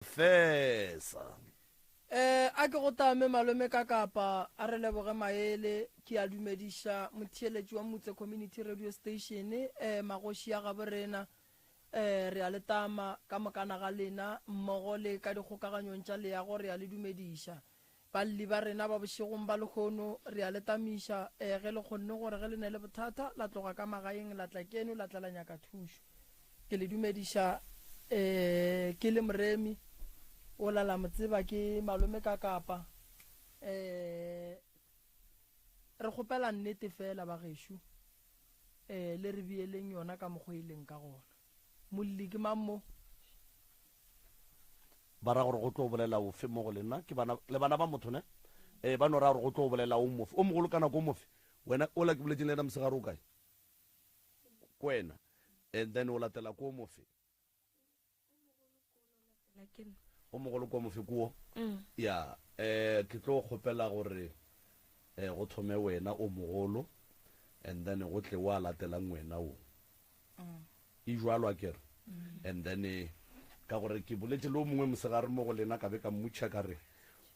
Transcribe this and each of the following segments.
Fesa. Eh, a ke go tame malome ka kapa a re leboge maele ke a dumediša motheeletši wa Mutse Community Radio Station eh magoši a gabo rena eh re a le tama ka mokana ga lena mmogo le ka dikgokaganyong tša leago re a le dumediša Balli ba rena ba bošegong ba lehono, re a le tamiša, ee, ge le kgonne gore ge le ne le bothata, la tloga ka magaeng la tla keno la tla la nyaka thušo. Ke le dumediša, ee, ke le Moremi, ola la mo tseba ke malome ka Kapa. Ee, re kgopela nnete feela bagešo, ee, le re beeleng yona ka mokgo e leng ka gona. Molli ke mang mo? Ba ra gore go tlo bolela ofe mo go lena? Ke bana, le bana ba motho ne? Ee, ba no ra gore go tlo bolela o mofe. O mogolo ka nako o mofe? Wena, ola ke boletšeng le yena mosegare o kae? Ko wena. And then o latela ko o mofe? O mogolo ko mofe ko? Mm. Ya, eh ke tlo kgopela gore eh go thome wena o mogolo and then go tle wa latelang wena o. E jwalo akere? And then ka gore ke boletše le o mongwe mosegare mo go lena ka be ka mmotšiša ka re,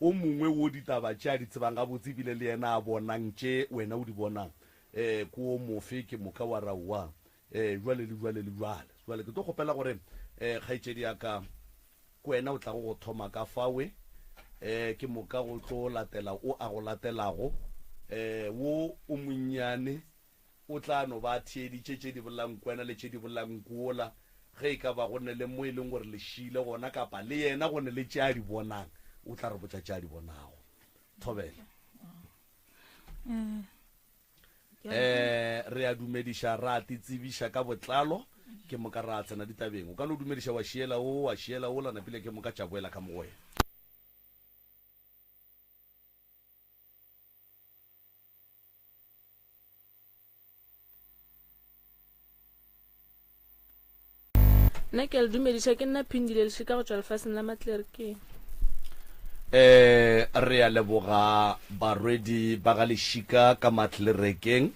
o mongwe wo ditaba tše a di tsebang gabotse ebile le yena a bonang tše wena o di bonang um ke o mofe? Ke moka wa re aowa um jwale le jwale le jwale. Jwale ke tlo kgopela gore um kgaetšedi ya ka ke wena o tlago go thoma ka fawe um ke moka go tlo latela o a go latelago um wo o monnyane O tla no ba a theeditše tše di bolelang kwena le tše di bolelang nkuola, ge e ka ba go ne le mo e leng gore le šiile gona, kapa le yena go ne le tše a di bonang, o tla re botša tše a di bonago. Thobela. Eh, re a dumediša, ra titsebiša ka botlalo, ke moka ra tsena ditabeng. O ka no dumediša wa šiela o, wa šiela ola, napile ke moka tša boela ka mo go wena. Nna ke a le dumediša, ke nna Phindile Lešika go tšwa lefaseng la Matlerkeng. Eh, re a leboga barwedi ba ga Lešika ka Matlerekeng.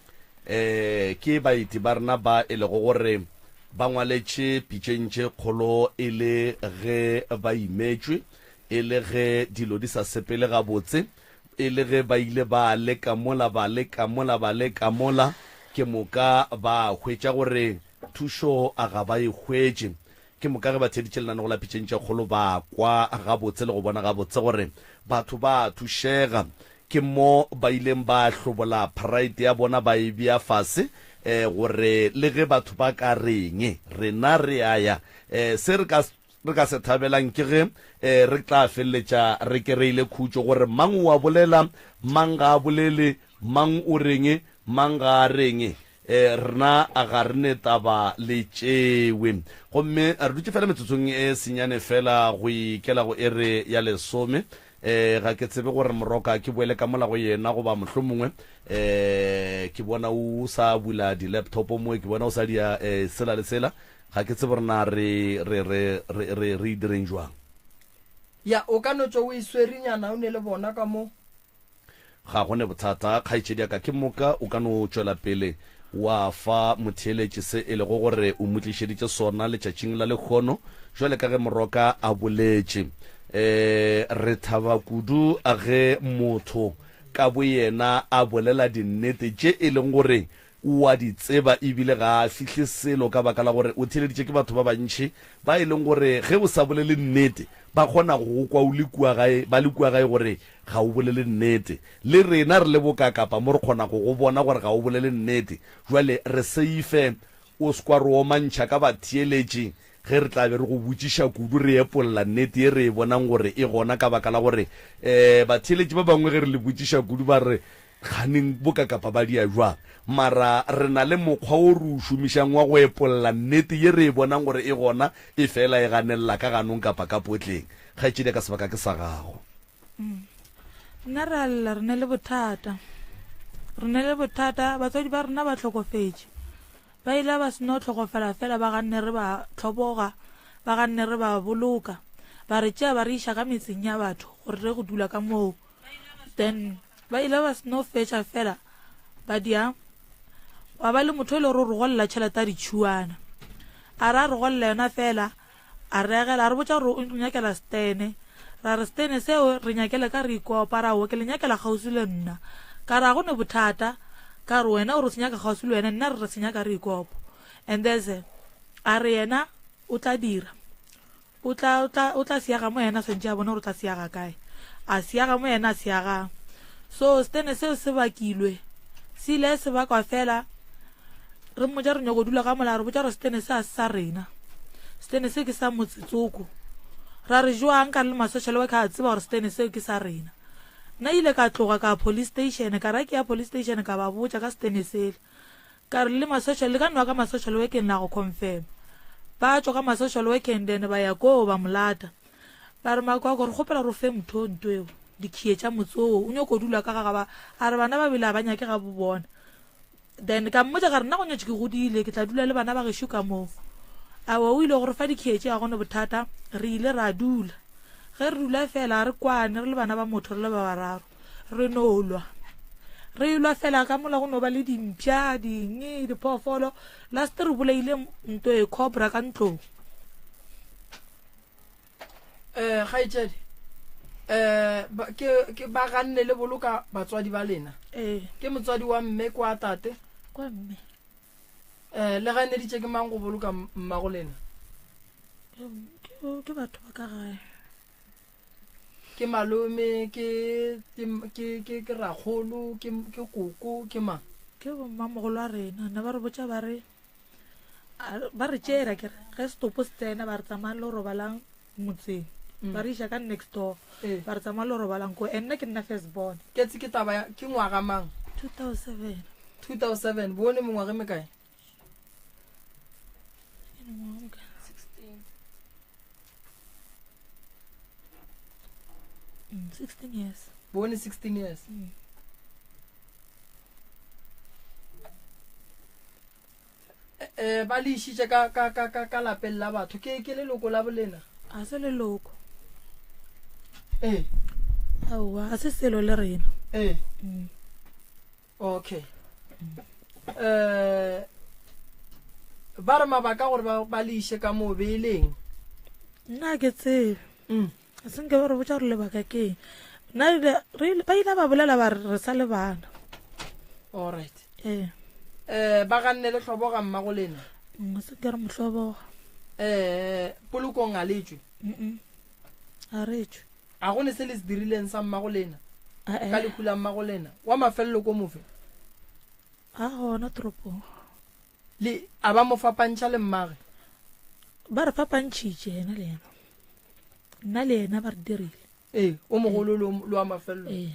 Eh, ke baeti ba rena ba e lego gore ba ngwaletše pitšeng tše kgolo e le ge ba imetšwe, e le ge dilo di sa sepele gabotse. E le ge ba ile ba leka mola, ba leka mola, ba leka mola, ke moka ba hwetša gore thušo a ga ba e hwetše. Ke moka ge ba theeditše lenanego la Pitšeng tše Kgolo ba kwa gabotse le go bona gabotse gore batho ba a thušega. Ke mo ba ileng ba hlobola pride ya bona ba e bea fase gore le ge batho ba ka reng, rena re a ya. Se re ka Re ka se thabelang ke ge re tla feleletša re kereile khutšo gore mang o a bolela, mang ga a bolele, mang o reng, mang ga a reng. Rena ga re ne taba le tšewe. Gomme re dutše fela metsotsong e senyane fela go ikela go iri ya lesome. Ga ke tsebe gore Moroka ke boele ka mola go yena goba mohlomongwe ke bona o sa bula di-laptop mo, ke bona o sa dia sela le sela. Ga ke tsebe gore na re, re, re, re, re, re e direng jwang. Ya, o ka no tšwa o e swerinyana, o ne le bona ka mo. Ga go ne bothata, kgaetšedi ya ka. Ke moka o ka no tšwela pele wa fa motheeletši se e lego gore o mo tlišeditše sona letšatšing la lehono, jwale ka ge Moroka a boletše. E, re thaba kudu ge motho ka boyena a bolela dinnete tše e leng gore O a di tseba e bile ga a fihle selo ka baka la gore o theeleditše ke batho ba bantši ba e leng gore ge o sa bolele nnete ba kgona go go kwa o le kua gae, ba le kua gae gore ga o bolele nnete. Le rena re le bokakapa mo re kgona go go bona gore ga o bolele nnete. Jwale re seife o se kwa re omantšha ka batheeletši ge re tla be re go botšiša kudu re epolla nnete ye re e bonang gore e gona ka baka la gore um batheeletši ba bangwe ge re le botšiša kudu ba re Kganeng boka kapa ba dia jwang? Mara re na le mokgwa wo re o šomišang wa go epolla nnete ye re e bonang gore e gona, e fela e ganelela ka ganong kapa ka potleng. Kgaetšedi ya ka, sebaka ke sa gago. Nna re a lla, re ne le bothata. Re ne le bothata, batswadi ba rena ba hlokofetše. Ba ile ba se no hlokofala fela, ba ganne re ba hloboga, ba ganne re ba boloka. Ba re tšea ba re iša ka metseng ya batho gore re go dula ka moo. Then ba ile ba se no fetša fela ba dia gwa ba le motho e le gore o re golela tšhelete ya ditšhuana. A re a re golela yona fela. A re agela, a re botša gore o nyakela setene. Ra re setene seo re nyakele ka re ikopa, ra o ke le nyakela kgauswi le nna. Ka re a go ne bothata, ka re wena o re se nyaka kgauswi le wena, nna re re se nyaka re ikopo. And there's a re yena o tla dira. O tla, o tla, o tla seaga mo yena a swantše a bone gore o tla seaga kae. A seaga mo yena a seagang. So setene seo se bakilwe. Se ile se bakwa fela. Re mmotša re nyoko dula ka mola, a re botša gore setene se a se sa rena. Setene se ke sa motse tsoko. Ra re joang ka re le ma-social worker a tseba gore setene seo ke sa rena. Nna ile ka tloga ka police station, ka ra ke ya police station ka ba botša ka setene sela. Ka re le ma-social, le ka nwa ka ma-social workeng la go confirm. Ba tšwa ka ma-social workeng then ba ya koo ba mo lata. Ba re Makwakwa re kgopela re o fe motho o nto eo, dikhiye tša motse oo, o nyoko dula ka ga ga ba. A re bana ba bile a ba nyake ga bo bona. Then ka mmotša ka re nna go nyetše ke godile, ke tla dula le bana ba gešo ka moo. Aowa o ile go re fa dikhiye tše ga go ne bothata, re ile ra dula. Ge re dula fela ga re kwane re le bana ba motho re le ba bararo. Re no lwa. Re lwa fela ka mola go no ba le dimpša, ding, diphoofolo. Last re bolaile nto e cobra ka ntlong. Eh, kgaetšedi, eh, ba, ke, ke ba ganne le boloka batswadi ba lena. Ee. Ke motswadi wa mme kwa tate? Kwa mme. Eh, le ganeditše ke mang go boloka mmago lena? Ke, ke, ke batho ba ka gae. Ke malome, ke, ke, ke, ke, ke rakgolo, ke, ke koko, ke mang? Ke bommamogolo a rena. Ne ba re botša ba re, a, ba re tšeela ke re, ge setopo se tsena ba re tsamayang le robalang motseng. Mm. Ba re iša ka next door. Ee. Ba re tsamayang le robalang ko. And nna ke nna first born. Ke tse ke taba ya, ke ngwaga mang? 2007. 2007, bone mengwaga e mekae? Ke mengwaga e mekae? 16. 16 years. Bone 16 years. Eh, ba le išitše ka, ka, ka, ka, ka lapeng la batho. Ke, ke leloko la bolena? A se leloko. Ee. Aowa, a se selo le rena. Ee. Okay. Eh, ba re mabaka gore ba, ba le iše ka moo be e leng? Nna ke tsebe. A se nke ba re botša gore lebaka ke eng. Nna ile, re ile, ba ile ba bolela ba re re sa le bana. All right. Ee. Eh, ba ganne le hloboga mmago lena? Se ke re mohloboga. Eh, polokong a le tšwe? Mm-mm. A re tšwe. A go ne se le se dirileng sa mmago lena? A-e. Ka lehu la mmago lena? Wa mafelelo ko mofe? A gona toropong. Le, a ba mo fapantšha le mmage? Ba re fapantšhitše yena le yena. Nna le yena ba re dirile. Ee, o mogolo le o, le wa mafelelo. Ee.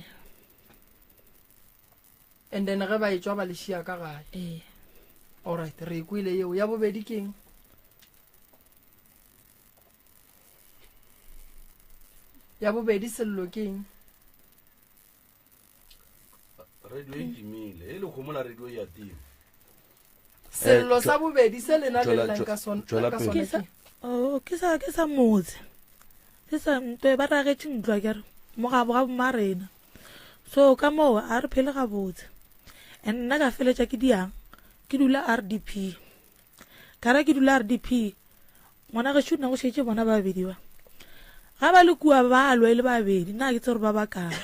And then ge ba etšwa ba le šia ka gae. Ee. All right, re e kwele yeo. Ya bobedi ke eng? Ya bobedi sello ke eng? Radio e timile, e le kgomo la radio e a tima. Sello Eh, sa bobedi se lena le tšwela- llang ka sona, tšwela ka pele. sona Ke sa, ke? oh, ke sa, ke sa motse. Ke sa ntwe ba ragetše ntlo ke re mo gabo ga bomma rena. So ka moo a re phele gabotse. And nna ka feletša ke diang, ke dula RDP. Ka ra ke dula RDP, ngwana gešo nna go šetše bona ba babedi ba. Ga ba le kua ba lwa e le babedi, nna ga ke tsebe gore ba bakang.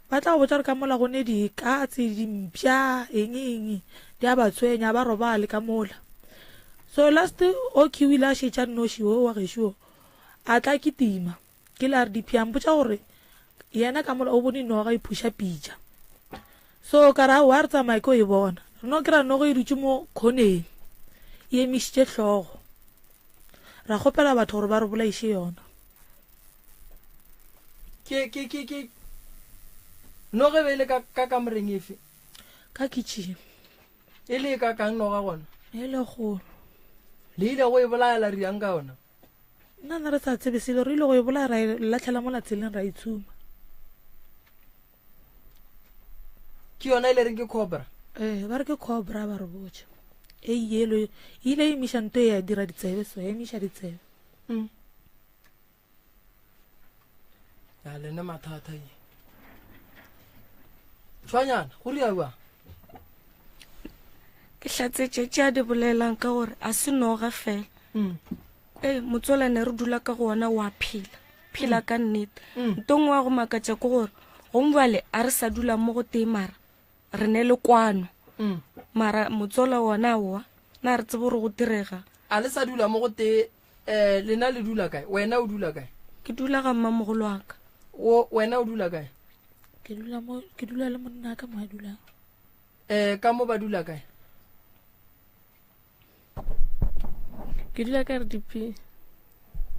Ba tla go botša gore ka mola go ne dikatse, dimpša, eng eng, di a ba tshwenya, ba robale ka mola. So last okay o ile a šetša nnoši wo wa gešo, a tla kitima. Ke le RDP a mpotša gore yena ka mola o bone noga e phuša pitša. So ka re aowa re tsamaye ke o e bona. Re no kry-a noga e dutše mo khoneng e emišitše hlogo. Ra kgopela batho gore ba re bolaiše yona. Ke, ke, ke, ke, noga e be e le ka, ka kamoreng efe? Ka kitchen. E le e ka kang noga gona? E le kgolo. Le ile go e bolaya la riang ka yona? Nna ne re sa tsebe selo, re ile go e bolaya ra e lahlela mola tseleng ra e tshuma. Ke yona e le reng ke cobra? Ee, ba re ke cobra ba re botša. E yelo e ile e emiša nto e ya dira ditsebe so, ya emiša ditsebe. Ya lena mathata ye. Tshwanyana, go ria bjang? Ke hlatsetše tše a di bolelang ka gore a se noga fela. Ee, motsola ne re dula ka go ona wa phela phela mm. ka nnete mm. nto nngwe wa go makatša ke gore gongwe a re sa dula mo go tee mara re ne le kwano mm. mara motsola wona oa na re tsebe gore go direga a le sa dula mo go tee um lena le dula kae wena o dula kae ke dula ga mmamogolo wa ka wena o dula kae ke dula mo ke dula le monna ka mo a dulang um ka mo ba dula kae ke dula ka rdp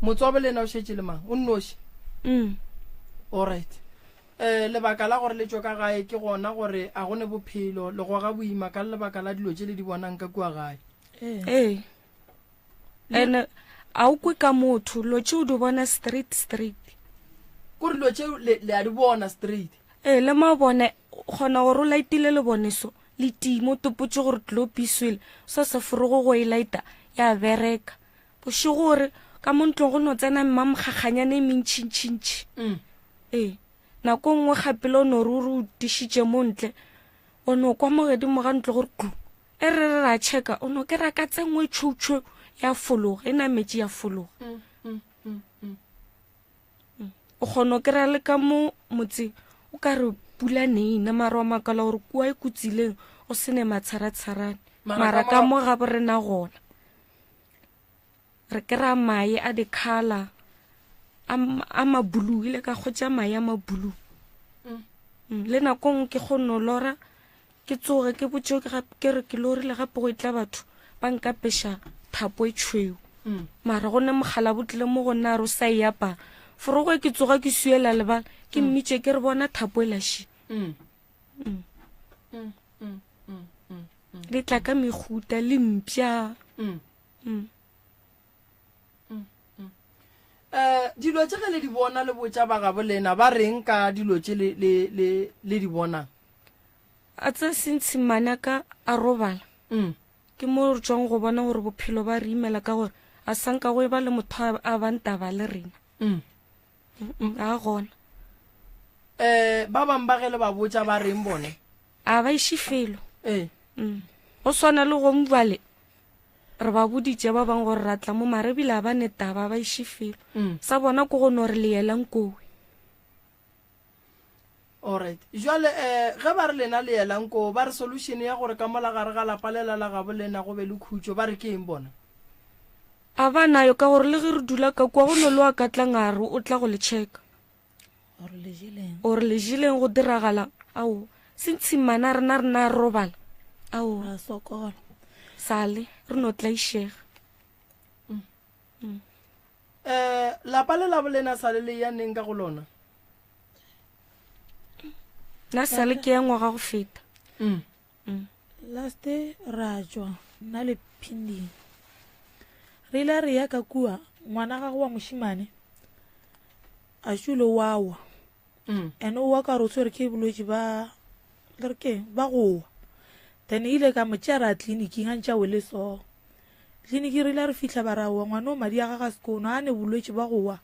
motswabo le ena o šetše le mang o nnoši mm. allright um lebaka la gore le tšwe ka gae ke gona gore a go ne bophelo le goga boima ka lebaka la dilo tše le di bonang ka kua gae ee ene a o kwe ka motho lo tše o di bona straight straight kore dilo tše le a di bona straight ee le mabone kgona gore o laetile lebone so le time o topotše gore tlopi swele sa sa forogo go e laeta ya bereka bošego gore ka mo ntlong go no tsena mma mokgakganyane e mentšhintšhintšhi mm. ee nako nngwe gapele o no ruri o tišitše mo ntle o no kwa mo godimo ga ntlo gore klu e re re ra checka o no kera ka tse nngwe tšhutšhu ya fologa e nametše ya fologa mm, mm, mm, o kgona go kry-a le ka mo motseng o ka re pula neina mara wa makala gore kua e kutsileng o se ne matsharatsharane mara ka mo ga bo rena gona re kry-a mae a dikgala a mabulu ile ka kgotsa mae a mabulu mm. le nakong ke kgonno lora Ke tsoge ke botše ke re ke lorile gape go etla batho ba nkapeša thapo e tšhweu. Mm. Mara go ne mogala bo tlile mo go nna a re o sa e apara. Forogo ke tsoga ke swiela lebala ke mm. mmitše ke re bona thapo e laši. Mm. Mm. Mm. Mm. Mm. Mm. Le tla ka mehuta le mpša. Mm. Mm. Mm. Mm. Eh, dilo tše ge le di bona le botša ba gabo lena ba reng ka dilo tše le, le, le, le di bonang? A tse sentshi mmane ka a robala. Mm. Ke mo re tšwang go bona gore bophelo ba re imela ka gore a sanka go e ba le motho a bang taba le rena. Mm. Mm, a gona. Eh, ba bang ba ge le ba botša ba reng bone? A ba iše felo. Eh. Mm. Go swana le go mbale re ba boditše ba bang gore ra tla mo mare ebile a ba ne taba ba iše felo. Mm. Sa bona ko go no re le yelang kowe. Alright. Jwale eh ge ba re lena le yelang koo ba re solution ya gore ka mola gare ga lapa lela la gabo lena go be le khutšo ba re ke eng bona? A ba nayo ka gore le ge re dula ka kua go no le wa ka tlang a re o tla go le checka. Gore le jeleng. Gore le jeleng go diragala ao se ntshimana rena rena re robala ao. Ra sokola. Sale re no tlaišega. Mm. Mm. Eh lapa le la bolena sale le ya neng ka go lona? Nna sale ke ya ngwaga go feta. Mm. Mm. Last ra tšwa nna le Phinding. Re ile re ya ka kua ngwana gagwe wa mošimane a šule wa wa. Mm. And o wa ka re o tshwere ke bolwetši ba le re keng ba go wa. Then ile ka mo tšea ra tleliniking a ntše a wele so. Tleliniki re ile re fihla ba ra wa ngwana o madi a gagwe a sekono a ne bolwetši ba go wa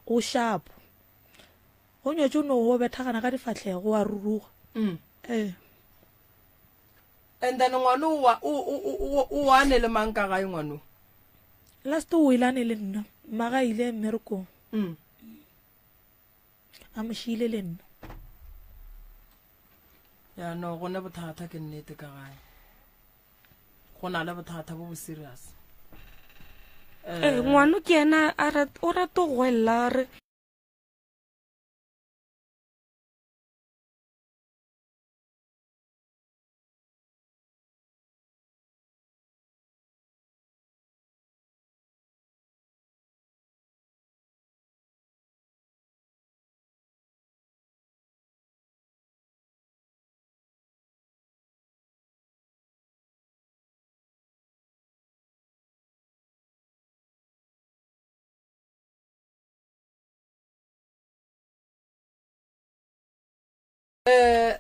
o shapo. Go nyatše o no o bethagana ka difahlego wa ruruga. Mm. Ee. And then ngwana o wa o o o o o ane le mang ka gae ngwano? Last o ile ane le nna. Mma ga ile mmerekong. Mm. A mo šiile le nna. Ya no go ne bothata ke nnete ka gae. Go na le bothata bo bo serious. Eh, ngwano ke yena a rat o rata go gwella re Eh,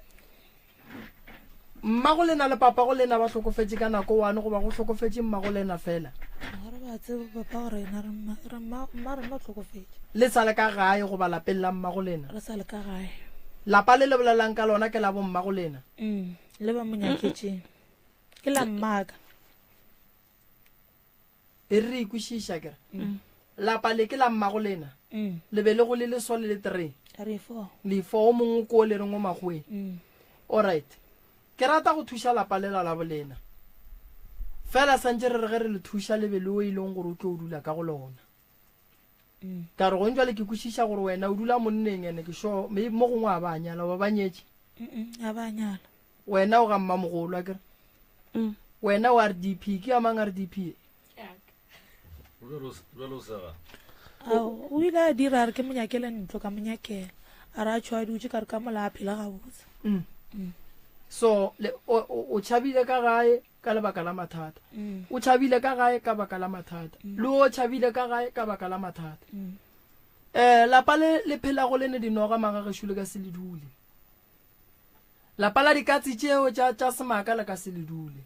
mmago lena le papago lena ba hlokofetše ka nako one goba go hlokofetše mmago lena fela? Ga re ba tsebe papa gore ena re mma re mma mma rena o hlokofetše. Le sa le ka gae goba lapeng la mmago lena? Re sa le ka gae. Lapa le le bolelang ka lona ke la bo mmago lena? Mm, le ba mo nyaketšeng. Ke la mmaka. E re re ikwešiša kere. Mm. Lapa le ke la mmago lena? Mm. Le be le go le le so le le tree? Re fo. Le fo o mongwe ko le reng o makgoweng. Mm. Alright. Ke rata go thuša lapa lela la bolena. Fela santše re re ge re le thuša le be le o e leng gore o tlo dula ka go lona. Mm. Ka re gong jwale ke kwešiša gore wena o dula monneng ene ke sure maybe mo gongwe a ba nyala ba ba nyetše. Mm a ba nyala. Wena o ga mmamogolo a kere. Mm. Wena o RDP ke ya mang RDP e? Bjale o sega. Ao, o ile a dira a re ke mo nyakele ntlo ka mo nyakela. A re a tšho a dutše ka re ka mola a phela gabotse. Mm. So le o, o, o tšhabile ka gae ka lebaka la mathata. Mm. O tšhabile ka gae ka baka la mathata. Le o tšhabile ka gae ka baka la mathata. Mm. Eh lapa le le phelago le ne dinoga magagešo le ka se le dule. Lapa la dikatse tšeo tša, tša semaka le ka se le dule.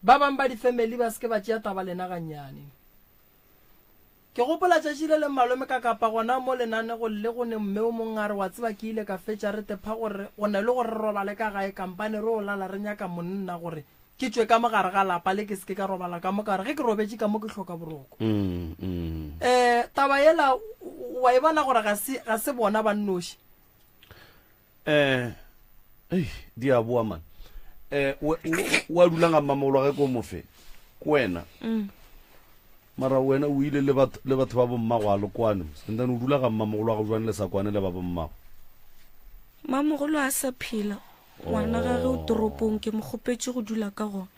Ba bang ba difamily ba se ke ba tšea taba lena gannyane. Ke gopola tšatši le leng malome ka kapa gona mo lenanegong le go ne mme o mong a re wa tseba ke ile ka fetša re tepha gore go ne le gore re robale ka gae kampane re o lala re nyaka monna gore ke tšwe ka mo gare ga lapa le ke se ke ka robala ka mo ka gore ge ke robetše ka mo ke hloka boroko. Mm, mm. Eh taba yela wa e bona gore ga se ga se bona ba nnoši. Eh, ei, di a boa man. Eh, o o a dula ga mmamogolo wa ge ko mofe? Ke wena. Mm. Mara wena o ile le batho le batho ba bommago a le kwane. And then o dula ga mmamogolo wa go jwang le sa kwane le ba bommago? Mamogolo a sa phela. Ngwana gage o toropong ke mo kgopetše go dula ka gona.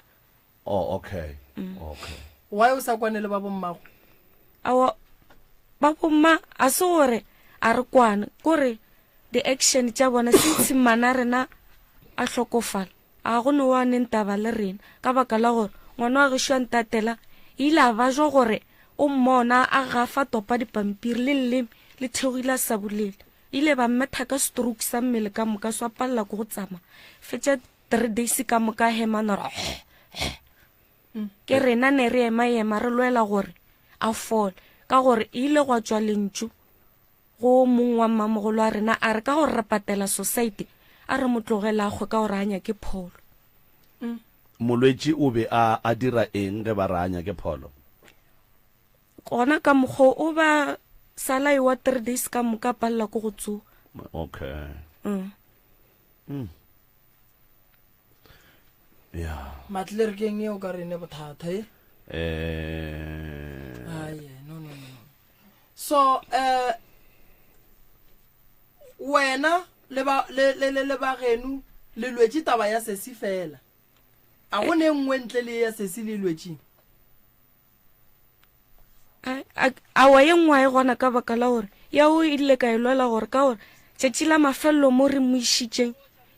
Oh, okay. Mm. Okay. Why o sa kwane le ba bommago? Awa ba bomma a se gore a re kwane, kore di-action tša bona since mmana rena a hlokofala a go no wa neng taba le rena ka baka la gore ngwana wa gešo a ntatela ile a bajwa gore o mmona a gafa topa dipampiri le leleme le theogile a sa bolele ile ba mmetha ka stroke sa mmele ka moka swa palela ko go tsamaya fetša three days ka moka hema na re ke rena ne re ema ema re lwela gore a fole ka gore e ile gwa tswa lentšu go mong wa mmamogolo wa rena a re ka gore re patela society a re mo tlogela a kgwe ka gore a nyake pholo. Molwetši o be a a dira eng ge ba re a nyake pholo? Gona ka mokgwa o ba sala ewa three days ka moka a palela ko go tsoga. Okay. Mm. Mm. Ya. Matlerkeng e o ka re ne bothata e. Eh. Aye, no no no. So eh wena le ba le le le, le bagenu le lwetše taba ya sesi fela. A go ne nngwe ntle le ya sesi le lwetšeng? Awa ye nngwe a e gona ka baka la gore ya o ile ka e lwela gore ka gore tšatši la mafelelo mo re mo išitšeng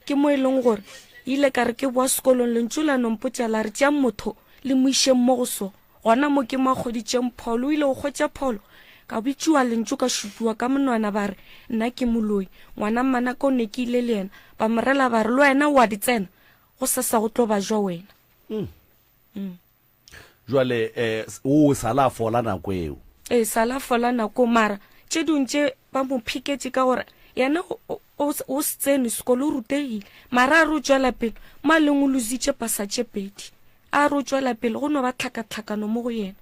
ke mo e leng gore ile ka re ke boa sekolong lentšu la nompotša la re tšeang motho le mo išeng mo go so gona mo ke mo a kgoditšeng pholo o ile go kgwetša pholo ka bitšiwa lentšu ka šupiwa ka monwana ba re nna ke moloi ngwana mmanaka o ne ke ile le yena ba mo rela ba re le wena o a di tsena go sasa go tlo ba jwa wena mm. Mm. Jwale eh, o sala a fola nako eo. Ee, sala a fola nako mara tše dingwe tše ba mo phiketše ka gore yena o se tsene sekolo o rutegile mara a re o tšwela pele mo a leng o lositše pasa tše pedi a re o tšwela pele go no ba tlhakatlhakano mo go yena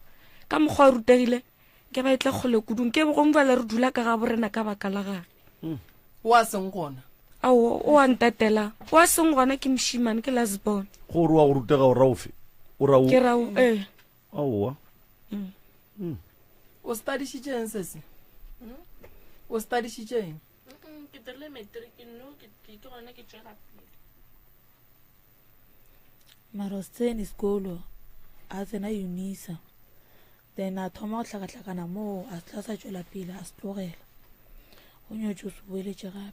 ka mokgwa a rutegile nke ba e tla kgole kudu nke gongwe bjale re dula ka gabo rena ka baka la gage mm. o a seng gona ao o a ntatela o a seng gona ke mošimane ke lasbon go re wa go rutega o ra ofe o ra ke ra ee aowa mm. mm. o studišitšeng sese hmm? o studišitšeng ke dirile matric no ke gona ke tšwela pele mara o se tsene sekolo a tsena unisa Then a thoma go hlakahlakana moo, a se tla sa tšwela pele, a se tlogela. O nyotše o se boeletše gape.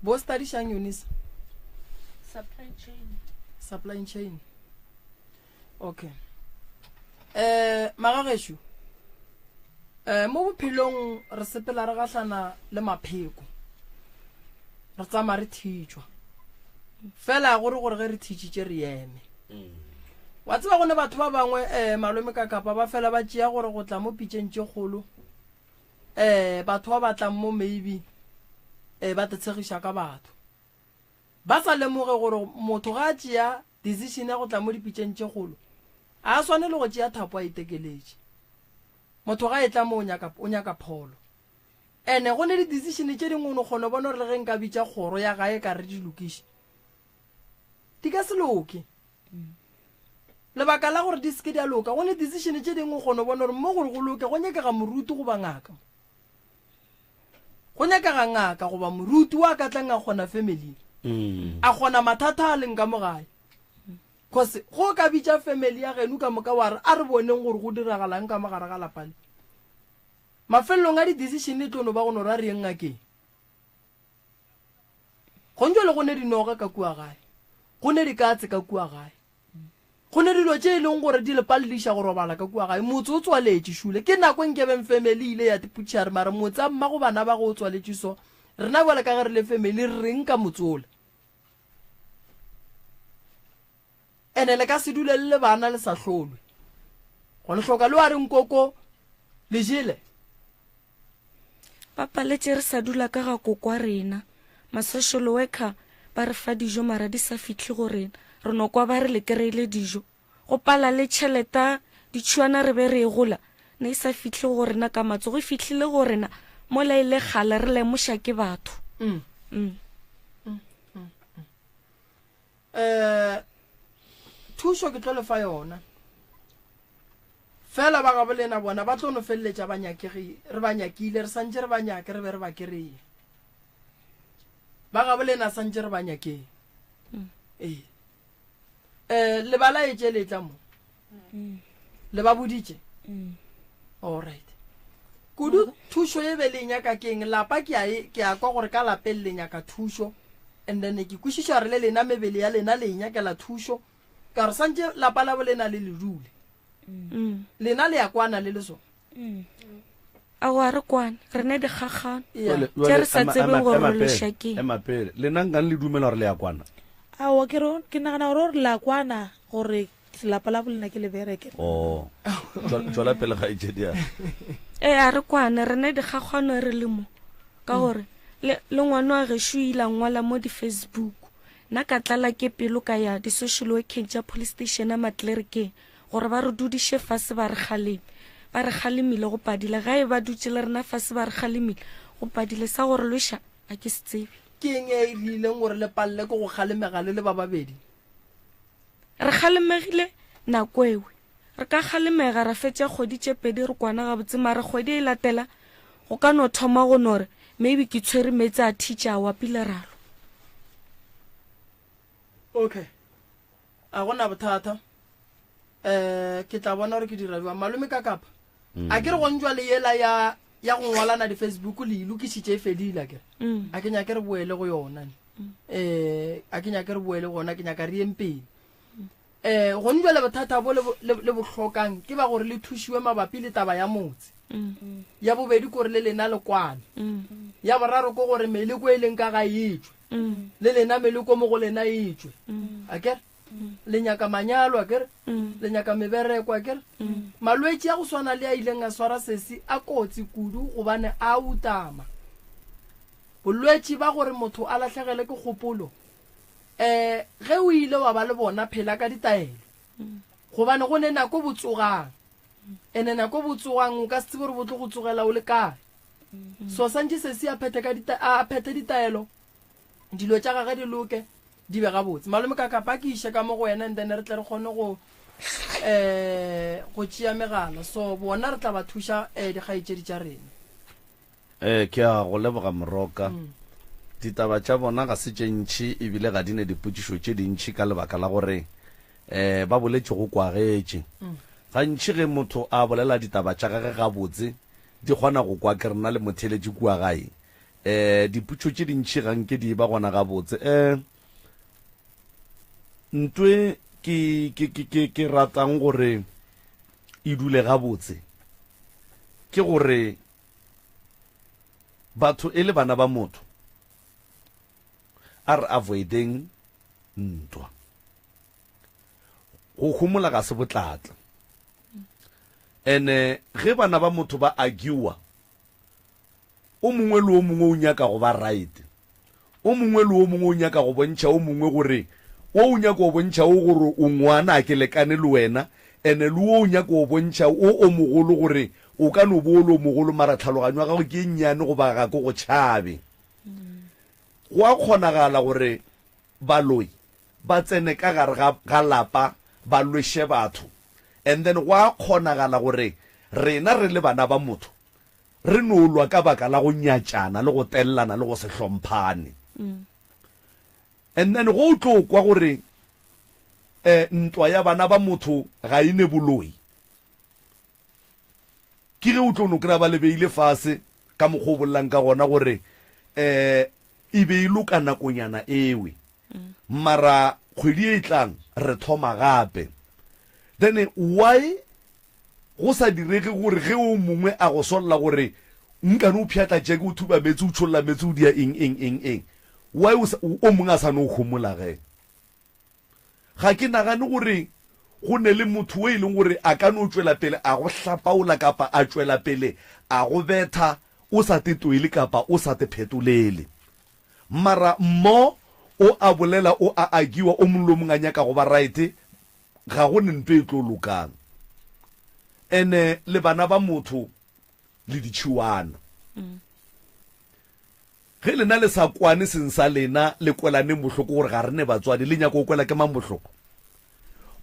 Bo studyšang Eunice? Supply chain. Supply chain. Okay. Eh, magagešo. Eh, mo bophelong re sepela re gahlana le mapheko. Re tsamaya re thitšwa. Fela gore gore ge re thitšitše re eme. Wa tseba go ne batho ba bangwe um malome ka kapa ba fela ba tšea gore go tla mo pitšeng tše kgolo um batho ba batlang mo maybe um ba tetshegiša ka batho ba sa lemoge gore motho ga a tšea decision ya go tla mo dipitšeng tše kgolo a swane le go tšea thapo a itekeletše. Motho ga etla mo o nyaka, o nyaka pholo. Ene go ne di-decision tše dingwe o no kgona go bona gore le ge nka bitša kgoro ya gae ka re di lokiše, di ka se loke. Lebaka la gore di se ke di a loka, go ne decision tše dingwe o kgona go bona gore mo gore go loke go nyakega moruti goba ngaka. Go nyakega ngaka goba moruti wa ka tlang a kgona family. A kgona mathata a leng ka mo gae. Cause go ka bitša family ya geno ka moka wa re a re boneng gore go diragalang ka mo gare ga lapa le. Mafelelong a di-decision e tlo no ba go no ra re yeng ngakeng. Gonjwale go ne dinoga ka kua gae, go ne dikatse ka kua gae, go ne dilo tše e leng gore di le palediša go robala ka kua gae. Motse o tswaletše šule. Ke nako e nkebeng family e ile ya tipotšiša re mare motse a mmago bana ba go o tswaletše so, rena bjale ka ge re le family re reng ka motse ola? Ene le ka se dule le le bana le sa hlolwe. Go le hloka le wa re nkoko le jele. Ba paletše re sa dula ka ga kokwa rena. Ma social worker ba re fa dijo mara di sa fihle go rena. Re no kwa ba re le kry-ile dijo. Go pala le tšheleta ditšhuana re be re e gola ne e sa fihle go rena ka matsogo e fihlile go rena mola e le kgale re lemoša ke batho. Mm. Mm. Um thušo ke tlo le fa yona fela ba gabo lena bona ba tlo no feleletša ba nyakege re ba nyakile re santše re ba nyake re be re ba kereye ba gabo lena santše re ba nyakeng mm. ee um le ba laetše letla mo mm. le ba boditše mm. all right kudu thušo e be le nyaka keng lapa ke a e, ke a kwa gore ka lapeng le nyaka thušo and then ke kwešiša gore le lena mebele ya lena le e nyakela thušo ka gore santše lapa la bo lena le le dule mm. lena le ya kwana le le so mm. Aowa re kwane, re ne dikgakgano tše re sa tsebeng gore re loša keng. Ema pele, lena nkang le dumela gore le ya kwana? Aowa ke re ke nagana gore gore la kwana gore lapa la bolena ke le bereke. Oh. Tšwela pele kgaetšedi ya. Ee a re kwane, re ne dikgakgano re le mo ka gore le le ngwana wa gešo o ile a ngwala mo di-Facebook. Nna ka tlala ke pelo ka ya di-social workeng tša police station ya Matlerekeng. Gore ba re dudiše fase ba re kgaleme. Ba re kgalemile go padile. Gae ba dutše le rena fase ba re kgalemile go padile. Sa go re lweša ga ke se tsebe. Ke eng e e rileng gore le palele ke go kgalemega le le ba babedi? Re kgalemegile nako ewe. Re ka kgalemega ra fetša kgwedi tše pedi re kwana gabotse mara kgwedi e latela go ka no thoma go no re maybe ke tshwere meetse a thitša a wapile ra lwa. Okay. A go na bothata. Um ke tla bona gore ke dira jwang. Malome ka kapa. Mm. A ke re gong jwale yela ya ya go ngwalana di-Facebook le e lokišitše e fedile a kere. Mm. A ke nyake re boele go yona. Mm. Eh a ke nyake re boele go yona ke nyaka re yeng pele. Eh gong jwale bothata bo le bo hlokang ke ba gore le thušiwe mabapi le taba ya motse. Mm. Ya bobedi ke gore le lena le kwane. Mm. Ya boraro ke gore meleko e leng ka ga e tšwe. Mm. Le lena meleko mo go lena e tšwe. Mm. A kere? Mm. Le nyaka manyalo a kere? Le nyaka mebereko a kere? Malwetši a go swana le a ileng a swara sesi a kotsi kudu gobane a utama. Bolwetši ba gore motho a lahlegele ke kgopolo um ge o ile wa ba le bona phela ka ditaelo gobane go ne nako bo tsogang ene nako bo tsogang o ka se tsebe gore bo tlo go tsogela o le kae So santše sesi a phethe ka dita a phethe ditaelo, dilo tša gage di loke, di be gabotse. Malome ka kapa ke iše ka mo go wena and then re tle re kgone go eh go tšea megala. So bona re tla ba thuša eh dikgaetšedi tša rena. Eh ke a go leboga Moroka. Ditaba tša bona ga se tše ntši ebile ga di ne dipotšišo tše dintši ka lebaka la gore eh ba boletše go kwagetše. Gantši ge motho a bolela ditaba tša gage gabotse Di kgona go kwa ke rena le motheeletši kua gae. E, diputšo tše dintši ga nke di eba gona gabotse. E, ntwe ke, ke, ke, ke, ke ratang gore e dule gabotse ke gore batho e le bana ba motho a re avoideng ntwa. Go homola ga se botlatla. Ene ge bana ba motho ba arguer, o mongwe le o mongwe o nyaka go ba right. O mongwe le o mongwe o nyaka go bontšha o mongwe gore o o nyaka go bontšha o gore o ngwana a ke lekane le wena. Ene le wo o nyaka go bontšha o o mogolo gore o ka no bo o le o mogolo mara tlhaloganyo ya gago ke e nnyane goba ga ke go tšhabe. Go a kgonagala gore baloi ba tsene ka gare ga, ga lapa ba lweše batho. And then go a kgonagala gore rena re le bana ba motho re no lwa ka baka la go nyatšana le go tellana le go se hlomphane. And then go o tlo kwa gore eh, ntwa ya bana ba motho ga e ne boloi, ke ge o tlo no kry-a ba le beile fase ka mokgwa o bolelang ka gona gore um e be e loka nakonyana ewe, mara kgwedi e tlang re thoma gape. Then why go sa direge gore ge o mongwe a go solla gore nkane o pšhatla jeke, o thuba meetse, o tšholla meetse, o dia eng eng eng eng, why o, o mongwe a sa no homola ge? Ga ke nagane gore go ne le motho o e leng gore a ka no tšwela pele a go hlapaola kapa a tšwela pele a go betha o sa te toele kapa o sa te phetolele. Mara mo o a bolela o a agiwa o mongwe le o mongwe a nyaka go ba right, ga go ne nto e tlo lokang. Ene le bana ba motho le ditšhiwana. Ge lena le sa kwane seng sa lena, le kwelaneng bohloko gore ga re ne batswadi, le nyaka go kwela ke mang bohloko?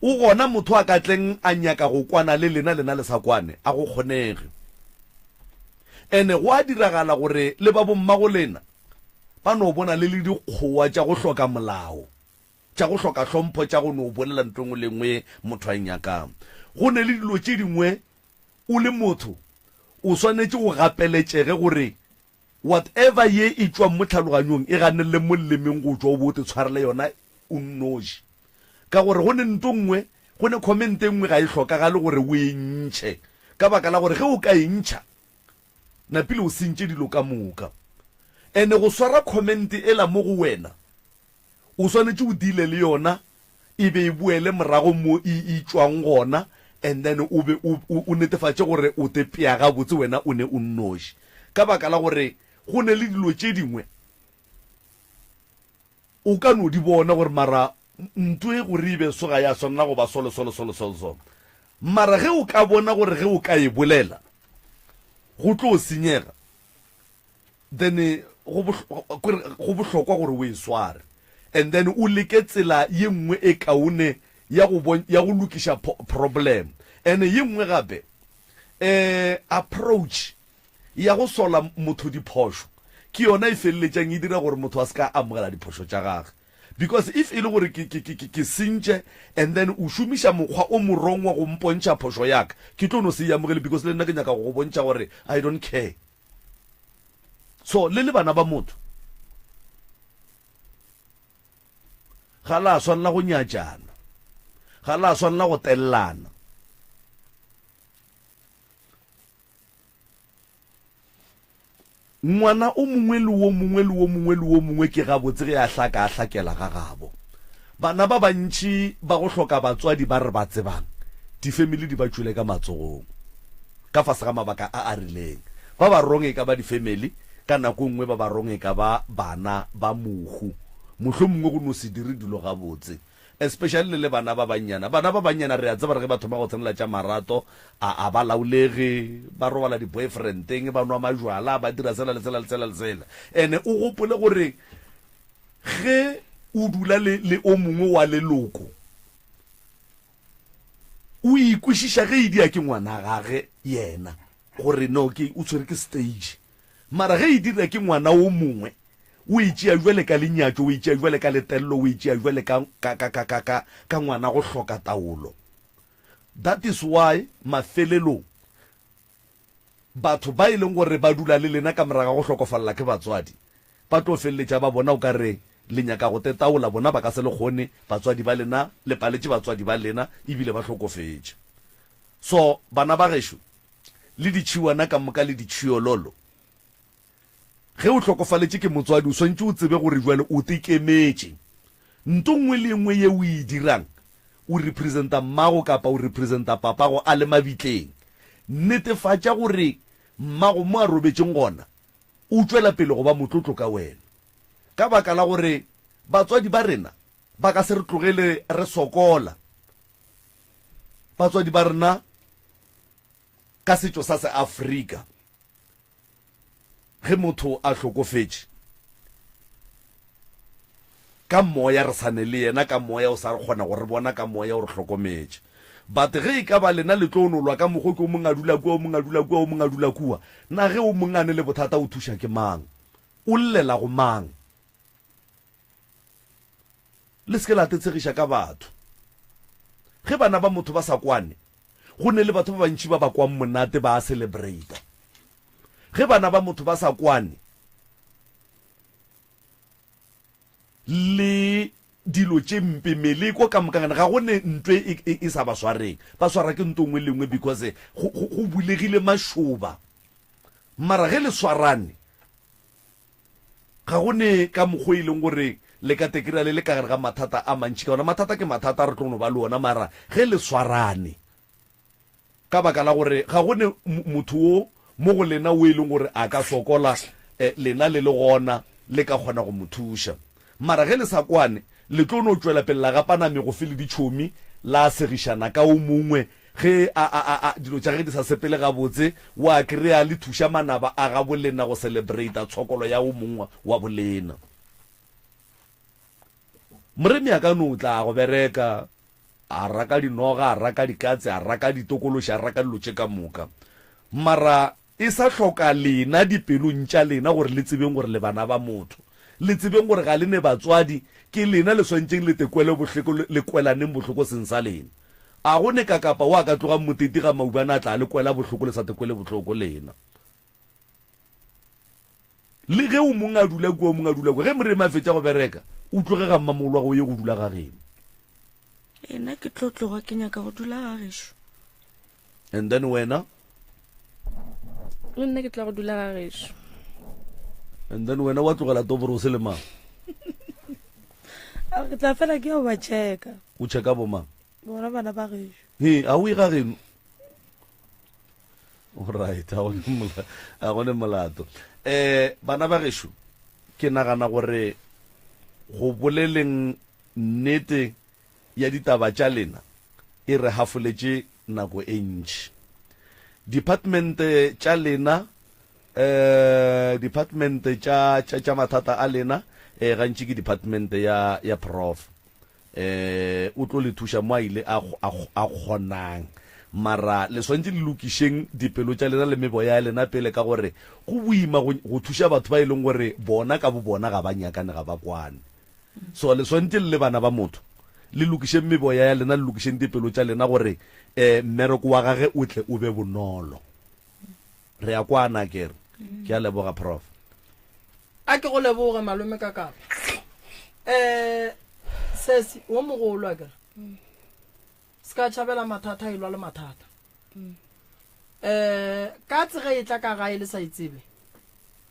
O gona motho a ka tleng a nyaka go kwana le lena, lena le sa kwane? A go kgonege. Ene go a diragala gore le ba bommago lena ba no bona le le dikgowa tša go hloka molao, tša go hloka hlompho, tša go no bolela ntho e nngwe le e nngwe ye motho a e nyakang. Go ne le dilo tše dingwe o le motho o swanetše o gapeletšege gore Whatever ye e tšwang mo tlhaloganyong e ganelele mo lelemeng go tšwa o bo o te tshwarele yona o nnoši. Ka gore go ne nto nngwe, go ne comment e nngwe ga e hlokagale gore o e ntšhe. Ka baka la gore ge o ka e ntšha, napile o sentše dilo ka moka. Ene go swara comment ela mo go wena, O swanetše o deale le yona e be e boele morago mo e e tšwang gona and then o be o o netefatše gore o te pea gabotse wena o ne o nnoši. Ka baka la gore go ne le dilo tše dingwe o ka no di bona gore mara nto e gore e be so ga ya swanela go ba so le so le so le so le so. Mara ge o ka bona gore ge o ka e bolela go tlo senyega, then go go bohlokwa gore o e sware and then o leke tsela ye nngwe e kaone ya go ya go lokiša problem. And ye nngwe gape eh approach ya go sola motho diphošo ke yona e feleletšang e dira gore motho a se ka amogela diphošo tša gage. Because if e le gore ke, ke, ke, ke sentše and then o šomiša mokgwa o morong wa go mpontšha phošo ya ka, ke tlo no se e amogele because le nna ke nyaka go go bontšha gore I don't care. So le le bana ba motho ga la swanela go nyatšana, ga la swanela go tellana. Ngwana o mongwe le wo mongwe le wo mongwe le wo mongwe ke gabotse ge a hlaka a hlakela ga gabo. Bana ba bantši ba go hloka batswadi ba re ba tsebang, difemili di ba tšwele ka matsogong ka fase ga mabaka a a rileng. Ba ba wrong e ka ba difemili, ka nako e nngwe ba ba wrong e ka ba bana ba mohu. Mohlomongwe go no se dire dilo gabotse. Especially le le bana ba bannyana. Bana ba bannyana re a tseba re ge ba thoma go tsenela tša marato, a, a ba laolege, ba robala di-boyfriendeng, ba nwa majwala, ba dira sela le sela le sela le sela. Ene o gopole gore ge o dula le, le o mongwe wa leloko, o ikwešiša ge e dia ke ngwana gage yena, gore no ke, o tshwere ke stage. Mara ge e dira ke ngwana o mongwe, o e tšea bjale ka lenyatšo, o e tšea bjale ka letello, o e tšea bjale ka, ka, ka, ka, ka, ka, ka ngwana go hloka taolo. That is why mafelelong batho ba e leng gore ba dula le lena ka morago ga go hlokofalela ke batswadi, ba tlo feleletša ba bona o ka re le nyaka go tetaola, bona ba ka se le kgone, batswadi ba lena, le paletše batswadi ba lena ebile ba hlokofetše. So bana ba gešo, le ditšhiwana ka moka le ditšhiololo, Ge o hlokofaletše ke motswadi, o swanetše o tsebe gore bjale o tekemetše. Nto nngwe le nngwe ye o e dirang, o representa mmago kapa o representa papago a le mabitleng. Netefatša gore mmago mo a robetšeng gona, o tšwela pele go ba motlotlo ka wena. Ka baka la gore batswadi ba rena ba ka se re tlogele re sokola. Batswadi ba rena ka setšo sa Seafrika, ge motho a hlokofetše, ka moya re sa ne le yena, ka moya o sa re kgona go re bona, ka moya o re hlokometše. But ge e ka ba lena le tlo no lwa ka mokgo ke o mongwe a dula kua, o mongwe a dula kua, o mongwe a dula kua, na ge o mongwe a ne le bothata o thuša ke mang? O llela go mang? Le se ke la tetshegiša ka batho. Ge bana ba motho ba sa kwane, go ne le batho ba bantši ba ba kwang monate ba a celebrata. Ge bana ba motho ba sa kwane, le dilo tše mpe, meleko ka moka, ga go ne ntwe e, e, e sa ba swareng. Ba swara ke nto nngwe le nngwe because go, go, go bulegile mašoba. Mara ge le swarane, Ga go ne ka mokgo e leng gore le ka tekrea le le ka gare ga mathata a mantši ka gona. Mathata ke mathata, re tlo no ba le ona, mara ge le swarane, ka baka la gore ga go ne motho wo mo go lena wo e leng gore a ka sokola lena le le gona, le ka kgona go mo thuša. Mara ge le sa kwane, le tlo no tšwela pele la gapana megofe le ditšhomi, la segišana ka o mongwe. Ge a, a, a, a, dilo tša ge di sa sepele gabotse, wa krea le thuša manaba a gabo lena go celebrata tshokolo ya o mongwe wa bolena. Moremi a ka no tla go bereka, a raka dinoga, a raka dikatse, a raka ditokološi, a raka dilo tše ka moka. Mara E sa hloka lena dipelong tša lena gore le tsebeng gore le bana ba motho. Le tsebeng gore ga le ne batswadi, ke lena le swantšeng le te kwele bohloko, le kwelaneng bohloko seng sa lena. A go ne kakapa wo a ka tlogang moteti ga maubane a tla le kwela bohloko le sa te kwele bohloko lena. Le ge o mong a dula kua, o mong a dula kua, ge moremi a fetša go bereka, o tloge ga mmamogolo wa go o ye go dula ga geno. Ee, nna ke tlo tloga ke nyaka go dula ga gešo. And then wena? Le nna ke tla go dula ga gešo. And then wena wa tlogela toborose le mang? A ke tla fela ke yo ba checka. O checka bo mang? Bona bana ba gešo. He, a o ye ga geno? Alright, a go ne molato. Eh, bana ba gešo, ke nagana gore go boleleng nnete ya ditaba tša lena e re hafoletše nako e ntši. Department tša lena, eh, department tša, tša, tša mathata a lena, eh, gantši ke department ya, ya prof. Eh, o tlo le thuša mo a ile a, a, a kgonang. Mara le swantše le lokišeng dipelo tša lena le meboya ya lena pele, ka gore go boima go, go thuša batho ba e leng gore bona ka bobona ga ba nyakane, ga ba kwane. So le swantše le le bana ba motho, le lokišeng meboya ya lena, le lokišeng dipelo tša lena gore um mmereko wa gage o tle o be bonolo. Re a kwana akere? Ke a leboga Prof. A ke go leboge malome ka kapa. Um sesi wo mogolo akere? Se ka tšhabela mathata e lwa le mathata. Um katse ge e tla ka gae le sa e tsebe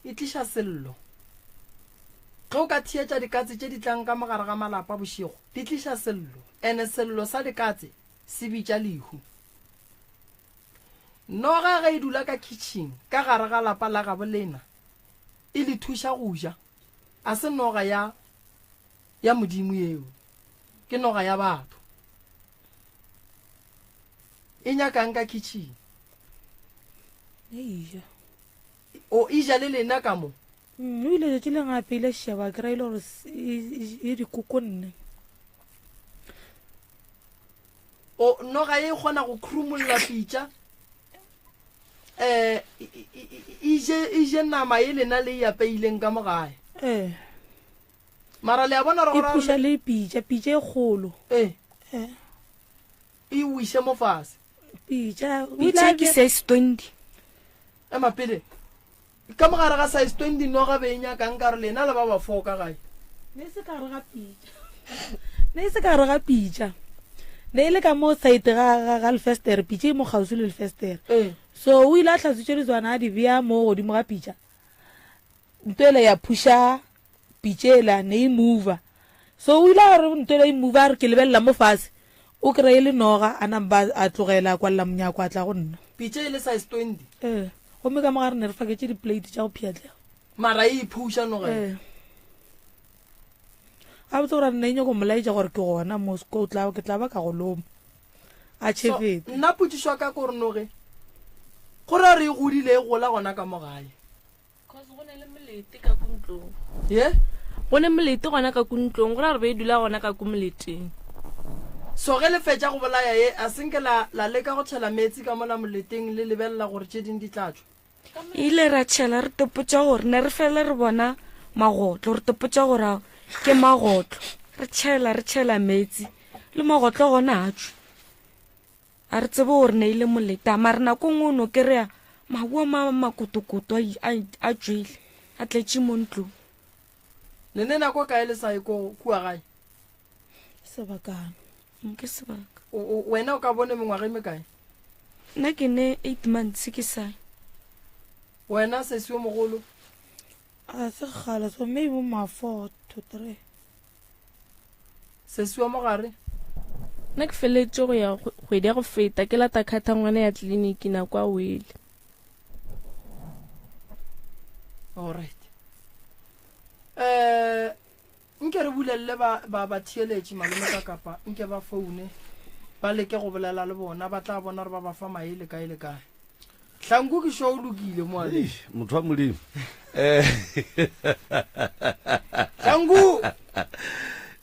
e tliša sello. Ge o ka theetša dikatse tše di tlang ka mogare ga malapa bošego di tliša sello, ene sello sa dikatse se bitša lehu. Noga ge e dula ka kitšhing ka gare ga lapa la gabo lena e le thuša go ja, a se noga ya ya Modimo yeo, ke noga ya batho. E nyakang ka kitšhing? E ja. O e ja le lena ka mo? O ile tšatši lengwe a apeile šeba, a kry-a e le gore e dikokonne. O noga e kgona go khrumolla pitša, um e je e je nama e lena le e apeileng ka mo gae. Ee. Mara le a bona gore e phuša le pitša, pitša e kgolo. Ee. Ee. E wiše mo fase. Pitša. Pitša ke size 20. Ema pele. Ka mo gare ga size 20 noga be e nyakang ka re lena le ba ba fo ka gae. Ne e se ka gare ga pitša. Ne e se ka gare ga pitša. Ne e le ka mo side ga ga ga lefestere, pitša e mo kgauswi le lefestere. Ee. So o ile a hlatswitše ditswana a di bea mo godimo ga pitša. Nto ela ya phuša pitša ela ne e mover. So o ile a re nto ela e mover a re ke lebelela mo fase o kry-e le noga a namba a tlogela a kwalela monyako a tla go nna. Pitša e le size 20. Ee, gomme ka mo gare ne re faketše di-plate tša go pheatlega. Mara e iphuša noga e. Ee. Gabotse gore a nna e nyako molaetša gore ke gona mo, ke tla ba ka go loma. A tšhefete. Nna potšišo ya ka ke gore noge go ra re e godile e gola gona ka mo gae. Cause go ne le molete ka ku ntlong. Ye? Go ne molete gona ka ku ntlong, go ra gore be e dula gona ka ku moleteng. So ge le fetša go bolaya ye, a se nke la, la leka go tšhela meetse ka mola moleteng le lebelela gore tše ding di tla tšwa? Ile ra tšhela re topotša gore ne re fele re bona magotlo, re topotša gore ao ke magotlo. Re tšhela, re tšhela meetse, le magotlo gona a tšwe. A re tsebe gore ne ile moleta, mare nako nngwe o no kry-a mabu a ma makotokoto a, a, a tšwele, a tletše mo ntlong. Le ne nako kae le sa ye ko kua gae? Sebakana. Ke sebaka. O, o, wena o ka bone mengwaga e mekae? Nna ke ne 8 months ke sa ye. Wena sesi yo mogolo? A se kgale, so maybe ma 4 to 3. Sesi wa mogare. Nna ke feletše go ya kgwedi ya go feta ke lata khatha ngwana ya tleliniki nako a wele. Alright. Eh nke re bulelele ba ba ba theeletše malome ka kapa nke ba foune ba leke go bolela le bona ba tla bona re ba ba fa maele kae le kae. Hlanku ke sure o lokile mo ale. Motho wa Modimo. Eh. Hlanku.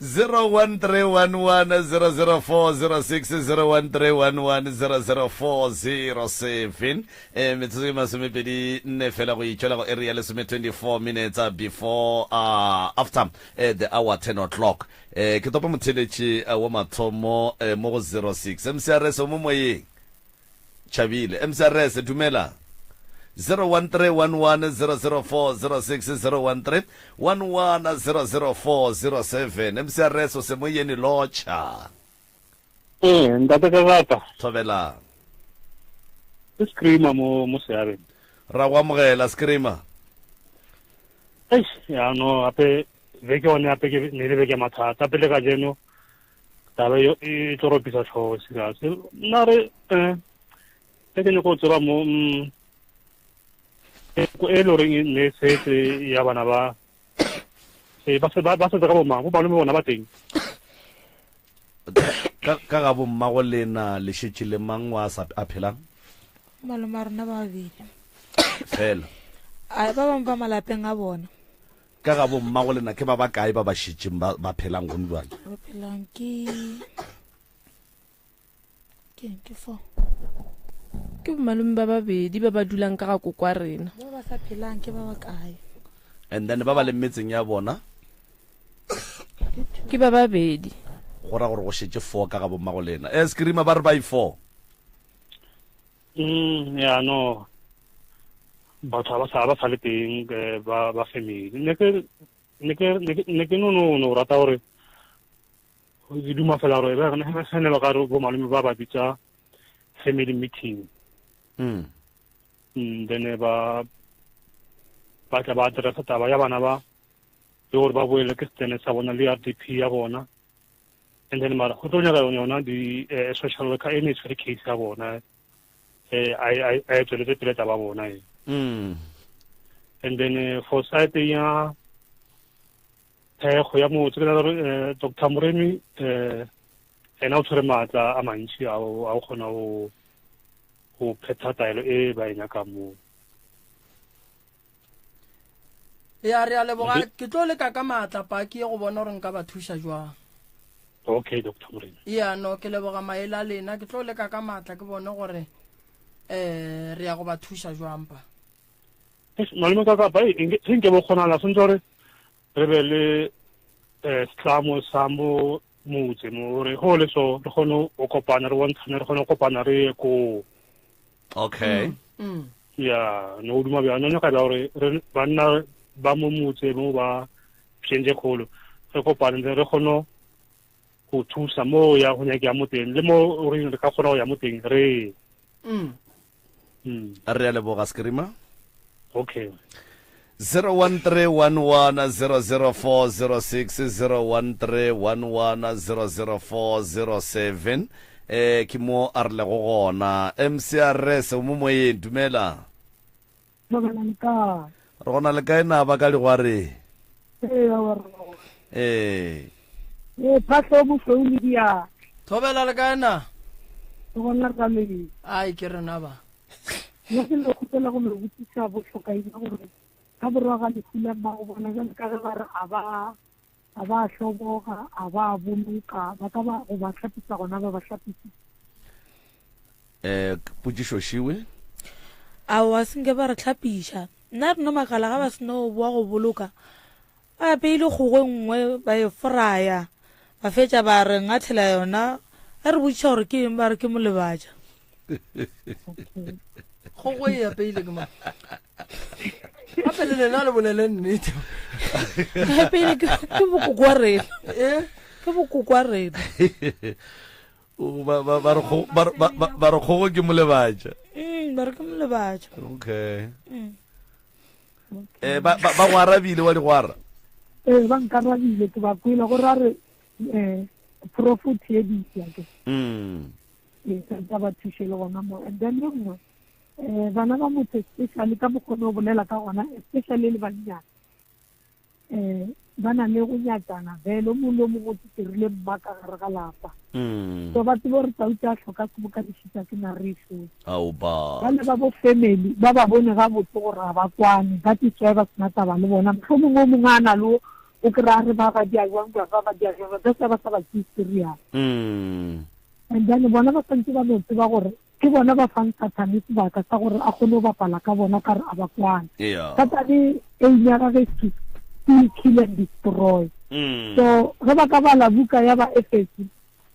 0131100406 0131100407 eh metsotso e masomepedi nne fela go itšwela go area lesome 24 minutes uh, before uh, after uh, the hour 10 o'clock eh ke topa motheletši uh, wa mathomo eh, mo go 06 mcrs o mo moyeng Tšhabile. MCRS, dumela. 0131100406 0131100407 MCRS o semoyeni lotšha. Ee, ntate ka rata. Thobela. Ke screamer mo mo seabeng. Ra go amogela screamer. Eish, ya no ape beke one ape ke ne le beke mathata pele ka jeno taba e, e tlo ropisa tlhogo serious nna re um e ke nyako tseba mo mm, e e le goreng e ne e setse ya bana ba ee, ba setse ka bomang bo malome bona ba teng ka ga bommago lena le šetše le mang wa sa a phelang malome a rena ba babedi fela ba bangwe ba malapeng a bona Ka ga bommago lena ke ba ba kae ba ba šetšeng ba, ba phelang gone bjale? Ba phelang ke ke ke four. Ke bomalome ba babedi ba ba dulang ka ga kokwa rena. Ba ba sa phelang ke ba ba kae? And then ba ba leng metseng ya bona? Ke ba babedi. Go ra gore go šetše four ka ga bommago lena. Eh, Screamer ba re ba i four. Mm, ya no batho ba sa ba sa le teng eh, ba ba family ne ke ne ke ne ke no no no rata gore ke duma fela gore ba ne ba ne ba ka re bo malome ba ba bitsa family meeting mm. mm then ba ba tla ba addressa taba ya bana ba le gore ba boele ke setene sa bona le RDP ya bona and then mara go tlo nyaka yone yona di eh, social worker e ne e tshwere case ya bona eh a e tsweletse pele taba bona e mm. and then eh, for side ya thekgo ya motse ke gore eh, Dr Moremi eh ena o tshwere maatla a mantši a o kgona go go phetha taelo e ba e nyakang moo Ya, re a leboga. Ke tlo leka ka maatla paki ye go bona gore nka ba thuša jwang. Okay, Doctor Morena. Ya, no, ke leboga maele a lena. Ke tlo leka ka maatla ke bone gore eh re ya go ba thuša jwang pa. Malome ka kapa ge nke bo kgonala swantse gore re be le um setlamo sa mo motse mo gore go le so re kgone go kopana re bontshane re kgone go kopana re ye koo okay mm, mm. ya no o duma bjang no nyaka bja gore re banna ba mo motse mo ba pšentše kgolo re kopane ntse re kgone go thusa mo ya go nyakea mo teng le mo re re ka kgona go ya mo teng re mm. mm. re a leboga screamer okay 0131100406 0131100407 eh ke mo a re lego gona mcrs o mo moyeng dumela re gona le kae na ba ka digware ee ee phahlo mosweu le diatla thobela le kae na? Ke gona ra le. Ai ke rena ba. Nna ke no kgopela go no botšiša bohlokaina gore ka borwa ga lehu la mmago bona jalo ka ge ba re a ba a ba hloboga a ba boloka ba ka ba go ba hlapisa gona ba ba hlapisa. Eh potšišo šiwe. Aowa se nke ba re hlapiša. Nna re no makala ga ba se no boa go boloka Ba apeile kgogo e nngwe ba e foraya, ba fetša ba re ngathela yona. Ge re botšiša gore ke eng, ba re ke molebatša. Kgogo e apeile ke mang? Gape le lena le bolele nnete. E apeile ke ke bokoko wa rena. Eh? Ke bokoko wa rena. O, Ba ba- ba re kgo- ba re- ba- ba- ba re kgogo ke molebatša. Ba re ke molebatša. Okay. Eh, ba ba go arabile wa digwara. Ee, ba nkarabile ke ba kwele gore a re um prof o theeditse ke. Ee, tsa ba thuše le gona mo. And then e nngwe um bana ba motho especially ka mokgone o bolela ka gona especially le bannyane um ba na le go nyakana vele o mongwe le o mongwe o titirile mma ka gare ga lapa mm. so ba tsebe gore tau tša hloka seboka di šita ke nare e ba le ba bo family ba ba bone gabotse gore ga ba kwane that is why ba sena taba le bona mohlomongwe o mongwe a na le o kry-a re ba ba dia jwang ba ba dia jwang that's why ba sa ba tseye serious mm. and then bona ba santse ba no tseba gore Ke bona ba fang Sathane sebaka sa gore a kgone go bapala ka bona ka re a ba kwane. Yeah. Sathane aim ya gage is to steal, kill and destroy. Mm. So ge ba ka bala buka ya ba Efeso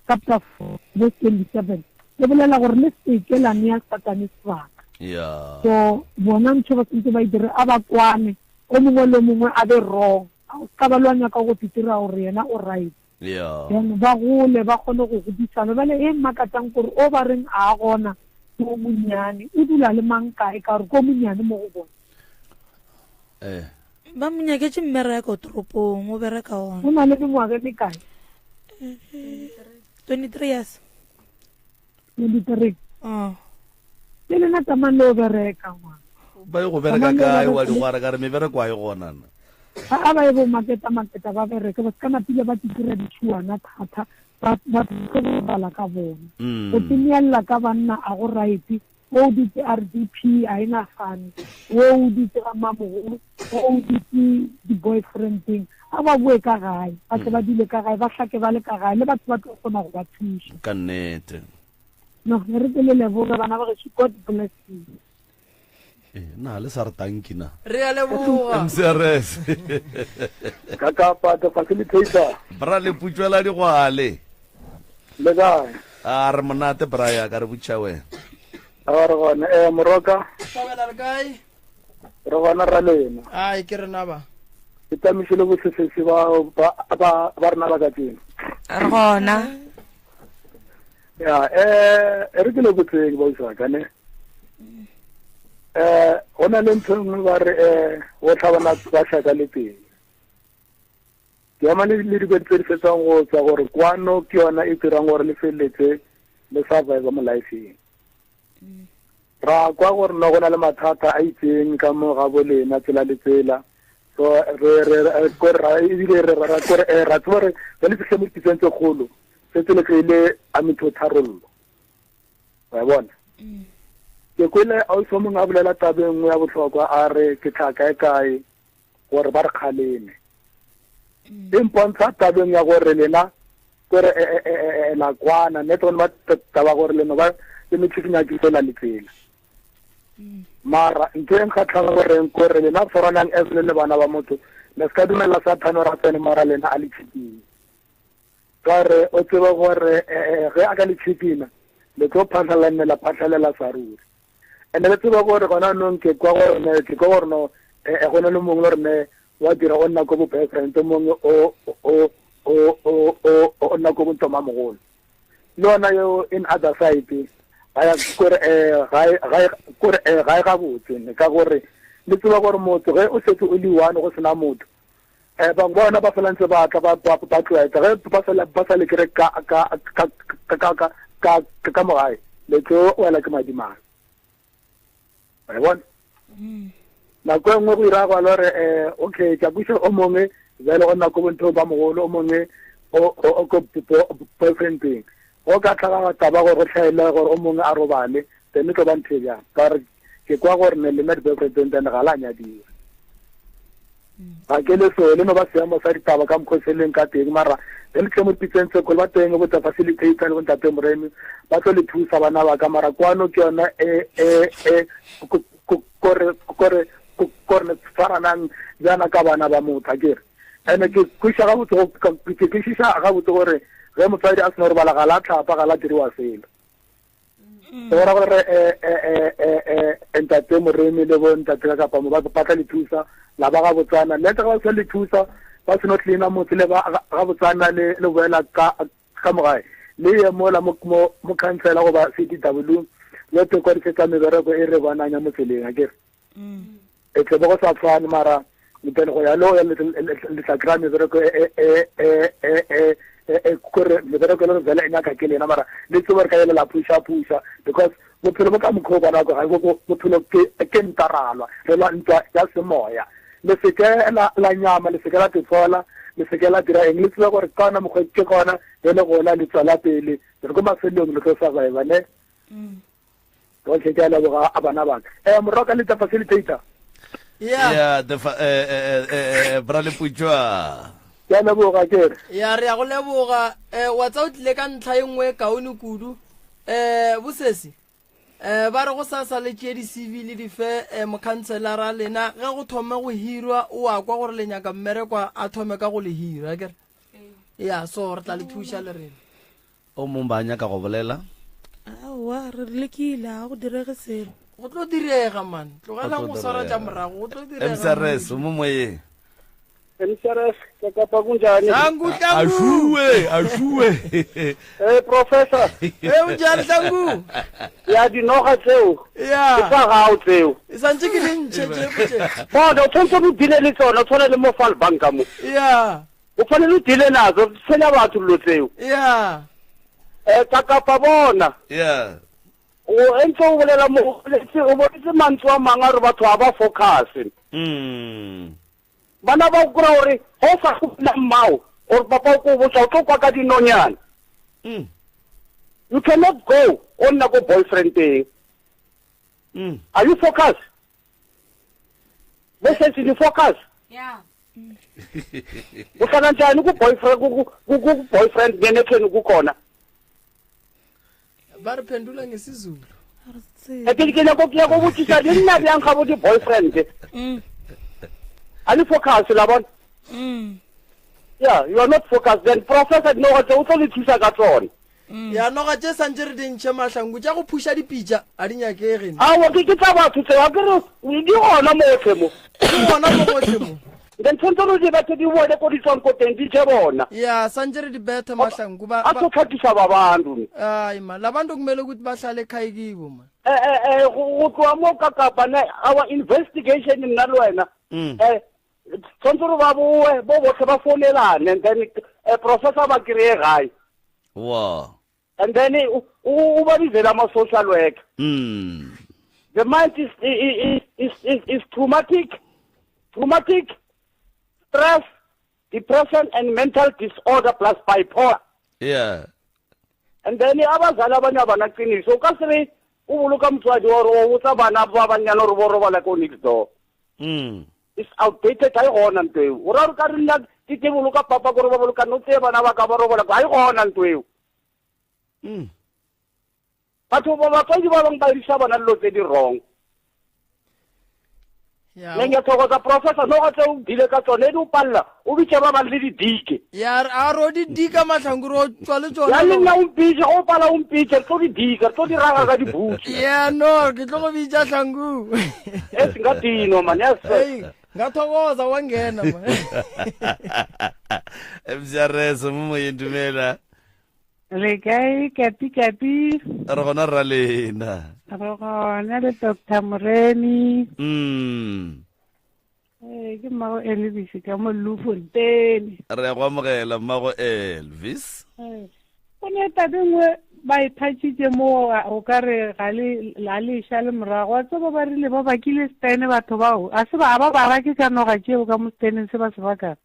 chapter 4 verse 27 e bolela gore le seke la nea Sathane sebaka. Yeah. So bona ntho ba sentse ba e dire a ba kwane o mongwe le o mongwe a be wrong. A o ska ba lwa nyaka go titira gore yena o right. Yeah. Then ba gole ba kgone go godisana. Bjale e mmakatšang kore o ba reng a gona ke o monnyane o dula le mang kae ka gore ke o monnyane mo go bona. Eh. Ba mo nyaketše mmereko toropong o bereka gona. O na le mengwaga e mekae? 23 years. 23. Oh. Le lena tsamang le o bereka ngwana. Ba ye go bereka kae wa digwara ka re mebereko a e gona na. A ba ye bo maketa maketa ba bereke ba se ka napile ba titira ditšhuana thata ba ba tlo bapala ka bona. Mm. Go tsenelela ka banna a go right o dutse RDP a e nagane o o dutse ga mamogolo o o dutse di-boyfriendeng a ba boe ka gae ba tle ba dule ka gae ba hlake ba le ka gae le batho ba tlo kgona go ba thuša ka nnete no re ke le leboge bana ba gešo god bless you Eh, na le sa re tanki na re a leboga mcrs ka kapa the facilitator bra le putswela digwale le kae a re monate bra ya ka re butša wena a re gona eh moroka tabela re kae re gona ra lena ai ke rena ba ke tamiše le bosesese ba ba ba ba rena ba ka tsena re gona ya eh e re ke le botseng ba usaka ne eh go na le ntho e nngwe ba re eh go tlhabana ba shaka le teng ke ema le le dikgwedi tse di fetsang go tswa gore kwano ke yona e dirang gore le feleletse le survive mo lifeng ra kwa gore no go na le mathata a itseng ka mo ga bolena tsela le tsela so re re re kore ra ebile re ra kore eh, ra tseba re re le fihle mo dipitseng tse kgolo setse le kry-ile a metho tharollo wa bona mm. ke kwele ausi o mongwe a bolela tabe nngwe ya bohlokwa a re ke tla kae kae gore ba re kgaleme mm. e mpontsha tabeng ya gore lena kore e, e, e, la kwana ne tsone ba taba gore leno ba le metšhikinya ke tsela le tsela mm. mara ntho e nkgatlhang goreng kore lena tshwaranang as le le bana ba motho le se ka dumela sathane gore a tsene mara lena a le tshikinye ka re o tsebe gore ge a ka le tshikina le tlo phatlhalela nne la phatlhalela sa ruri and le tseba gore gona anong ke kwa gore ne ke kwa gore no eh, go na le mongwe gore ne wa dira o nna ko bo boyfriend o mongwe o o o o o o nna ko bontoma mogolo le yona yo in other side ga ya kore eh ga ga kore eh ga e gabotse ne ka gore le tseba gore motho ge o setse o le one go sena motho eh bangwe ba bona ba fela ntse ba tla ba ba ba tlwaetsa ge ba fela ba sa le kere ka ka ka ka ka ka ka ka mogae le tlo wela ke madimang wa bona mm. nako e nngwe go ira go gore eh okay ke buisa o mongwe jalo o nako bontho ba mogolo o mongwe o o ko boyfriend teng. Go ka tlhaga taba gore go tlhaele gore o mongwe a robale, then e tlo ba ntho e bjang? Ka gore ke kwa gore ne lena di-boyfriend then ga la nyadiwa. Ga ke le so, le no ba seemo sa ditaba ka mokgwa se leng ka teng, mara ge le tle mo dipitseng tse kgolo ba teng bo tsa facilitator le bo ntate Moremi ba tlo le thusa bana ba ka, mara kwano ke yona e, e, e, kore, kore, kore le tshwaranang bjana ka bana ba motho, a kere. Ene ke kwešiša gabotse go, ke kwešiša gabotse gore ge motswadi a seno robala ga la tlhapa, ga la diriwa selo. Go ra gore eh, eh, eh, eh, eh, ntate Moremi le bo ntate ka kapa mo ba ba tla le thusa la ba gabotsana le ga ba sa le thusa ba seno cleana motse le ba gabotsana le le boela ka ka mogae le ye mola mo mo mo councilor goba CDW le te kwadisetsa mebereko e re bonang ya motseleng a kere e tle bo go sa tshwane mara then go ya lo ya le tla kry-a mebereko e e e e e e kore mebereko le vele e nyaka ke lena mara le tsebe re ka elela phusha phusha because bophelo bo ka mokgwa o bona ga bophelo ke ke ntaralwa re lwa ntwa ya semoya le seke la la nyama le seke la tetshola le seke la dira eng le tsebe gore ka ona mokgwa ke gona le le gola le tswela pele re ko mafelong le tlo survive ne Okay, ke a leboga a bana ba ka. Eh moroka le tsa facilitator. Yeah. Yeah, the fa eh eh eh, eh bra Leputšwa. Ke a leboga ke re. Ya re ya go leboga eh wa tsa o tlile ka ntlha e nngwe e kaone kudu. Eh bosesi eh ba re go sasa le tšee di-CV le di fe eh, mokhanselara lena ge go thome go hirwa o a kwa gore le nyaka mmereko a thome ka go le hira kere ya so re tla le thuša le rena O mong ba nyaka go bolela? Aowa, re lekile, ga go direge selo. Go tlo direga man, tlogelang go swara tša morago, go tlo direga. MCRS, o mo moyeng. MCRS, ke kapa kunjani? Hlangu, hlangu. Ašuwe, ašuwe. Eh, professor. Eh, unjani hlangu? Ya dinoga tseo. Ya. Ke tsa gago tseo. E santse ke di ntšhe tše tše. Bona, o tshwanetse o dile le tsona, o tshwana le mo Falbank mo. Ya. O tshwanele o dile nazo, tshwenya batho dilo tseo. Yeah. Eh, ka kapa bona. Yeah. O entse o bolela mo o boletse mantswe a mangwe a re batho ga ba focus. Mm. Bana ba kura gore ga o sa gopola mmao or papa o ko botsa o tlo kwa ka dinonyana. Mm. You cannot go o nna ko boyfriend teng. Mm. Are you focused? Bo setse di focus. Yeah. Uhlala njani ku boyfriend ku ku boyfriend ngene ekheni kukhona? Ba re phendula ngesizulu. Ke ke nyako ke nyako botšiša le nna bjang ga bo di boyfriend. Mm. A le focus la bona? Mm. Yeah, you are not focused then professor dinoga tse o tlo le thusa ka tsone. Mm. Ya noga tše santše re di ntšhe mahlangu tša go phuša dipitša a di nyakege. Aowa ke ke tša batho tseo a ke re di gona motlhe mo. Di gona mo gotlhe mo. Then tshwanetse re di bethe di boele ko di tswang ko teng di je bona. Ya santše re di bethe mahlangu ba. A tlo tlhakisa ba bantu. Ai ma labantu kumele ukuthi bahlale ekhaya kibo ma. Eh eh eh go tloa mo ka kapa ne our investigation nna le wena. Mm. Eh tshwanetse gore ba boe bo botlhe ba founelane and then eh, professor ba kry-e gae wa and then o ba bizela ama-social worker mm. the mind is, is, is, is, is traumatic traumatic stress depression and mental disorder plus bipolar yeah and then abazali abanye abanaqiniso o ka se re o boloka motswadi ore o botsa bana ba bannyane gore bo robala ko next door mm. it's outdated ga e gona nto eo o ra gore ka re nna ke ke boloka papa kore ba boloka no tseye bana ba ka ba robola ga e gona nto eo mm. batho ba batswadi ba bangwe ba irisa bona dilo tse di wrong ne ke thokoza professor no go tse o dile ka tsone di o palela o bitse ba bang le didike ya a ro di dika mahlangu ro tswa le tsona ya le nna o mpitse go pala o mpitse re tlo di dika re tlo di raga ka dibutse ya no ke tlo go bitsa hlangu e se nga dino man yes hey ngathokoza wangena man mcrs mo moyeng dumela Le kae kapi kapi? Re gona rra lena. Re gona le Dr. Moremi. Mm. Eh ke mmago Elvis ka mo Bloemfontein. Re go amogela mmago Elvis. Eh. Go ne tabe nngwe ba e thatšitše mo o ka re ga le la le šale morago wa tseba ba rile ba bakile stene batho bao a se ba ba ba rake ka noga tšeo ka mo steneng se ba se bakang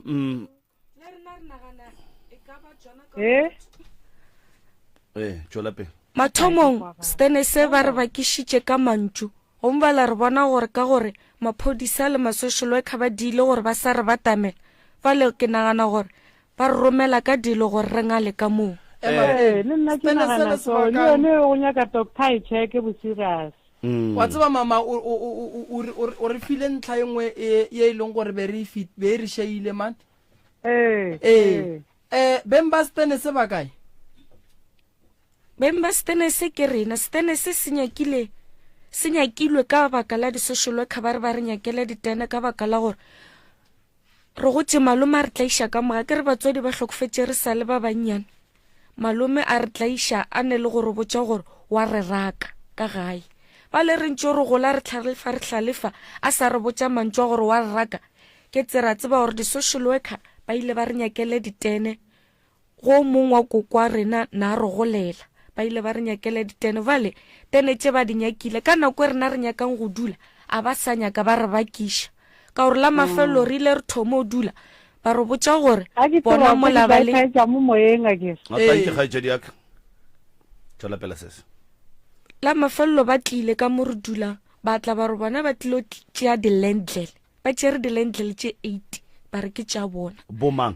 mm. Eh? Ee, tšwela pele. Mathomong Stene se ba re bakišitše ka mantšu, gomme ba la re bona gore ka gore maphodisa le ma-social worker ba diile gore ba sa re batamela, bjale ke nagana gore ba re romela ka dilo gore re ngale ka moo. Ee, le nna ke Stene sele nagana se so. Le bakang- yone go nyaka doctor e checke bo serious. Wa tseba mama, o, o, o, o, o, re- o, re- o re file ntlha e nngwe e, ye e leng gore be re e fi- be e re šeile man. Ee, Ee. ee. Eh, beng ba Stene se ba kae? Beng ba Stene se ke rena. Stene se se nyakile se nyakilwe ka baka la di-social worker ba re ba re nyakele ditene ka baka la gore re gotše malome a re tlaiša ka moga ke re batswadi ba hlokofetše re sa le ba bannyane malome a re tlaiša a ne le go re botša gore wa re raka ka gae ba le re ntše re gola re tlhalefa re hlalefa a sa re botša mantšu a gore wa re raka Ke tse ra tseba gore di-social worker ba ile ba re nyakele ditene go mong wa koko wa rena na re golela ba ile ba re nyakele ditene bale tene tše ba di nyakile ka nako e rena re nyakang go dula a ba sa nyaka ba re bakiša ka gore la mafelelo re ile re thoma o dula ba re botša gore bona mola ba le mo moyeng a ke A thank you kgaetšedi ya ka. Tšwela pele sese. La mafelelo ba tlile ka mo re dulang ba tla ba re bona ba tlilo tšea di-landlel Ba tšere dilentlele tše 80 ba re ke tša bona. Bomang?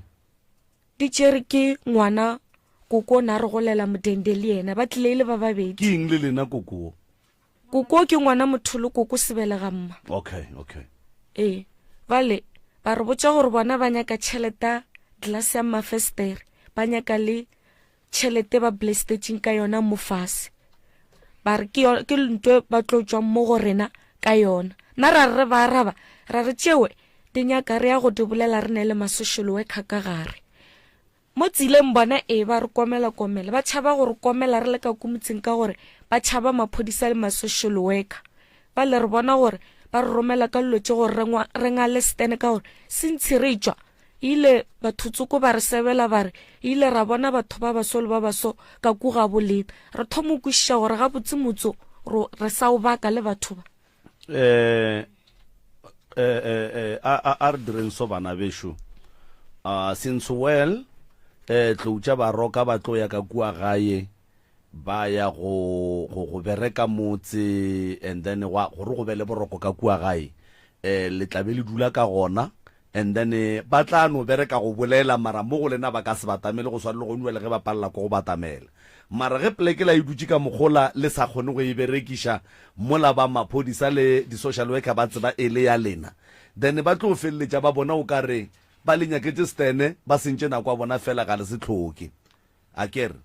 Di tšere ke ngwana koko o ne a re golela modende le yena ba tlile e le ba babedi. Ke eng le lena koko wo? Koko ke ngwana motho le koko sebelega mma. Okay, okay. Ee, bale ba re botša gore bona ba nyaka tšhelete ya glass ya mafestere, ba nyaka le tšhelete ba blestetšeng ka yona mo fase ba re ke ke ntwe ba tlo tšwang mo go rena ka yona nna ra re ba araba ra re tšewe di nyaka re ya go di bolela re ne le ma-social worker ka gare mo tseleng bona ee ba re komela komela ba tšhaba go re komela re le ka ko motseng ka gore ba tšhaba maphodisa le ma-social worker ba le re bona gore ba re romela ka dilo tše gore re ngale stene ka gore sentshi re tšwa Ile batho tsoko ba re sebela ba re, Ile ra bona batho ba baso le ba baso ka ku ga bolena. Re thoma go kwešiša gore gabotse motso ro re sa o baka le batho ba. Eh, eh, eh, eh, a, a, a re direng so bana bešo. Uh, since well, eh, tlou tša baroka ba tlo ya ka kua gae, ba ya go, go, go bereka motse, and then gwa, gore go be le boroko ka kua gae, eh, le tla be le dula ka gona, And then ba tla no bereka go bolela mara mo go lena ba ka se batamele go swana le go nwa le ge ba palela ko go batamela. Mara ge poleke la e dutše ka mokgola le sa kgone go e berekiša mola ba maphodisa le di social worker ba tseba e le ya lena then ba tlo feleletša ba bona o ka re ba le nyaketše stene ba sentše nako ya bona fela ga le se hloke. Akere?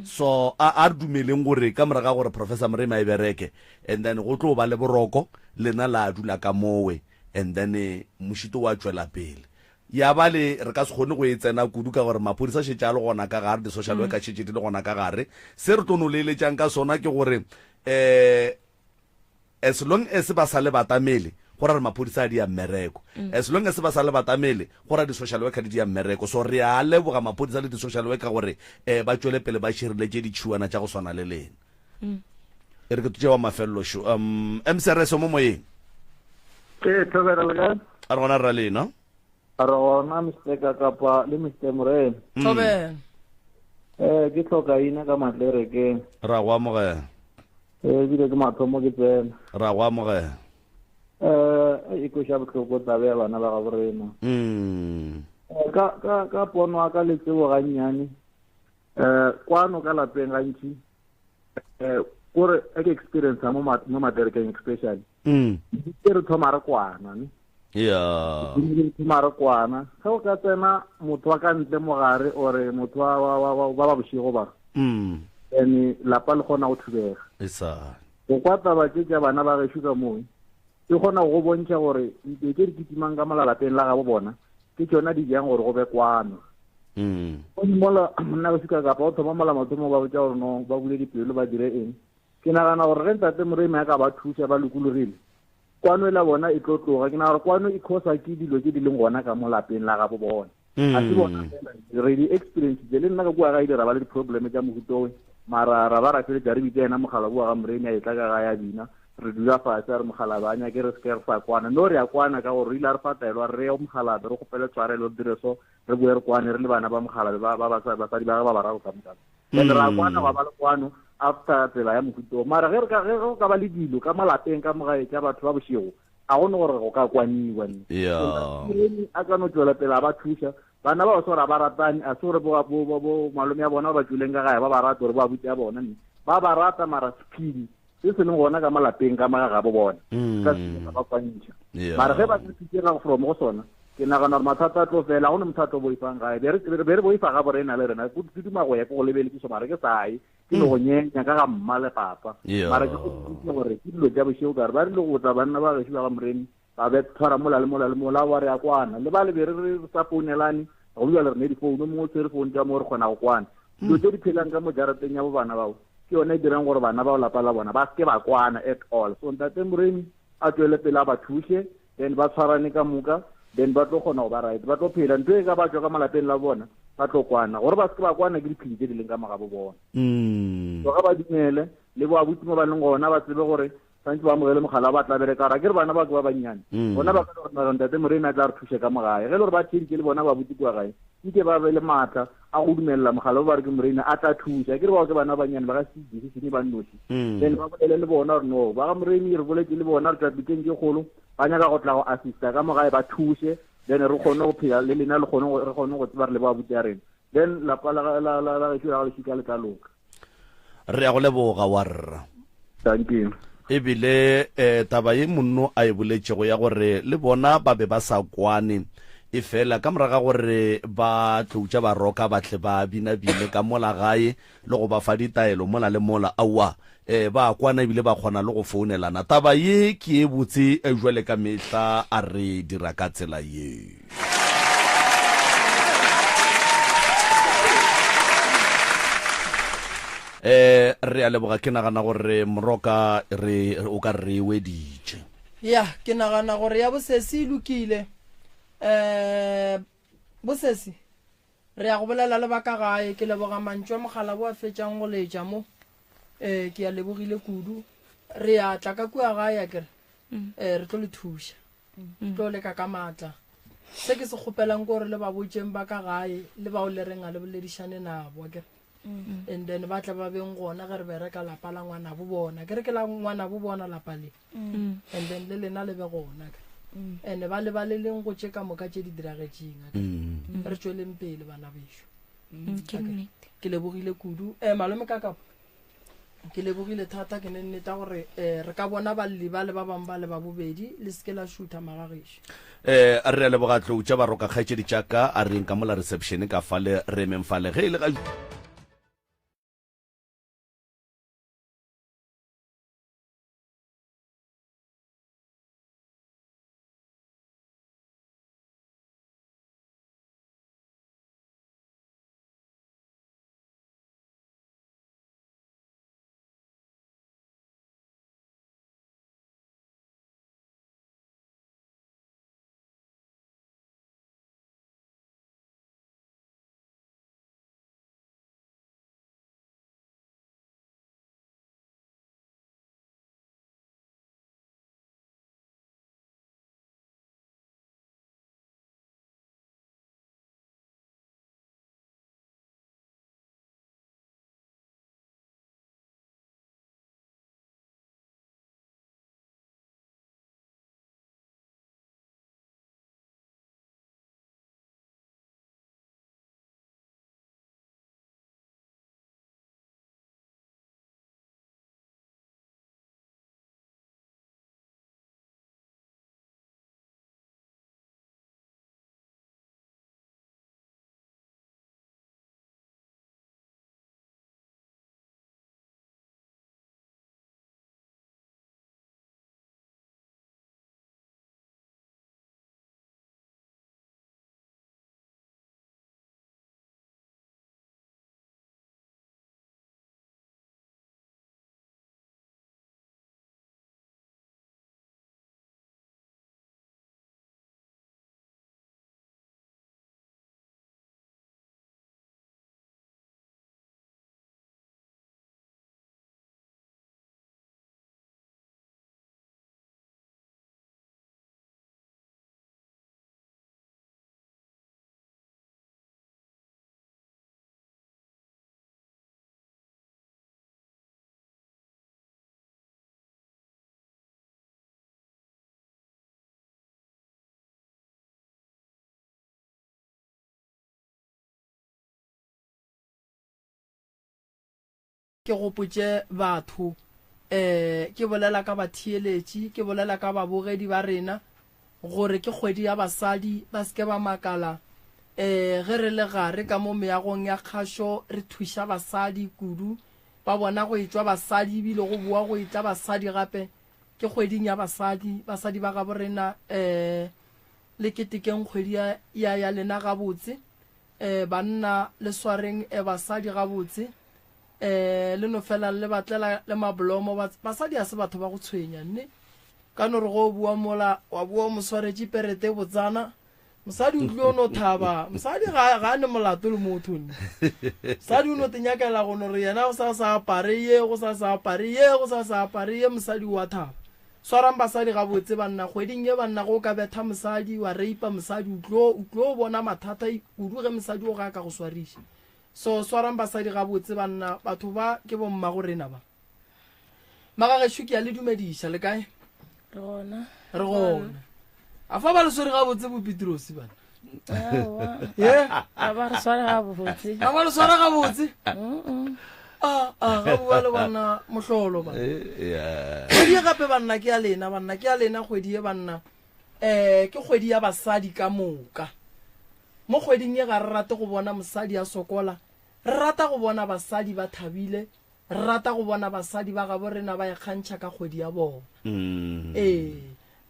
So a a re dumeleng gore ka morago ga gore Professor Moremi a e bereke and then go tlo ba le boroko, lena la dula ka mowe and then mošito wa tšwela pele. Ya ba le re ka se kgone go e tsena kudu ka gore maphodisa a šetše a le gona ka gare, di-social worker šetše di le gona ka gare. Se re tlo no le eletšang ka sona ke gore um As long as ba sa le batamele, go ra re maphodisa a dia mmereko. As long as ba sa le batamele, go ra di-social worker di dia mmereko. So re a leboga maphodisa le di-social worker gore um ba tšwele pele ba šireletše ditšhiwana tša go swana le lena. E re ke tšewa mafelelo šo. Um, MCRS o mo moyeng. Ee, thobela le kae? A re gona rra lena. A re gona Mr Kakapa le Mr Morena. Thobela. Eh, ke hloka ina ka matlerekeng. Ra go amogela. Ee, ebile ke mathomo ke tsena. Ra go amogela. Eh, e kweša bohloko taba ya bana ba gabo rena. Mm. Eh, ka ka ka pono ya ka le tsebo gannyane. Eh, kwano ka lapeng gantši eh kore e ke experience mo mo materekeng especially. Mm. Ke re thoma re kwana ne. Yeah. Re thoma re kwana. Ge o ka tsena motho wa ka ntle mogare ore motho wa wa wa ba ba bošego ba. Mm. Ene lapa le kgona go thubega. Esa. Go kwa taba tše tša bana ba gešo ka moo e kgona go bontšha gore ntlo tše di kitimang ka mola lapeng la gabo bona ke tšona di jang gore go be kwano. Mm. Mola monna gešo ka kapa o thoma mola mathomo ba botša gore no ba bule dipelo ba dire eng. Ke nagana gore ge ntate Moremi a ka ba thuša ba lokologile kwano e la bona e tlo tloga. Ke nagana gore kwano e causa ke dilo tše di leng gona ka mo lapeng la gabo bona. Ga se bona fela, re di experience le nna ka kua ga ile ra ba le di-problem tša mohuta owe, mara ra ba ra feletša re bitša yena mokgalabje wa ga Moremi a etla ka gae a bina, re dula fase a re mokgalabje a nyake re se ke re sa kwana. No re a kwana ka gore o ile a re fa taelo a re re ye go mokgalabje re kgopele tshwarelo re dire so, re boe re kwane re le bana ba mokgalabje ba, ba, basadi ba gagwe ba bararo ka moka. Then ra kwana gwa ba le kwano after tsela ya mohuta o. Mara ge re ka ge go ka ba le dilo ka mo lapeng ka mo gae tša batho ba bošego, a go ne gore go ka kwaniwa ne. Yeah. A ka no tšwela pele a ba thuša. Bana ba ba se gore a ba ratane, a se gore bo, bo, bo, bo malome ya bona ba ba tšweleng ka gae ba ba rata gore ba abuti ya bona ne. Ba ba rata mara sephiri se se leng gona ka malapeng ka mo ga gabo bona se ka se sa ba kwantšha. Mara ge ba ka thutega from go sona, ke nagana gore mathata a tlo fela. Ga go ne motho a tlo boifang gae. Be re, be re boifa gabo rena le rena. Ke duma go ya ke go lebeletšiša mara ke sa ye. Ke no go nyenya ka ga mma le papa. Mara ke go thuša gore ke dilo tša bošego ka re ba rile go tla banna ba gešo ba ga Moremi ba be tshwara mola le mola le mola wa re a kwana. Le ba le be re re sa founelane go bjale re ne difounu mongwe o tshwere founu tša mo re kgona go kwana. Dilo tše di phelang ka mo jarateng ya bo bana bao ke yone e dirang gore bana bao lapa la bona ba seke ba kwana at all. So ntate Moremi a tšwele pele a ba thuše then ba tshwarane ka moka then ba tlo kgona go ba right ba tlo phela ntho e ka ba tšwa ka malapeng la bona ba tlo kwana gore ba seke ba kwana ke diphedi tse di leng ka mogabo bona mm. so ga ba dumele le bo abuti mo ba leng gona ba tsebe gore tshwanetse ba amogele mogala ba tla bereka ra ke re bana ba ke ba bannyane mm. bona ba ka gore mara ntate morena a tla re thuse ka mogae ge e le gore ba theeditše le bona ba butse kua gae nke ba be le maatla a go dumelela mogala ba ba re ke morena a tla thuša ke re bao ke bana ba bannyane ba ka se decision ba nnoši mm. then ba bolele le bona gore no ba ga moremi re boletse le bona re tla piteng ke kgolo ba nyaka go tla go assista ka mogae ba thuse then re kgone go phela le lena le kgone re kgone go tseba re le ba buti ya rena then lapa la la la la gešo la lešika le tla loka re ya go leboga warra thank you ebile eh, taba ye monno a e boletšego ya gore le bona ba be ba sa kwane e fela ka moraga gore ba tloutša ba roka ba tle ba binabine ka mola gae le go ba fa ditaelo mola le mola aowa um ba kwana ebile ba kgona le go founelana taba ye ke ye botse eh, jwale ka mehla a re dira ka tsela ye Eh re a leboga ke nagana gore moroka re o ka re weditše. Ya ke nagana gore ya bosesi e lokile. Eh bosesi re ya go bolela le ba ka gae ke leboga mantšu a mogala bo a fetšang go letša mo. Eh ke ya lebogile kudu. Re ya tla ka kua gae a kere. Mm. Eh re tlo le thuša. Mm. Tlo leka ka maatla. Se ke se kgopelang ke gore le ba botšeng ba ka gae le bao le reng a le boledišane nabo akere. Mm. And then ba tla ba beng gona ge re bereka lapa la ngwanabo bona. Ke re ke la ngwanabo bona lapa le. Mm. And then le lena le be gona. Mm. And ba lebaleleng go tše ka moka tše di diragetšeng. Mm. Re tšweleng pele bana bešo. Mm. Ke nnete. Ke lebogile kudu. Eh malome ka kapa. Ke lebogile thata ke ne nneta gore eh re ka bona balli ba le ba bang ba le ba bobedi le seke la šutha magagešo. Eh re a leboga tlou tša baroka kgaetšedi tša ka a reng ka mola reception ka fale re emeng fale ge e le ga Ke gopotše batho, eh, ke bolela ka batheeletši, ke bolela ka babogedi ba rena, gore ke kgwedi ya basadi, ba se ke ba makala, eh, ge re le gare ka mo meagong ya kgašo re thuša basadi kudu, ba bona go etšwa basadi ebile go boa go etla basadi gape. Ke kgweding ya basadi, basadi ba gabo rena, eh, le ketekeng kgwedi ya, ya, ya lena gabotse. Eh, banna le swareng eh, basadi gabotse. Eh, le no fela le ba tlela le mablomo. Basadi a se batho ba go tshwenya, nne. Ka no re go bua mola, wa bua o mo swaretše perete e botsana. Mosadi o tlile o no thaba. Mosadi ga, ga a ne molato le motho, nne. Mosadi o no te nyakela go no re yena go sa sa apare ye, go sa sa apare ye, go sa sa apare ye, mosadi o a thaba. Swarang basadi gabotse banna, kgweding ye banna ge o ka betha mosadi, wa reipa mosadi, o tlo, o tlo bona mathata kudu ge mosadi o ga a ka go swariša. So swarang basadi gabotse banna, batho ba ke bommago rena ba. Magagešo ke a le dumediša, le kae? Re gona. Re gona. A fa ba le swere gabotse bo Petrosi bana? Ye? A ba re sware gabotse. A ba le swara gabotse? A a ga bua le bona mohlolo bana. Eh, Kgwedi ye gape banna ke ya lena banna ke ya lena kgwedi ye banna. Eh ke kgwedi ya basadi ka moka. Mo kgweding ye ga re rate go bona mosadi a sokola, re rata go bona basadi ba thabile, re rata go bona basadi ba gabo rena ba ikgantšha ka kgwedi ya bona. Mm. Ee,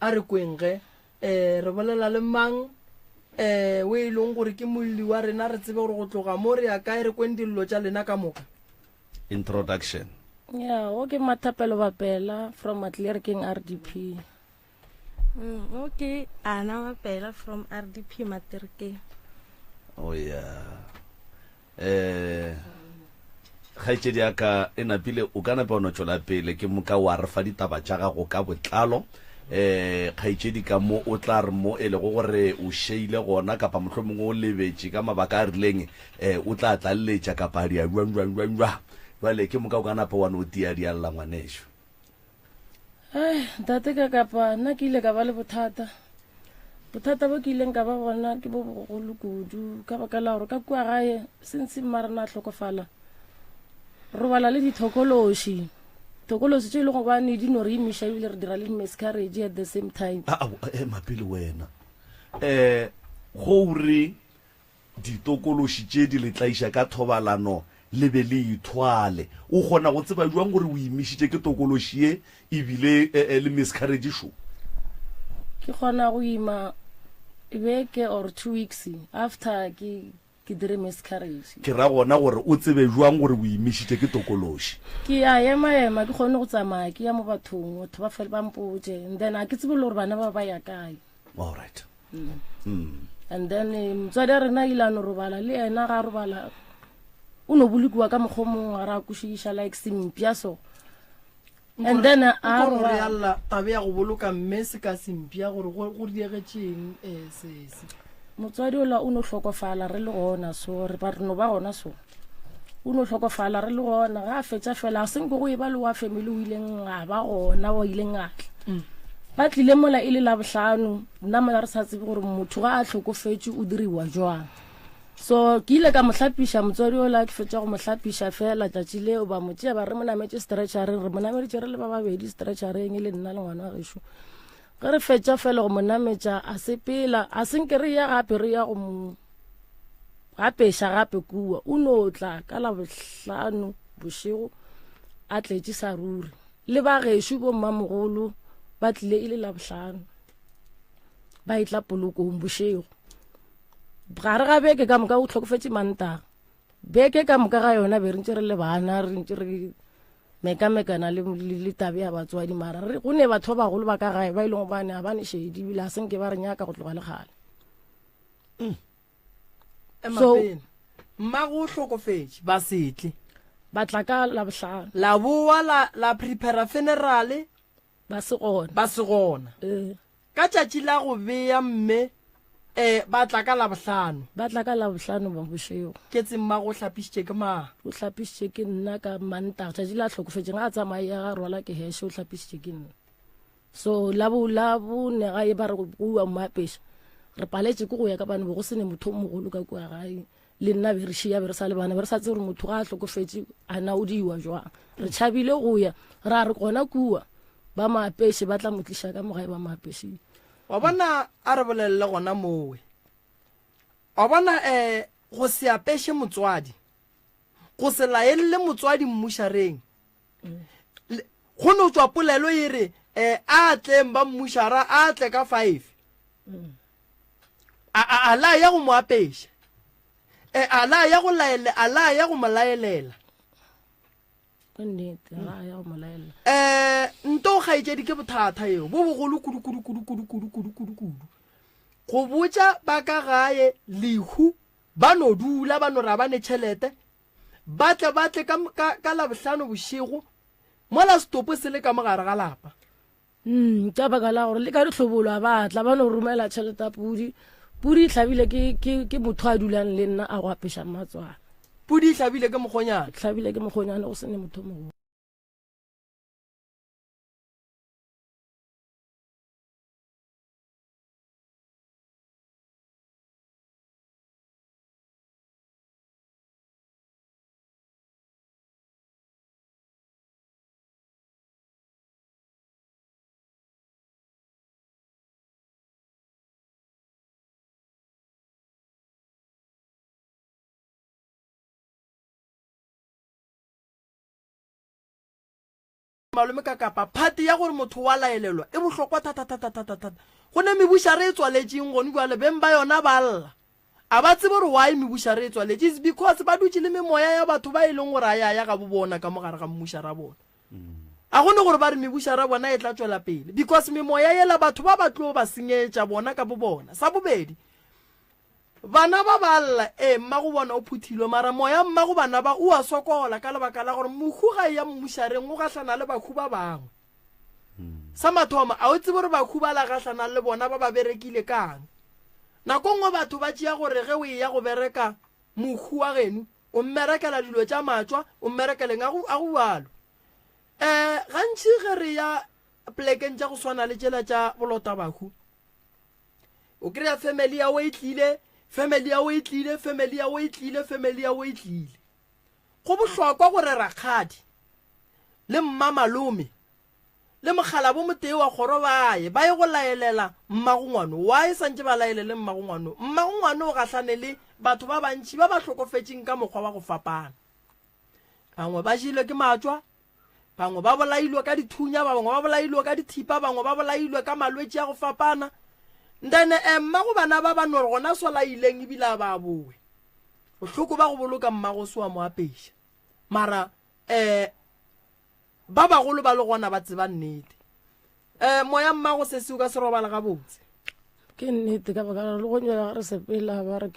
a re kweng ge. Ee, re bolela le mang ee o e leng gore ke molli wa rena, re tsebe gore go tloga mo re ya kae, re kweng dillo tša lena ka moka. Introduction. Ya, o ke Mathapelo Bapela from Matlerekeng RDP. O ke Ana Mapela from RDP Materekeng. Oh yeah. Eh kgaetšedi ya ka e napile o ka napa o no tšwela pele ke moka wa re fa ditaba tša gago ka botlalo eh kgaetšedi ka mo o tla re mo e lego gore o šeile gona kapa mohlomongwe o lebetše ka mabaka a rileng eh o tla tlaleletša kapa di a jwang jwang jwang jwang jwale ke moka o ka napa wa no tia dialla ngwanešu. Ai, ntate ka kapa nna ke ile ka ba le bothata. Bothata bo ke ileng ka ba gona ke bo bogolo kudu ka baka la gore ka kua gae since mma rena a hlokofala robala le dithokološi thokološi tše e le gobane di no re imiša ebile re dira le di-miscarriage at the same time. A ema pele wena um go re Ditokološi tše di le tlaiša ka thobalano le be le ithwale. O kgona go tseba bjang gore o imišitše ke tokološi ye ebile le miscarriage šo? Ke kgona go ima beke or 2 weeks after ke ke dire miscarriage. Ke ra gona gore o tsebe bjang gore o imišitše ke tokološi? Ke a ema ema ke kgone go tsamaya ke ya mo bathong batho ba fele ba mpotše and then a ke tsebe le gore bana ba ba ya kae. All right. Mm. And then eh, motswadi a rena ile a no robala le yena ga a robala o no bolokiwa ka mokgwa o mongwe ga re a kwešiša like sempša so and then a robala tabe ya go boloka mme se ka sempša gore go diegetšeng um sese motswadi ola o no hlokofala re le gona so re ba re no ba gona so o no hlokofala re le gona ga a fetša fela a senko go e ba le wa family o ileng a ba gona o ileng a tla mm. ba tlile mola e le labohlano nna mola re sa tsebe gore motho ga a hlokofetše o diriwa jwang so ke ile ka mo hlapiša motswadi ola ke fetša go mo hlapiša fela tšatši leo ba mo tšea ba re mo nametše stretchereng re mo nameditše re le ba babedi stretchereng e le nna le ngwana wa gešo ge re fetša fela go mo nametša a sepela a senke re ya gape re ya go mo gapeša gape kua o no tla ka labohlano bošego a tletše sa ruri le ba gešo bo mmamogolo ba tlile e le labohlano ba e tla polokong bošego gare ga beke ka moka o hlokofetše mantaga beke ka moka ga yona be re ntse re le bana re ntse re mekamekana le, le, le tabe ya batswadi mara re go ne batho ba bagolo ba ka gae ba e leng gobane ga ba ne šedi ebile a senke ba re nyaka go tloga le kgale mm. so mmago o hlokofetše ba setle ba tla ka labohlano la boa la, la prepara funerale ba se gona ba se gona ee. ka tšatši la go bea mme um ba tla ka labohlano ba tla ka labohlano ba bošego ke tse mmago o hlapišitše ke mang o hlapišitše ke nna ka mantaga tšatši la hlokofetšeng ga a tsamaye ga rwala ke heshe o hlapišitše ke nna so la bo la bone ga e ba re go iwa mo apeša re paletše ke go ya ka bane bo go sene motho o mogolo ka kua gae. Le nna be re šia be re sa le bana, be re sa tsebe gore motho ga a hlokofetše a na o diwa jwang. Re tšhabile go ya, ra re gona kua ba mo apeše, ba tla mo tliša ka mo gae ba mo apešile. Wa bona, a re bolelele gona mowe. Wa bona, um go se apeše motswadi, go se laelele motswadi mmušareng. Go no tšwa polelo e re, um a tleng ba mmušara, a tle ka five. A, a, a la ya go mo apeša. E, a la ya go laele, a la ya go mo laelela. Ke nnete, a la ya go mo laelela. Eh, nto kgaetšedi ke bothata eo, bo bogolo kudu kudu kudu kudu kudu kudu kudu kudu. Go botša ba ka gae lehu ba no dula ba no ra ba ne tšhelete ba tle ba tle ka, ka, ka labohlano bošego mola setopo se le ka mogare ga lapa. Mm, ka baka la gore le ka dihlobolo a ba tla ba no romela tšhelete ya pudi. Pudi e hlabile ke, ke, ke motho a dulang le nna a go apeša mmatswana. Pudi e hlabile ke mokgonyana? Hlabile ke mokgonyana go se ne motho mogolo. Malome ka kapa phate ya gore motho wa laelelwa e bohlokwa thata-thata-thata-thata. Go ne mebušare e tswaletšeng gone bjale beng ba yona ba lla. A ba tsebe gore why mebušare e tswaletše is because ba dutše le memoya ya batho ba e leng gore a ya ya ga bo bona ka mo gare ga mmušara bona. A go ne gore ba re mebušara bona e tla tšwela pele because memoya yela batho ba ba tlo ba senyetša bona ka bo bona. Sa bobedi, bana ba ba lla, ee, mmago bona o phuthilwe, mara moya mmago bana ba o a sokola ka lebaka la gore mohu ga e ya mmušareng o gahlana le bahu ba bangwe. Sa mathomo, a o tsebe gore bahu ba la gahlanang le bona ba ba berekile kang? Nako nngwe batho ba tšea gore ge o eya go bereka mohu wa geno, O mmerekela dilo tša matšwa, o mmerekeleng? A go, a go bjalo. Um gantši ge re ya plekeng tša go swana le tšela tša bolotabahu, o kry-a family ya o e tlile, family ya o e tlile, family ya o e tlile, family ya o e tlile. Go bohlokwa gore rakgadi le mmamalome le mokgalabo motee wa kgoro ba ye ba ye go laelela mmagongwano. Why santše ba laelele mmagongwano? Mmagongwano o gahlane le batho ba bantši ba ba hlokofetšeng ka mokgwa wa go fapana. Bangwe ba jelwe ke matšwa, bangwe ba bolailwe ka dithunya, ba bangwe ba bolailwe ka dithipa, bangwe ba bolailwe ka malwetši a go fapana. Then eh, mmago bana ba ba no re gona so laileng ebile a ba boe. Bohloko ba go boloka mmago se wa mo apeša. Mara eh Ba bagolo ba le gona ba tseba nnete. Um moya mmago sesi o ka se robala gabotse. Ke nnete ka baka la le go nyela re sepela ba re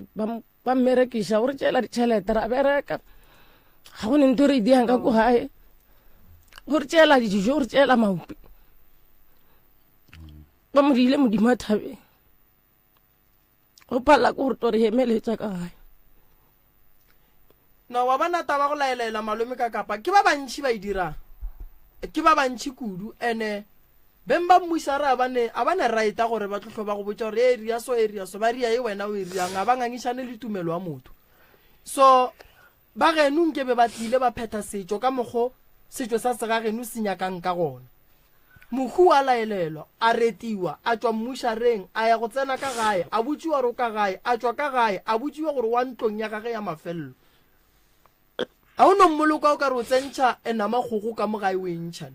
ba mmerekiša o re tšeela ditšhelete ra bereka ga go ne nto re e diang ka ko gae o re tšeela dijo o re tšeela maopi ba mo diile modimo a thabeng Go phala ke gore to re emeletša ka gae. No wa bona taba go laelaela malome ka kapa ke ba bantši ba e dirang. Ke ba bantši kudu ene beng ba mmušare a ba ne a ba ne right gore ba tlo ba go botša gore e ria so e ria so ba ria e wena o e riang a ba ngangišane le tumelo ya motho. So ba geno nke be ba tlile ba phetha setšo ka mokgo setšo sa segageno se nyakang ka gona. Mohu a laelelwa, a retiwa, a tšwa mmušareng, a ya go tsena ka gae, a botšiwa gore o ka gae, a tšwa ka gae, a botšiwa gore wa ntlong ya gage ya mafello. A o no mmoloka o ka re o tsentšha enama kgogo ka mo gae o e ntšha.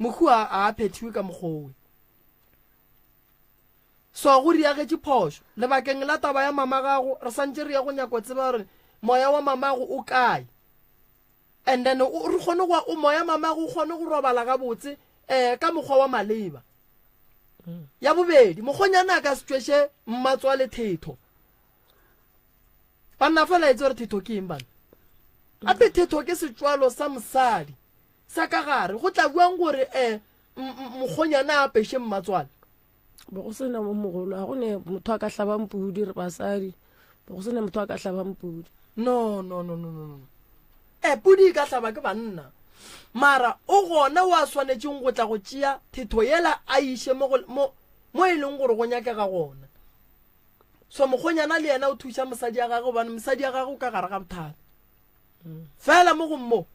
Mohu a a phethiwe ka mokgowe. So go riagetše phošo. Lebakeng la taba ya mama gago, re santše re ya go nyako tseba gore moya wa mamago o kae. And then o re kgone go o moya mamago o kgone go robala gabotse eh ka mokgwa wa maleba. Ya bobedi, mokgonyana a ka se tšweše mmatswale thetho. Banna fela itse gore thetho ke eng bana. Ape thetho ke setšwalo sa mosadi sa ka gare. Go tla buang gore eh mokgonyana a apeše mmatswale. Bo go sena mo mogolo, a go ne motho a ka hlabang pudi re basadi. Bo go sena motho a ka hlabang pudi. No, no, no, no, no, no. E, pudi e ka hlaba ke banna. Mara o gona wa swanetšeng go tla go tšea thetho yela a iše mo, mo, mo e leng gore go nyakega gona. So mokgonyana le yena o thuša mosadi ya gagwe gobane mosadi ya gagwe o ka gare ga bothata. Fela mo go mo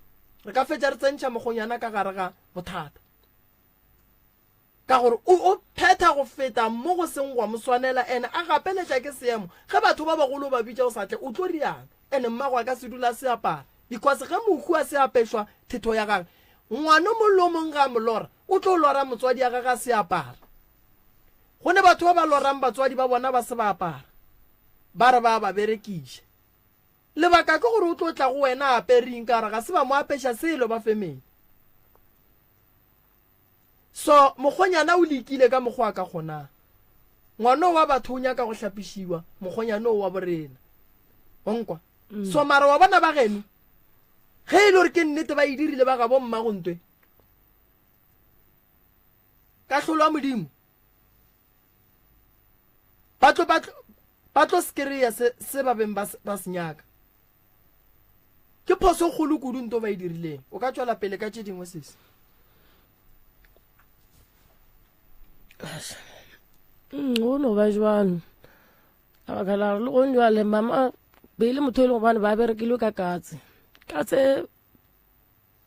re ka fetša re tsentšha mokgonyana ka gare ga bothata. Ka gore o, o phetha go feta mo go seng gwa mo swanela ene a gapeletša ke seemo. Ge batho ba bagolo o ba bitša o sa tle, o tlo riang? Ene mmago a ka se dula a se apara because ge mohu a se apešwa thetho ya gage, ngwana o mong le o mong ge a mo lora, o tlo lora motswadi ya gage a se apara. Go ne batho ba ba lorang batswadi ba bona ba se ba apara, ba re ba a ba berekiša. Lebaka ke gore o tlo tla go wena a apere eng ka gore ga se ba mo apeša selo ba family. So mokgonyana o lekile ka mokgwa a ka kgonang. Ngwano wa batho o nyaka go hlapišiwa, mokgonyana o wa borena. Wa nkwa? Mm. So mara wa bona ba geno ge e le gore ke nnete ba e dirile ba gabo mmagontwe kahlolo ya modimo ba tlo ba tlo ba tlo se se se ba beng ba se nyaka ke phoso kgolo kudu nto ba e dirileng o ka tšwela pele ka tše dingwe sese mm, go no ba jwalo ka baka la gore le gong jwale mama be e le motho e le gobane ba berekilwe ka katse katse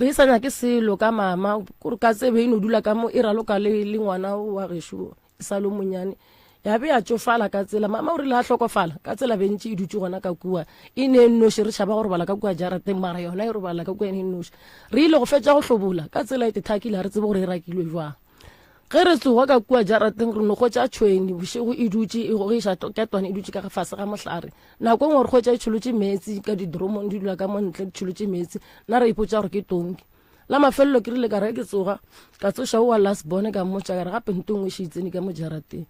Be e sa nyake selo ka mama, kore ka tsebe e no dula ka mo e raloka le, le ngwana wa gešo e sa le monyane. Ya be ya tšofala ka tsela. Mama o rile a hlokofala, ka tsela bentše e dutše gona ka kua. E ne e nnoši, re tšhaba go robala ka kua jarateng, mara yona e robala ka kua e ne e nnoši. Re ile go fetša go hlobola, ka tsela e tethakile, ga re tsebe gore e rakilwe jwang. Ge re tsoga ka kua jarateng re no hwetša tšhwene bošego e dutše e gogiša ketwane e dutše ka fase ga mohlare. Nako e nngwe re hwetša e tšholotše meetse ka didromong di dula ka mo ntle di tšholotše meetse. Nna re ipotša gore ke tonki. La mafelelo ke rile ka re ke tsoga ka tsoša o wa last born ka mmotša ka re gape nto nngwe e še e tsene ka mo jarateng.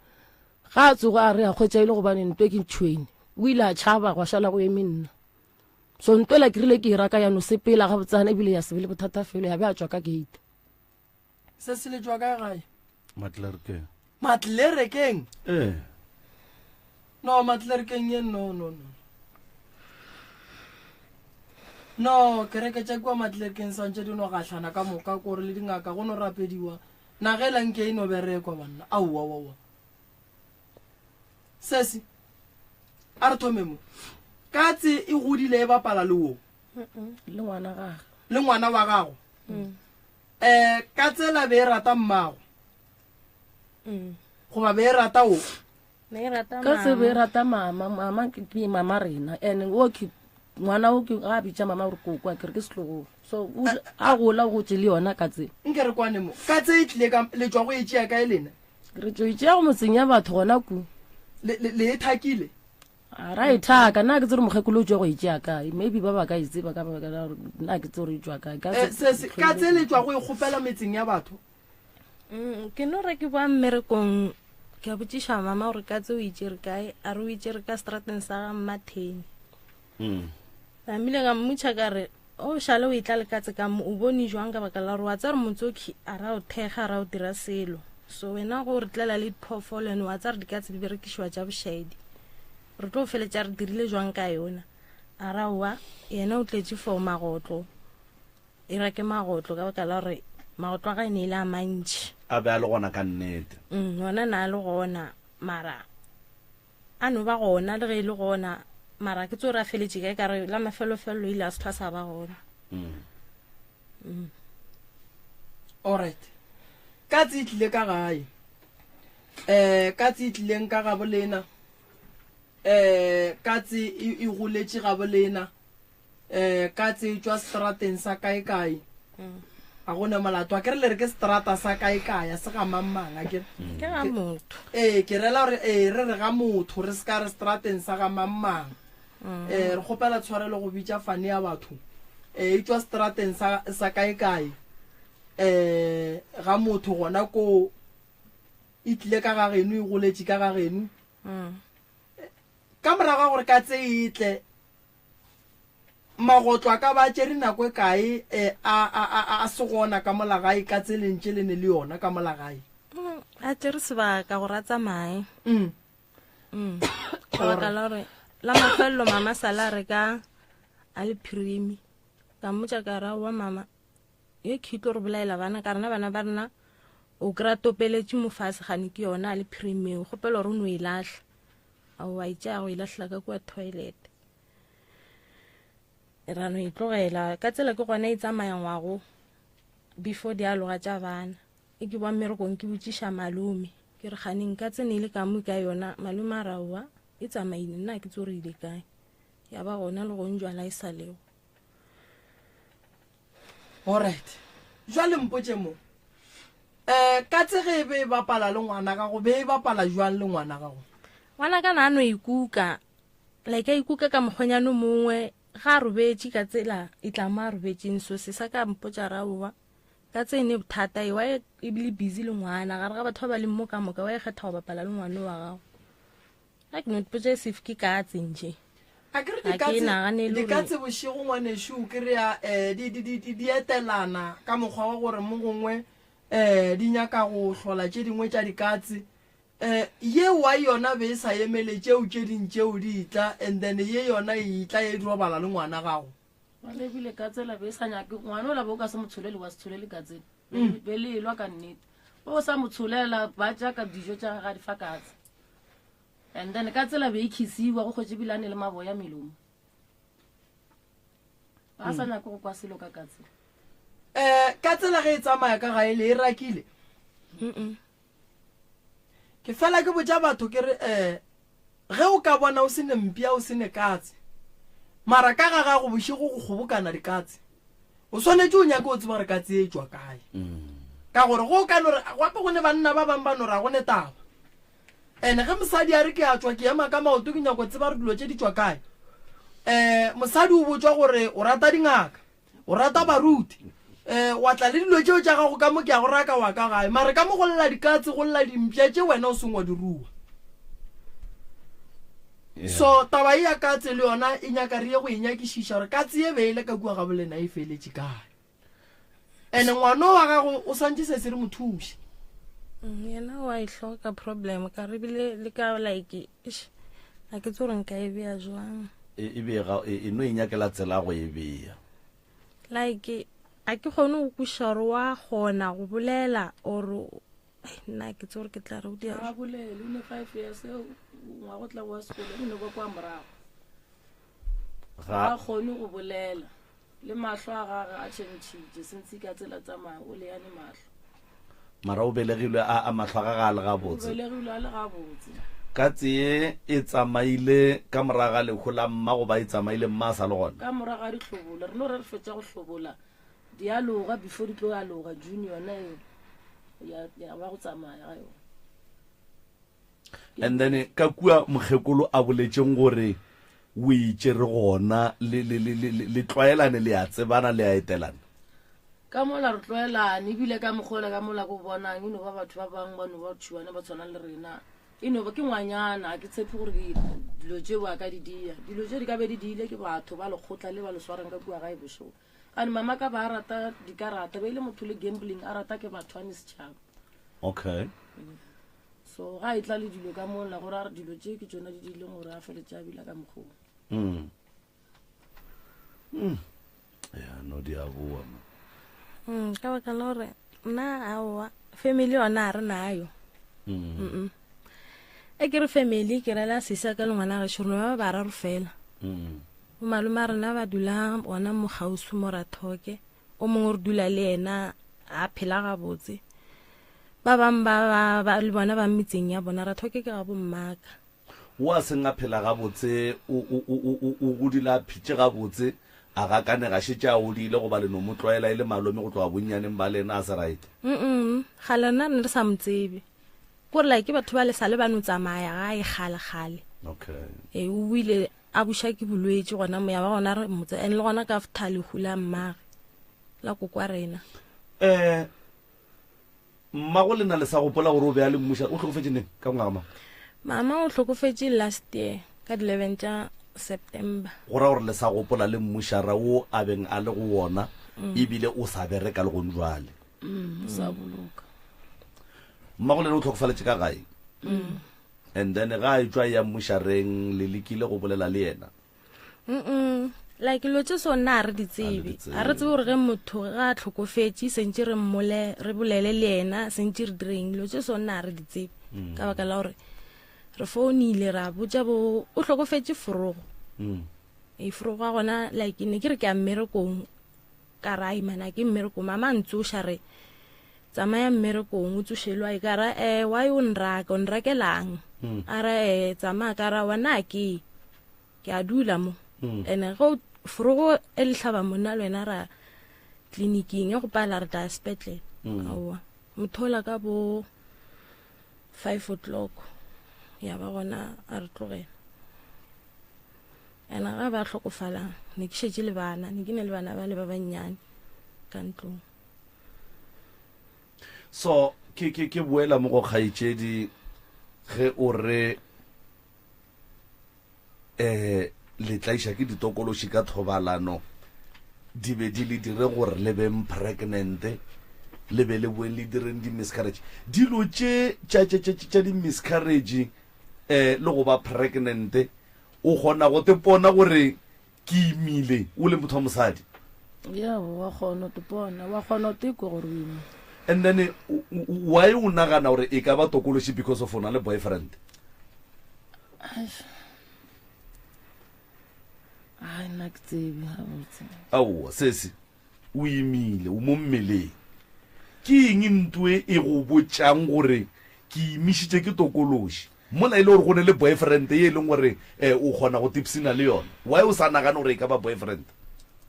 Ga a tsoga a re a hwetša e le gobane nto ke tšhwene. O ile a tšhaba gwa šala go eme nna. So nto ela ke rile ke e raka ya no sepela gabotsana ebile ya se be le bothata felo ya be a tšwa ka gate. Se se letšwa kae gae? Matlerekeng. Matlerekeng? Ee. No, Matlerekeng ye no no no. No, kereke tša kua Matlerekeng swantše di no gahlana ka moka kore le dingaka go no rapediwa. Nagela nke e no berekwa banna. Aowa wa wa. Sesi. A re thome mo. Katse e godile e bapala le wo. Le ngwana gagwe. Le ngwana wa gago. Mm. Eh, ka tsela be e rata mmago mm. goba be e rata o ka tse be e rata mama mama ke mama rena and o ke ngwana o ke ga bitša mama gore koko a kere ke setlogolo so a gola o gotse le yona ka tse nke re kwane mo ka tse e tlile ka le tswa go e tšea kae lena re tšo e tšea go motseng ya batho gona ku le e thakile A ra e thaka, na ke tsere mokgekolo o tšwa go e tšea kae? Maybe ba ba ka e tseba ka baka la gore na ke tsere e tšwa kae. Ka eh, se, se, ka tse le tšwa go e kgopela metseng ya batho. Mm, ke no re ke boa mmerekong ke a botšiša mama gore ka tse o itšere kae a re o itšere ka strateng sa ga mmatheni mm. namile ka mmutšha ka re o šale o etla le katse ka mo o bone jwang ka baka la gore wa tsa re motsoki a ra o thekga a ra o dira selo so wena go re tlela le diphoofolo ene wa tsa re dikatse di berekišiwa tša bošaedi re tlo feletša re dirile jwang ka yona a ra oa yena o tletše for magotlo e reke magotlo ka baka la gore magotlo a ga e ne e le a mantšhi a be a le gona ka nnete mm, ona na a le gona mara A no ba gona, le ge e le gona, mara ke tso re a feletše kae ka re la mafelofelelo ile a se tlhwa sa ba gona. Mm. Mm. Alright. Katse e tlile ka gae. Eh katse e tlileng ka gabo lena. Eh katse e, e goletše gabo lena. Eh katse e tšwa strateng sa kae kae. Mm. A go ne molato a ke re le re ke strata sa kae kae a se ga mang mang a ke mm. Ke ga motho. Ee ke rela gore ee re re ga motho re se ka re strateng sa ga mang mang. Mm. Eh re kgopela tshwarelo go bitša fane ya batho. Eh e tšwa strateng sa sa kae kae. Eh ga motho gona ko e tlile ka ga geno e goletše ka ga geno. Mm. Ka morago ga gore katse e tle Magotlo a ka ba a tšere nako e kae a, a, a, a se gona ka mola gae ka tseleng tše le ne le yona ka mola gae? Mm, a tšere sebaka gore a tsamaye. Mm. Mm. Ka baka la gore la mafelelo mama sala a reka a le phirimi. Ka mmotša ka re aowa mama, ye ke tlo re bolaela bana ka rena bana ba rena o kry-a topeletše mo fase gane ke yona a le phirimeng kgopela gore o no e lahla. Aowa, e tšea go e lahlela ka kua toilet. Ra no e tlogela. Ka tsela ke gona e tsamaya ngwago before di aloga tša bana. E ke boa mmerekong ke botšiša malome. Ke re kgane nka tsene e le ka mo ka yona. Malome a re aowa e tsamaile nna ga ke tse gore ile kae. Ya ba gona le gong jwala e sa lego. Alright. Jwale mpotše mo. Eh, katse ge e be e bapala le ngwana gago, be e bapala jwang le ngwana gago? Ngwana ka na a no ikuka. Like a ikuka ka mokgonyane mongwe ga a robetše ka tsela e tla mo a robetšeng so se sa ka mpotša ra owa ka tse ne bothata e wa e bile busy le ngwana gare ga batho ba ba leng mo ka moka wa e kgetha go bapala le ngwana wa gago A ke no ipotša e sef ke katse nje. A ke re Ga ke naganele gore- dikatse bošego ngwanešu o kry-a um di, di, di, di, di etelana ka mokgwa wa gore mo gongwe um di nyaka go hlola tše dingwe tša dikatse um ye wa yona be e sa emele tšeo tše ding tšeo di etla and then ye yona e etla e robala le ngwana gago. Ngwana ebile katse la be e sa nyake ngwana ola be o ka se mo tsholele wa se tsholele katse be le elwa ka nnete o sa mo tsholela ba ja ka dijo tša gage a di fa katse and then ka tsela be e khisiwa go kgwetše bile a ne le maboya melomo ba sa nyake go kwa selo ka katse um ka tsela ge e tsamaya ka gae le e rakile ke fela ke botša batho ke re um ge o ka bona o se ne mpša o se ne katse mara ka ga gago bošego go kgobokana dikatse o swanetše o nyake o tseba gore katse e tšwa kae ka gore go ka no re gape go ne banna ba bangwe ba no re ga go ne taba ene ge mosadi a re ke a tšwa ke ema ka maoto ke nyako tseba gore dilo tše di tšwa kae um mosadi o botšwa gore o rata dingaka o rata baruti um wa tla le dilo tšeo tša gago ka mo ke ya go raka wa ka gae mare ka mo go lla dikatse go lla dimpša tše wena o seng wa di rua so taba e ya katse le yona e nyaka re ye go e nyakišiša gore katse ye be e le ka kua ga bolena e feletše kae ene ngwano wa gago o swantše se se re mo thuše mm, yena wa e hloka problem ka re bile le ka like a ke tse gore nka e bea jwang e, e bega e, e no e nyakela tsela go e bea like a ke kgone go kweša gore wa kgona go bolela or nna ke tse gore ke tla re o dia a bolele o ne five years ngwa go tla wa sekolo o ne kwa kwa morago ga a kgone go bolela Le mahlo a gage a tšhentšhitše, since ka tsela tsamaya o leane mahlo. Mara o belegilwe a a mahlo a gage a le gabotse. O belegilwe a le gabotse. Katse ye e tsamaile ka morago ga lehu la mma goba e tsamaile mma a sa le gona? Ka morago ga dihlobola, re no re re fetša go hlobola di aloga before di tlo aloga June yona eo ya ya ba go tsamaya ga yona. And then ka kua mokgekolo a boletšeng gore o itšere gona le, le, le, le, le tlwaelane le a tsebana le a etelana. Ka mola re tlwaelane ebile ka mokgola ka mola ko bonang e no ba batho ba bangwe ba no ba tšhuana ba tshwana le rena e no ba ke ngwanyana a ke tshepe gore ke dilo tšeo a ka di dia dilo tše di ka be di diile ke batho ba lekgotla le ba le swarang ka kua gae bošego gane mama ka ba a rata dikarata ba ile motho le gambling a rata ke batho a ne setšhaba okay so ga e tla le dilo ka mola gore a re dilo tše ke tsona di dileng gore a feletse a bila ka mokgong mm. mm. ya no di a boa ma mm, ka baka la gore nna aowa family yona a re nayo mm. e ke re family ke rela sesa ka le ngwana gešo rona ba bararo fela mm. bomalome a rena ba dula gona mo kgauswi mo rathoke o mongwe re dula le yena a phela gabotse ba bangwe ba ba ba le bona ba metseng ya bona rathoke ke ga bommaka o a seng a phela gabotse o o o o o godile a phitše gabotse a gakanega šetše a godile goba le no mo tlwaela e le malome go tloga bonnyaneng ba lena a se right mm ga lena ne re sa mo tsebe kore like ke batho ba le sa le ba no tsamaya gae kgale kgale okay ee o ile a buša ke bolwetši gona moya wa gona re motse and le gona ka after lehu la mmage la kokwa rena um mmago lena le sa gopola gore o be a le mmuša o hlokofetše neng ka ngwaga mang mama o hlokofetše last year ka di-11 tša september go ra gore le sa gopola le mmušara wo a beng a le go wona mm. ebile o sa bereka le gong jwale mm, o sa boloka mmago lena o tlhokofaletše ka gae mm. And then ga a etšwa ya mmušareng le lekile go bolela le yena? Mm like dilo tše so nna a re di tsebe a re tsebe gore ge motho ga a tlhokofetše sentše re mmole re bolele le yena sentše re direng dilo tše so nna a re di tsebe mm. ka baka la gore Re founile ra botša bo o hlokofetše forogo. Mm. E forogo ga gona like ne ke re ke ya mmerekong ka ra imana ke mmerekong mama a ntsoša re tsamaya mmerekong o tsošelwa e ka ra eh why o nraka o nrakelang Mm. a ra eh tsamaya ka ra wena ke ke a dula mo Mm. ene go forogo e le hlaba monna le wena ra tleliniking e go pala re tla sepetlele Mm. aowa mothola ka bo 5 o'clock ya ba gona a re tlogela ena ga ba hlokofala ne ke šetše le bana ne ke ne le bana ba le ba bannyane ka ntlong so ke ke ke boela mo go kgaetšedi ge o re um le tlaiša ke ditokološi ka thobalano di be di le dire gore le beng pregnant le be le boeng le direng di-miscarriage dilo tše tša di-miscarriage um le go ba pregnant o kgona go tepona gore ke imile o le motho wa mosadi ya wa kgona go tepona wa kgona go tekwe gore o imile and then why o nagana gore e ka ba tokološi because of o na le boyfriend Ai, nna ke tsebe gabotse. Aowa, sesi, o imile, o mo mmeleng. Ke eng ntwe e go botšang gore ke imišitše ke tokološi? Mola e le gore go ne le boyfriend ye e leng gore eh, o kgona go tipsina le yona. Why o sa nagane gore e ka ba boyfriend?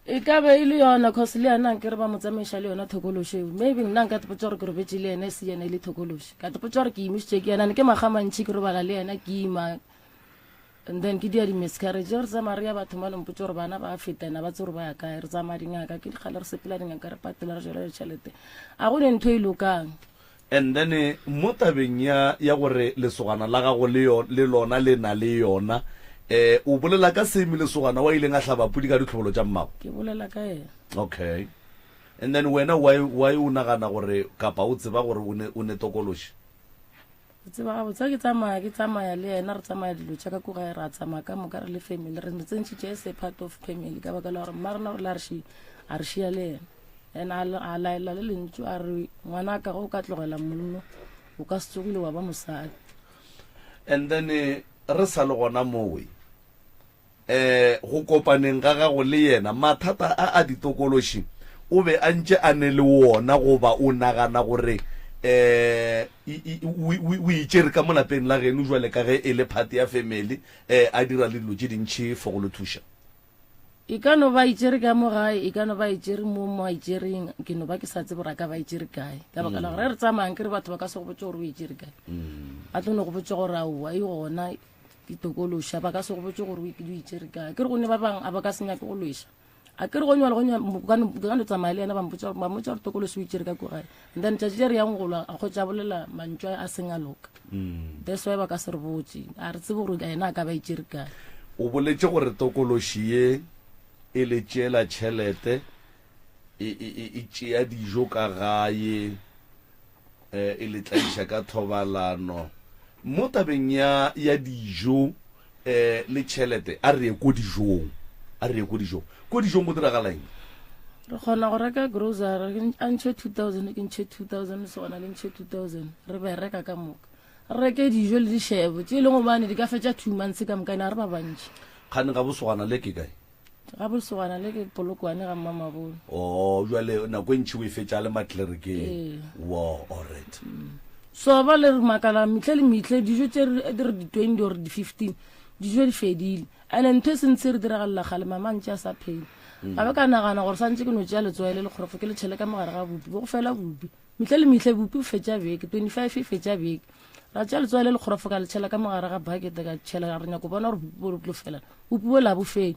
E ka be e le yona cause le yena nkere ba mo tsamaiša le yona thokološi eo. Maybe nna nka tepotša gore ke robetše le yena e se yena e le thokološi. Ka tepotša gore ke imišitše ke yena, ne ke makga a mantši ke robala le yena ke ima and then ke dia di-miscarriage. Ge re tsamaya re ya batho ba no mpotša gore bana ba feta ena ba tse gore ba ya kae. Re tsamaya dingaka ke dikgale re sepela dingaka re patela re jela ditšhelete. A go ne ntho e lokang. And then mo tabeng ya ya gore lesogana la gago le yo le lona le na le yona, eh o bolela ka same lesogana wa ileng a hlaba pudi ka ditlhobolo tša mmago? Ke bolela ka yena. Okay. And then wena why why o nagana gore kapa o tseba gore o ne o ne tokološi? Ke tseba gabotse ke tsamaya ke tsamaya le yena re tsamaya dilo tša ka ko gae ra tsamaya ka moka re le family re mo tsentšhitše as a part of family ka baka la gore mma rena o rile a re shi a re šia le yena. Yena a laela le lentšu a re, Ngwanaka, ge o ka tlogela mollo, o ka se tsogile wa ba mosadi. And then eh, re sa le gona mowe eh go kopaneng ga gago le yena mathata a a ditokološi o be a ntše a ne le wona goba o nagana gore eh o itšere ka mo lapeng la geno jwale ka ge e le part ya family eh a dira le dilo tše dintšhi for go le thuša? E ka no ba itšere ka mo gae, e ka no ba itšere mo mo a itšereng, ke no ba ke sa tsebe gore a ka ba itšere kae. Ka baka la gore ge re tsamayang ke re batho ba ka se go botse gore o itšere kae. Ba tlo no go botse gore aowa e gona ke tokološa, ba ka se go botse gore o itšere kae. Ke re go ne ba bangwe a ba ka se nyake go lweša. A ke re go nywa le go nywa, ka no, ka no tsamaya le yena ba mpotsa, ba mmotsa gore tokološi o itšere ka ko gae. And then tšatši le re yang go lwa, a kgotsa a bolela mantšu a seng a loka. That's why ba ka se re botše. A re tsebe gore yena a ka ba itšere kae. O boletše gore tokološi ye e le tšeela tšhelete, e, e, e, e tšea dijo ka gae, eh, e le tlaiša ka thobalano. Mo tabeng ya, ya dijo eh, le tšhelete, a re ye ko dijong, a re ye ko dijong. Ko dijong go diragala eng? Re kgona go reka grocery, a ntšhe 2000, ke ntšhe 2000, lesogana le ntšhe 2000, re bereka ka moka. Re reke dijo le dišebo tše e leng gobane di ka fetša two months ka moka, ene ga re ba bantši. Kgane ga bosogana le ke kae? Ga bosogana le ke Polokwane ga Mmamabolo. Oh, jwale nako e ntši o e fetša a le matlerekeng. Ee. Wo, alright. So ba le re makala mehle le mehle dijo tše re di re di 20 or di 15 dijo di fedile. Ene ntho e sentse e re diragalela kgale mama a ntše a sa phela. Ka ba ka nagana gore santse ke no tšea letswai le lekgorofo ke le tšhele ka mogare ga bupi bo go fela bupi. Mehle le mehle bupi bo fetša beke, 25 e fetša beke. Ra tšea letswai le lekgorofo ka le tšhela ka mogare ga bucket ka tšhela re nyako bona gore bupi bo tlo fela. Bupi bo la bo fele.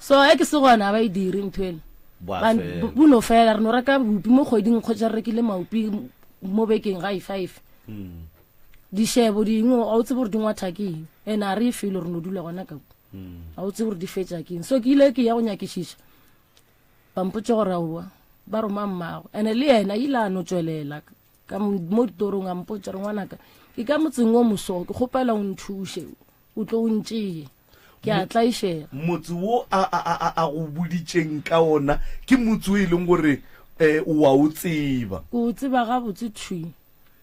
So e ke se gona ba e dire ntho ela. Bo a Ba- fela. bo no fela re no reka bupi mo kgweding kgotsa re rekile maupi mo bekeng ga e five. Dishebo dingwe ga o tsebe gore di ngwatha ke eng. Ene a re e felo re no dula gona ka kwa. Ga o tsebe gore di fetša ke eng. So ke ile ke ya go nyakišiša. Ba mpotša gore aowa ba roma mmago. Ene le yena ile a no tšwelela ka mo ditorong a mpotša re ngwanaka ke ka motseng o moso ke kgopela o nthuše o tlo o ntšee ke a tlaišega. Motse wo a, a, a, a, a go boditšeng ka ona ke motse o e leng gore um o a o tseba. Ke o tseba gabotse thwi.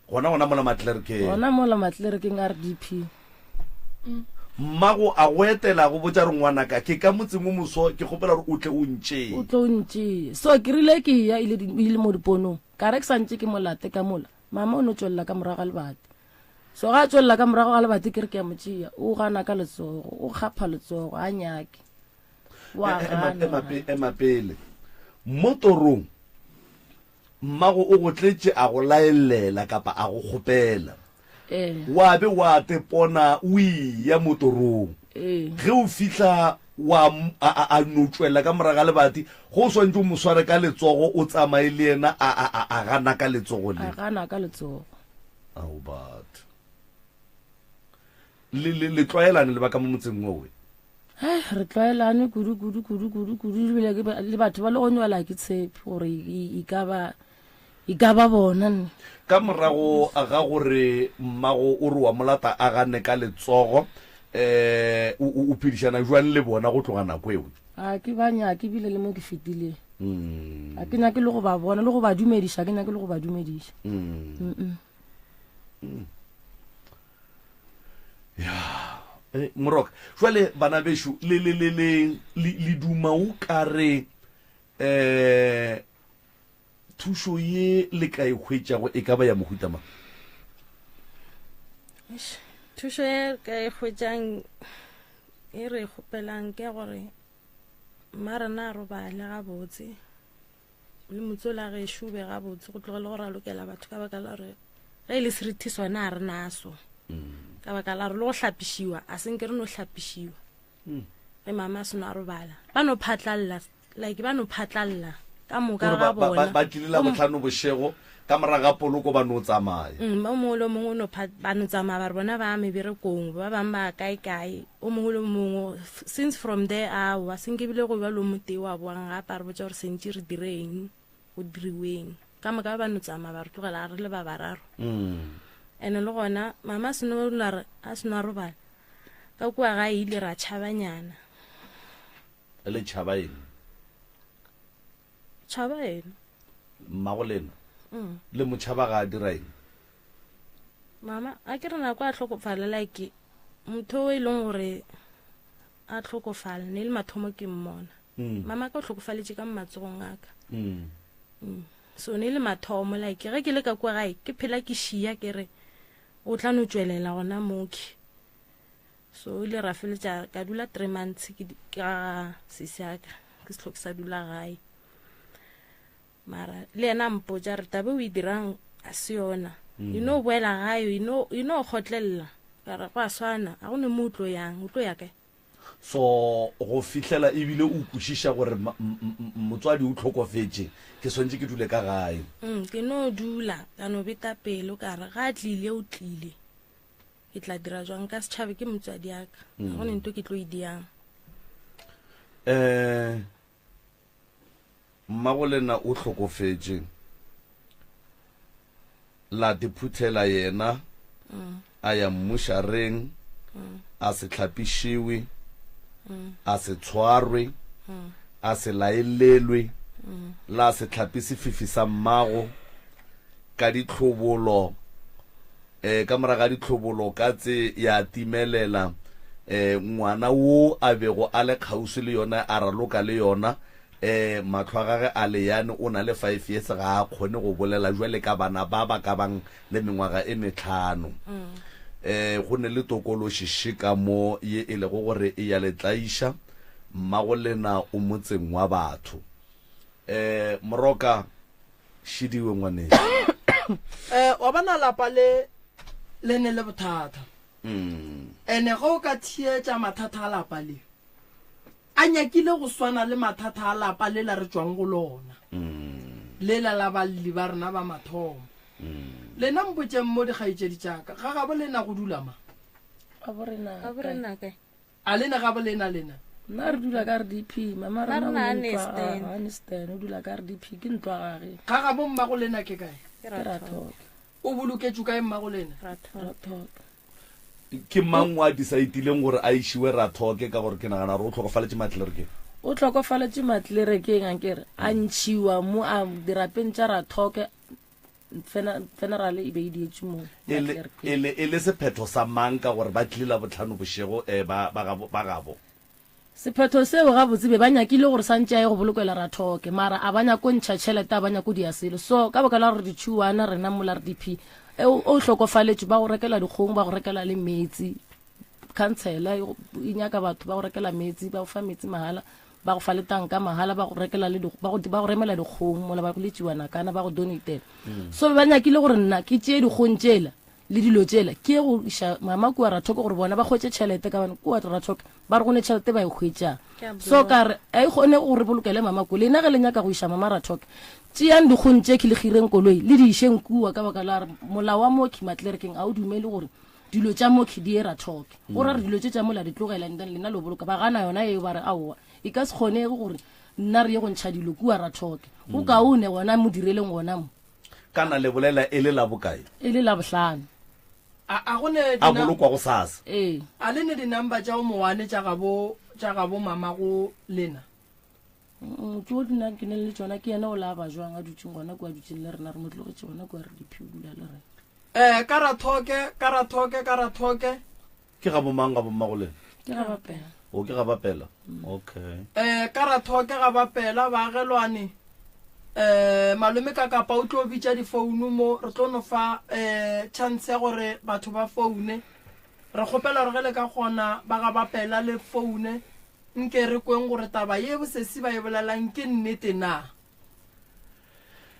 Gona gona mola Matlerekeng. Gona mola Matlerekeng RDP. Mmago a go etela go botša re ngwanaka ke ka motseng o moso ke kgopela gore o tle o ntšee. O tle o ntšee. So ke rile ke ya ile ile mo diponong. Ka re ke sa ntše ke mo late ka mola. Mama o no tšwelela ka morago ga lebati. So ga a tšwelela ka morago ga lebati ke re ke ya mo tšea. O gana ka letsogo, o kgapha letsogo, a nyake. Wa Ema, gana. ema, ema pele. Mo torong Mmago o go tletše a go laelela kapa a go kgopela. Ee. Wa be wa tepona o eya mo torong. Ee. Ge o fihla wa a, a, a no tšwela ka morago ga lebati, go o swantše o mo sware ka letsogo o tsamaye le yena a, a, a, a gana ka letsogo le. A gana ka letsogo. Ao batho. Le, le, le tlwaelane le ba ka mo motseng owe? Hei, re tlwaelane kudu kudu kudu kudu kudu ebile ke ba- le batho ba le go nywela ke tshepe gore e e ka ba e ka ba bona nne. Ka morago ga gore mmago o re wa molata a gane ka letsogo, um o, o, o phedišana jwang le bona go tloga nako eo? Ga ke ba nyake ebile le mo ke fetileng. Ga ke nyake le go ba bona le go ba dumediša, ga ke nyake le go ba dumediša. Mm-mm. Ya, eh, Moroka, jwale bana bešo le le le le le le duma o ka re eh thušo ye le ka e hwetšago e ka ba ya mohuta mang? Eish, thušo ye ka e hwetšang e re e kgopelang ke gore mma rena a robale gabotse le motsola gešo o be gabotse go tlogele go ralokela batho ka baka la gore ge e le serithi sona a re naso mm. ka baka la gore le go hlapišiwa a senke re no hlapišiwa mm. ge mama a seno a robala ba no phatlalela like ba no phatlalela ka moka ga bona ba tlile la botlhano bošego ka moraga poloko ba no tsamaya mm, o mongwe le o mongwe no ba no tsamaya ba re bona ba meberekong ba bangwe ba kae kae o mongwe le o mongwe since from there aowa senke bile go ba lo motee wa boang gape a re botsa gore sentse re direng go diriweng ka moka ba no tsamaya ba re tlogela re le ba bararo mm. and-e le gona mama a seno a seno a robala ka kua ga ile ra tšhabanyana le tšhaba eng Tšhaba ena. Mmago lena. Mm. Le mo tšhaba ga a dira eng? Mama, a ke re nako a tlhokofala like motho o e leng gore a tlhokofala ne le mathomo ke mmona. Mm. Mama ka o tlhokofaletše ka matsogong a ka. Mm. Mm. So ne le mathomo like ge ke le ka kwa gae ke phela ke šia ke re o tla no tšwelela gona moki. So o ile ra feletša ka dula three months ke ka sesi aka ke se tlhoke sa dula gae mara le yena a mpotša re tabe o e dirang a se yona mm. you know boela gae you know you know kgotlelela ka re go a swana a go ne mo o tlo yang o tlo ya kae so go fihlela ebile o kwešiša gore motswadi o tlhokofetše ke swantše ke dule ka gae mm, ke no dula ka no beta pelo ka re ga a tlile o tlile Ke tla dira jwang ka setšhabe ke motswadi ya ka ga go ne nto ke tlo e diang. Um mmagolena o hlokofetše la diphuthela yena mm. a ya mmušareng mm. a se hlapišiwe mm. a se tshwarwe mm. a se laelelwe mm. la se hlapi sefifi sa mmago ka ditlhobolo E, ka morago ga ditlhobolo katse ya timelela. E, ngwana wo a bego a le kgauswi le yona a raloka le yona. E, mahlo a gage a leyane, o na le five years, ga a kgone go bolela jwale ka bana ba ba ka bang le mengwaga e metlhano. E, go ne le tokološi še ka mo ye e lego gore e ya le tlaiša. Mmagolena o motseng wa batho. E, Moroka. Šidiwe ngwanešu. Eh, wa bona lapa le le ne le bothata. Mm. Ene ge o ka theetša mathata a lapa le a nyakile go swana le mathata a lapa le la re tšwang go lona. Mm. Lela la balli ba rena ba mathomo. Mm. Lena mpotšeng mo dikgaetšedi tša ka, ga gabo lena go dula mang? Gabo rena. Gabo rena kae? A lena gabo lena lena? Nna re dula ka RDP, mama Ba rena o rena ne ntlo Aniston. a Aniston, o dula ka RDP, ke ntlo ya gage. Ga gabo mmago lena ke kae? Ke Ke Rathoko. Rathoko. O boloketšwe kae mmago lena? Rathoko. Rathoko. Ke mang wa decide-ileng gore a išiwe Rathoke ka gore ke nagana gore o hlokofaletše Matlerekeng? O hlokofaletše Matlerekeng ankere, a ntšhiwa mo a dirapeng tša Rathoke. Funeral e be e dietše mo E le, e le, e le sephetho sa mang ka gore ba tlile Labohlano bošego eh, ba, ba gabo, ba gabo? Sephetho seo gabotse be ba nyakile gore santše a ye go bolokela Rathoke mara a ba nyako ntšha tšhelete a ba nyako dia selo so ka baka la gore ditšhuwana rena mola RDP e o o hlokofaletšwe ba go rekela dikgong ba go rekela le meetse khansela e e nyaka batho ba go rekela meetse ba go fa meetse mahala ba go fa le tanka mahala ba go rekela le ba go ba go remela dikgong mola ba go le tšiwana kana ba go donatela so be ba nyakile gore nna ke tšee dikgong tšela le dilo tšela ke ye go iša mama kua Rathoko gore bona ba hwetše tšhelete ka bane kua Rathoko ba re go ne tšhelete ba e hwetšang so ka re a e kgone gore bolokele mama ko lena ge le nyaka go iša mama Rathoko tšeang dikgong tše ke le gireng koloi le di išeng kua ka baka la re molao wa moki matlerekeng a o dumele gore dilo tša moki di ye Rathoko go ra re dilo tše tša mola di tlogela and then lena lo boloka ba gana yona eo ba re aowa e ka se kgonege gore nna re ye go ntšha dilo kua Rathoko go kaone gona mo direleng gona mo Kana le bolela e le la bokae? E le Labohlano. A, a go ne A bolokwa gosasa. Ee. A le ne di-number tša o mowane tša gabo, tša gabo mamago lena? Mm, tšo di nna ke neng le tšona ke yena o la ba jwang a dutseng gona kua dutseng le rena re mo tlogetše gona kua re diphi o dula le rena. Eh, ka Rathoke, ka Rathoke, ka Rathoke. Ke ga bomang ga bommago lena? Ke ga Bapela. O ke ga Bapela. Okay. Eh, ka Rathoke ga Bapela, baagelwane. Eh, malome ka kapa o tlo bitša difounu mo, re tlo no fa eh chance ya gore batho ba foune. Re kgopela gore ge le ka kgona ba ga Bapela le foune, nke re kweng gore taba ye bosesi ba e bolelang ke nnete na.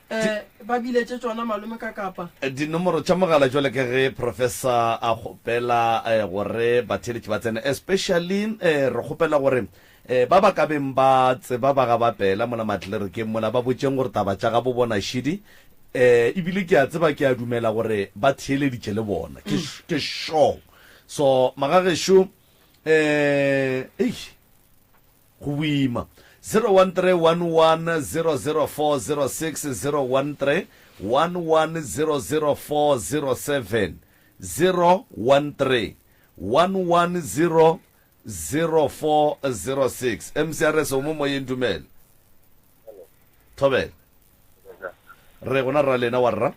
Eh, ba biletše tšona malome ka kapa. Dinomoro tša mogala jwale ka ge professor a kgopela eh, gore batheeletši ba tsene especially eh, re kgopela gore eh, ba ba ka beng ba tseba ba ga bapela mola matlerekeng mola ba botšeng gore taba tša gabo bona šidi eh, ebile ke a tseba ke a dumela gore ba theeleditše le bona ke, ke sure so magagešo eh, eish Go boima. 0131100406 013 1100407 013 1100406 MCRS o mo moyeng dumela. Thobela. Re gona rra lena wa rra.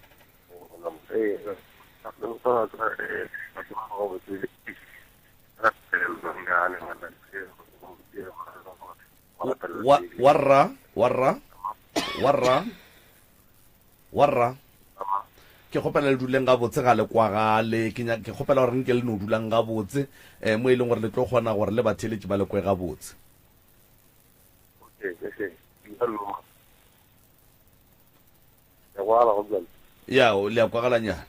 Wa, wa rra, wa rra, wa rra, wa rra. Ke kgopela le duleng gabotse ga le kwagale. Ke nya, ke kgopela gore nke le no dulang gabotse eh, mo e leng gore le tlo kgona gore le batheeletši ba le kwe gabotse. Okay, okay. Ya kwagala go bjalo. Ya, le a kwagalanyana.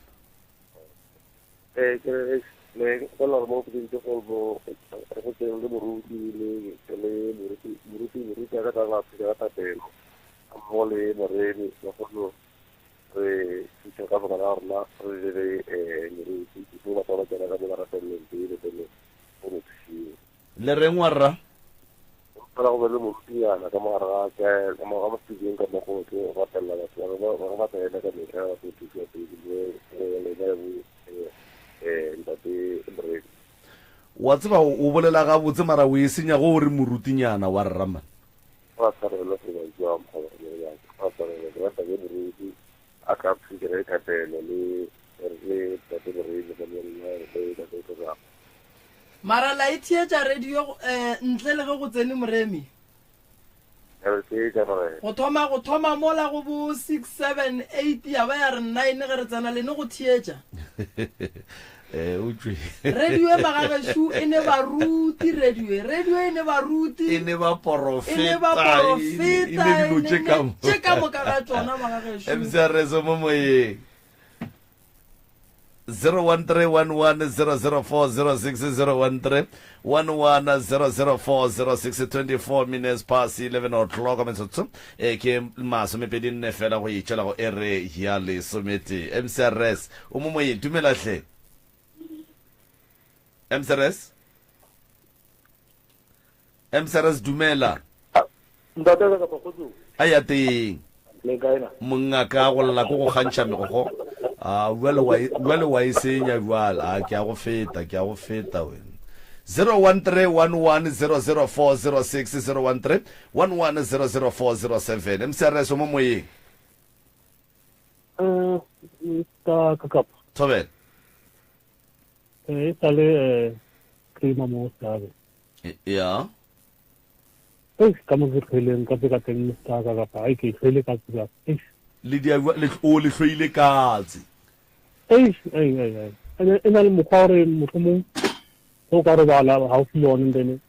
Ee, ke re ne ke gopola gore mo kgweding tse kgolo mo re go tseng le moruti le le moruti moruti moruti a ka tla la thuša ka thapelo ga mmogo le moremi ba kgone re thuša ka moka ga rona re le um moruti mo batho ba ba tsena ka mo ba rapeleleng pele pele go no thušiwe. Le reng wa rra? Fela go be le morutinyana ka mo gare ga ka mo ga mosebeng ka mo go tlo rapelela batho ba ba ba ba tsena ka mehla ba tlo thusiwa pele mo go lena le bo eh ntate Moremi. Wa tseba o bolela gabotse mara o e senya go o re morutinyana wa rra man. Ba tshwarelo go ba jwa mokgwa wa ka ba tshwarelo ke rata ge moruti a ka thuša ka thapelo le le ntate Moremi ka mo le le ntate Tlogang. Mara la e theetša radio eh, ntle le ge go tsene Moremi? Re theetša morena. Go thoma go thoma mola go bo 6, 7, 8 ya ba ya re 9 ge re tsena le ne go theetša. Eh, o tšwe. Radio e magagešu e ne baruti radio e radio e ne baruti e ne ba porofeta e ne ba porofeta e ne dilo tše ka tše ka moka ga tšona magagešu. MCRS mo moyeng. 0131100406 013 1100406 24 minutes past 11 o'clock metsotso e ke masomepedi nne fela go itšwela go ere ya lesometee mcrs o mo moyeng dumela hle mcrs Msrs dumela. Ntate ka kapa kgotsong. A ya teng. Le kae na? Mongaka go lla ko go kgantšha megokgo. A jwale wa e- jwale wa e senya jwale. A ke a go feta, ke a go feta wena. 0131100406 013 1100407 MCRS o mo moyeng. Eh, ka ka kapa. Thobela. Eh, e sa le eh cream mo sabe. Ya. Eish, ka mo ke hlweleng ka tse ka teng Mister ka kapa ai ke hlwele ka tsela. Eish. Le dia le o le hlweile katse. Eish, ei ei ei. Ene e na le mokgwa gore mohlomong go ka robala gaufi le one then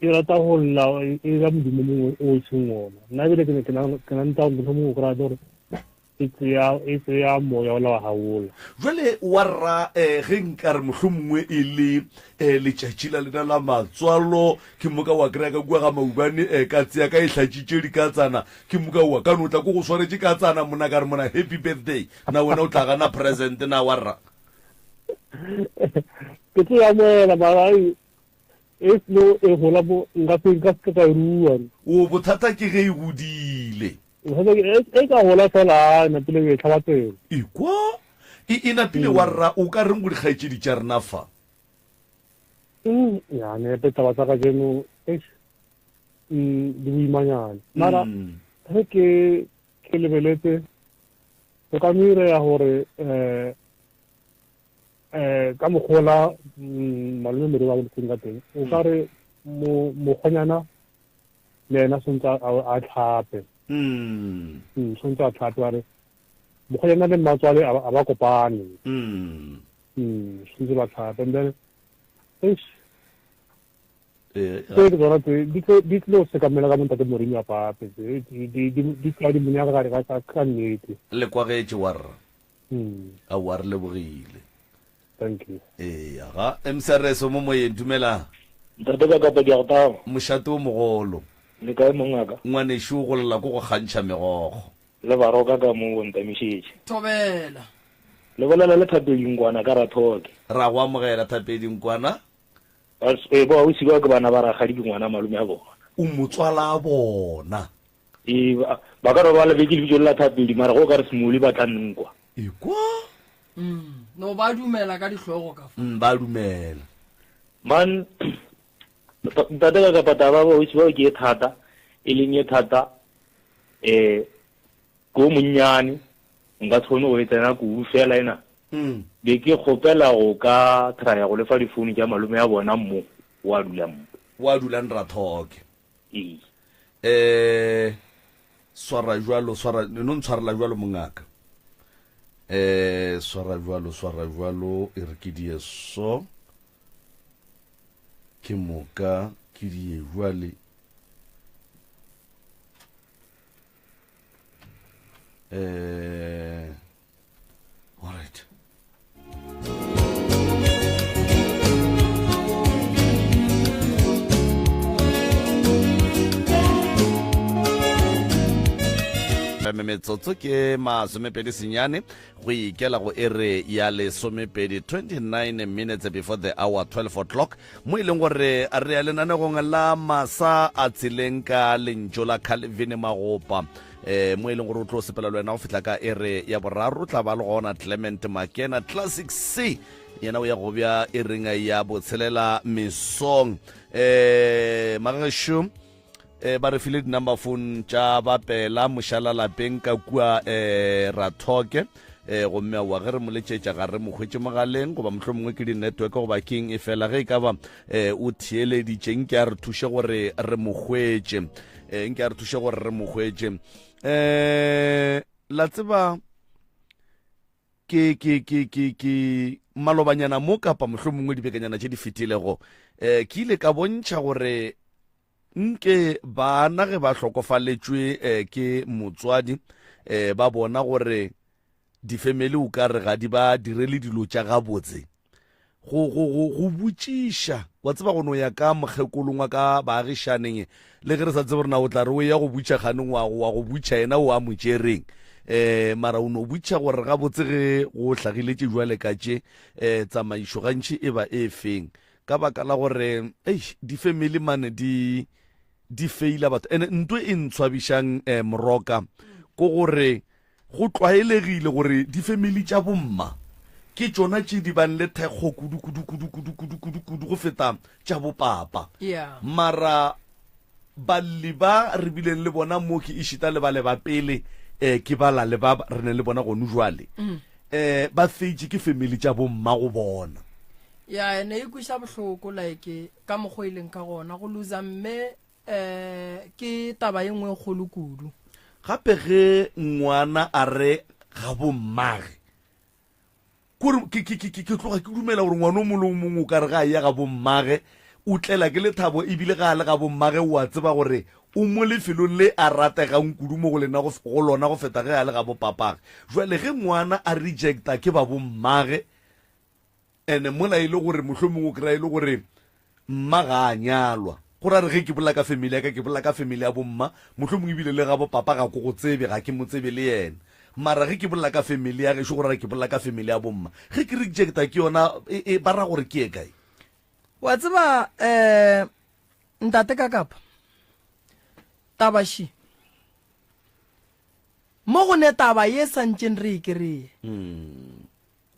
e rata go lla e ira modumo mongwe o e seng ona. Nna ebile ke ne ke na ke na ntse mohlomong o kry-a gore e tseya e tseya moya ola wa gaola. Jwale wa rra eh, ge nka re mohlomongwe e le eh, letšatši la lena la matswalo, ke moka wa kry-a ka kua ga maubane eh, ka tseya ka e hlatšitše dikatsana, ke moka wa ka no tla ko go swaretše katsana mona ka re mona happy birthday, na wena o tla gana present na wa rra? Ke tlo e amoela mara ai e seno e gola mo nka se nka se ka e rua. O bothata ke ge e godile. E ka gola fela a napile o e tlhaba tsela. Ekwa e e napile wa rra o ka reng go dikgaetšedi tša rena fa? Mm, ya nepe taba tsa kajeno eish, mm, di boimanyana. Mara Mm. ge ke ke lebeletse go ka no ireya gore um um ka mokgola mm, malome Moriri a boletseng ka teng o ka re mo mokgonyana le yena swantse a tlhape mm. mm swantse a tlhape wa re mokgonyana le mmatswale a ba kopane mm mm swantse ba tlhape and then eish eh, tse ke tsona tse di tlo sekamela ka montate morimi wa pape tse di tla di monyaka gare ka ka nnete le kwagetše wa rra mm aowa re lebogile Thank you. Eya ga MCRS o mo moyeng dumela. Ntate ka kapa ke a go taba. Mošate o mogolo. Le kae mongaka? Ngwanešu go lla ko go kgantšha megokgo. Le baroka ka mo bo ntamišetše. Thobela. Le bolela le Thapedi Nkwana ka Rathoke. Ra go amogela Thapedi Nkwana. Ee bo ausi bao ke bana ba rakgadi ke ngwana malome a bona. O motswala bona. Ee ba ka no ba lebetše lebitso le la Thapedi mara go ka re Smolly ba tla nnkwa. Ekwa. Mm. No ba dumela ka dihlogo ka fa. Mm, ba dumela. Man ntate ka kapa taba ba ausi bao ke e thata e leng e thata eh ko monnyane nka se kgone go e tsena kudu fela ena mm. be ke kgopela go ka traya go lefa difounu tša malome ya bona mo wa dulang mo wa dulang rathoke ee eh swara jwalo swara no ntshwarela jwalo mongaka eh swara jwalo swara jwalo e re ke die so ke moka ke die jwale eh all right metsotso ke masomepedi senyane go ikela go ere ya lesomepedi 29 minutes before the hour 12 o'clock mo e leng gore re ya lenanegong la masa a tseleng ka lentšu la calvin magopa eh mo e leng gore o tlo sepela le wena go fihla ka ere ya boraro tla ba le gona Clement Makena Classic C yena o ya go bja ereng ya botshelela mesong eh magešo eh ba re file di-number phone tša bapela mošala lapeng ka kua eh rathoke eh gomme aowa ge re mo letšetša ga re mo hwetše mogaleng goba mohlomongwe ke di-network goba keng e fela ge e ka ba eh o theeleditše nke a re thuše gore re mo hwetše eh nke a re thuše gore re mo hwetše eh la tseba ke ke ke ke ke malobanyana mo kapa mohlomongwe dibekanyana tše di fetilego eh ke ile ka bontšha gore nke bana ge ba hlokofaletšwe eh, ke motswadi eh ba bona gore difemeli o ka re ga di ba direle dilo tša gabotse go, go, go, go botšiša wa tseba go no ya ka mokgekolong wa ka baagišaneng le ge re sa tsebe gore na o tla re o ya go butša kganeng wa wa go butša yena o a mo tšereng eh mara o no butša gore gabotse ge go hlagiletše jwale ka tše eh tsamaišo gantši e ba e feng ka baka la gore eish difemeli mane di di feila batho ene ntwe e ntshwabišang eh, moroka ko gore Go tlwaelegile gore difemili tša bomma ke tšona tše di bang le thekgo kudu kudu kudu kudu kudu kudu kudu go feta tša bopapa. Yeah. Mara balli ba re bileng le bona mo ke ešita le bale ba pele. um ke bala le ba re ne le bona gonu jwale um ba feitše ke family tša bomma go bona. Ya ene e kweša bohloko like ka mokgwa e leng ka gona go loser mme um ke taba ye nngwe e kgolo kudu. Gape ge ngwana a re ga bommage kore ke, ke, ke, ke, ke tloga ke dumela gore ngwana o mongwe le o mongwe o ka re ga a ya ga bommage o tlela ke lethabo ebile ga a le ga bommage o a tseba gore o mo lefelong le a rategang kudu mo go lena go, go lona go feta ge a le ga bopapage. Jwale ge ngwana a rejecta ke ba bommage Ene mola e le gore mohlomongwe o kry-a e le gore mma ga a nyalwa. Go ra re ge ke bolela ka family ya ka, ke bolela ka family ya bomma, mohlomongwe ebile le gabo papa ga ko go tsebe, ga ke mo tsebe le yena. Mara ge ke bolela ka family ya gešo go ra re ke bolela ka family ya bomma. Ge ke rejecta ke yona e, e, ba ra gore ke ye kae? Wa tseba um ntate ka kapa taba še mo go ne taba ye santšeng re e kereye.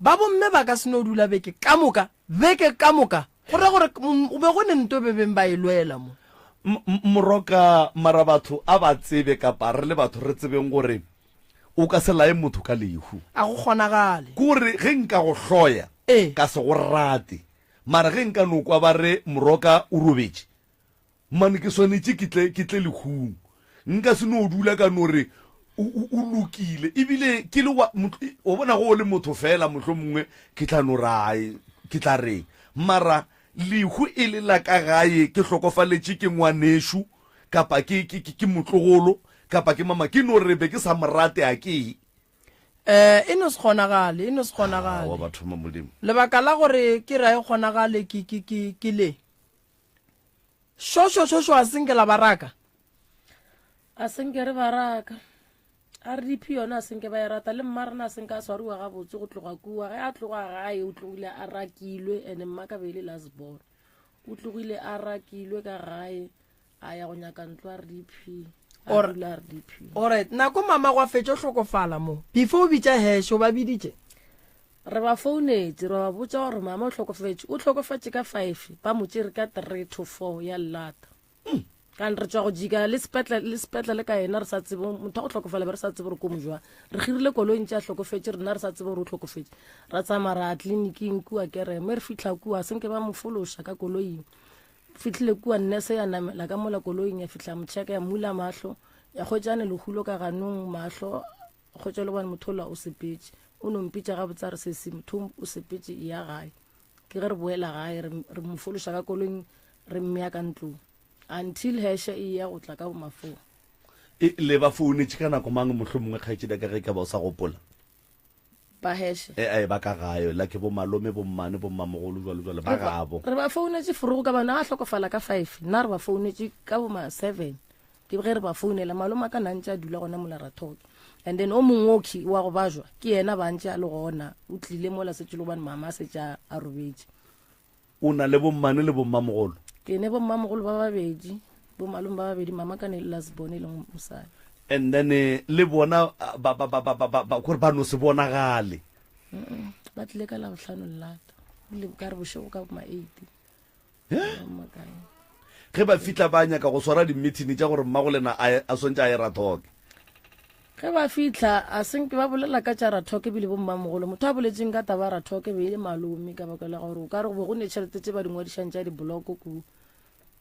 Ba bomme ba ka se no dula beke ka moka, beke ka moka, go ra gore go be go ne nto be beng ba e lwela mo. Moroka, mara batho a ba tsebe kapa re le batho re tsebeng gore o ka se laye motho ka lehu. A go kgonagale. Ke gore ge nka go hloya, ka se go rate, mara ge nka no kwa ba re Moroka o robetše, Mane ke swanetše ke tle, ke tle lehung. Nka se no dula ka no re o, o, o lokile. Ebile ke le wa, wa bona go o le motho feela mohlomongwe ke tla no ra, ke tla reng. Mara lehu e le la ka gae, ke hlokofaletše ke ngwanešu, kapa ke, ke, ke, ke motlogolo, kapa ke mama, ke no re be ke sa mo rate a ke ye. Eh, e no se kgonagale, e no se kgonagale. Aowa batho ba Modimo. Lebaka la gore ke re a e kgonagale ke, ke, ke, ke le. Šošo, šošo, a senke la ba raka? A senke re ba raka. RDP yona a senke ba e rata, le mma rena a senke a swariwa gabotse go tloga kua. Ge a tloga gae o tlogile a rakilwe, ene mma ka be e le last born. O tlogile a rakilwe ka gae, a ya go nyaka ntlo RDP. A dula RDP. Alright, nako mama gwa fetša o hlokofala mo. Before o bitša hash, o ba biditše? Re ba founetše ra ba botša gore mama o hlokofetše. O hlokofetše ka five, ba mo tšere ka three to four ya lelata. Kane re tšwa go jika le sepetlele, le sepetlele ka yena re sa tsebe motho wa go hlokofala be re sa tsebe gore ko mo jwang. Re girile koloi ntše a hlokofetše rena re sa tsebe gore o hlokofetše. Ra tsamaya ra ya tleliniking kua Kereme, re fihla kua senke ba mo fološa ka koloing. Fihlile kua nurse ya namela ka mola koloing ya fihla mo checka ya mmula mahlo ya hwetšane lehulo ka ganong mahlo Kgotsa le gobane motho ola o sepetše. O no mpitša gabotse a re, Sesi, motho o sepetše, eya gae. Ke ge re boela gae, re, re mo fološa ka koloing, re mmea ka ntlong. Until heshe e eya go tla ka bomafong. E, le ba founetše ka nako mang mohlomongwe, kgaetšedi ya ka, ge e ka ba o sa gopola? Ba heshe. E, e, ba ka gae, like bomalome, bommane, bommamogolo, jwalo, jwalo, ba Re ba, gabo. re ba founetše forogo ka bana, a hlokofala ka five, nna re ba founetše ka boma seven. Ke ge re ba founela, malome a ka na ntše a dula gona mola Rathoke. And then o mongwe okhwi wa go bajwa, ke yena ba ntše a le gona, o tlile mola setše le gobane mama a setše a, a robetše. O na le bommane le bommamogolo? Ke ne bommamogolo ba babedi, bomalome ba babedi, mama ka ne le last born e leng mosadi. And then le bona ba, ba, ba, ba, ba, ba, ba, kore ba no se bonagale? Mm-mm, ba tlile ka Labohlano lelata, ebile ka re bošego ka bo ma eight. Ge ba fihla ba nyaka go swara dimithini tša gore mmagolena a, a swantše a ye Rathoke. Ge ba fihla a senke ba bolela ka tša Rathoke ebile bommamogolo. Motho a boletseng ka taba ya Rathoke be e le malome ka baka la gore o ka re go be go ne tšhelete tše ba di ngwadišang tša diboloko ku.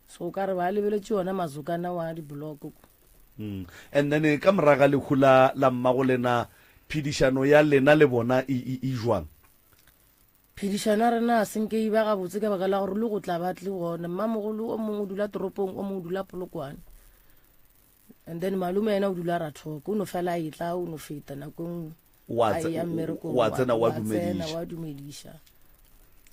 So o ka re ba lebeletše yona mazokana wa diboloko ku. Mm. And then ka moraga lehu la, la mmagolena phedišano ya lena le bona e, e, e jwang? Phedišano ya rena ga se nke e ba gabotse ka baka la gore le go tla ba tle gona. Mmamogolo o mongwe o dula toropong, o mongwe o dula Polokwane. And then malome yena o dula Rathoko. O no fela a etla, o no feta nako e nngwe. Wa A eya mmerekong, wa tsena wa wa tsena, dumediša. wa dumediša.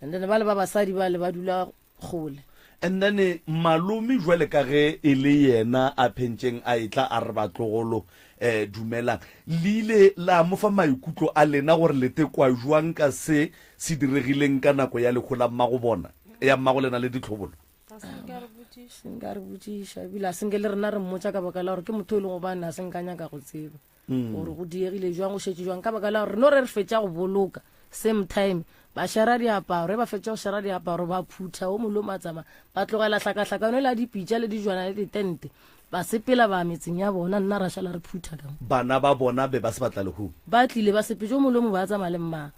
And then bale ba basadi bale ba dula kgole. And then malome jwale ka ge e le yena a phentšeng a etla a re batlogolo eh dumelang, le ile la mo fa maikutlo a lena gore le tekwa jwang ka se se diregileng ka nako ya lehu la mmago bona, ya mmago lena le ditlhobolo? Senke a re botšiša ebile a senke le rena re mmotša ka baka la gore ke motho e leng gobane a senka nyaka go tseba. gore go diegile jwang go šetše jwang ka baka la gore re no re re fetša go boloka same time ba šera diaparo ge ba fetša go šera diaparo ba phutha o molome a tsamaya ba tlogela hlakahlakano e la dipitša le dijwana le ditente. Ba sepela ba metseng ya bona, nna ra šala re phutha ka mo. Bana ba bona be ba se ba tla lehung. Ba tlile ba sepetše, o mongwe le o mongwe ba tsamaya le mmagwe.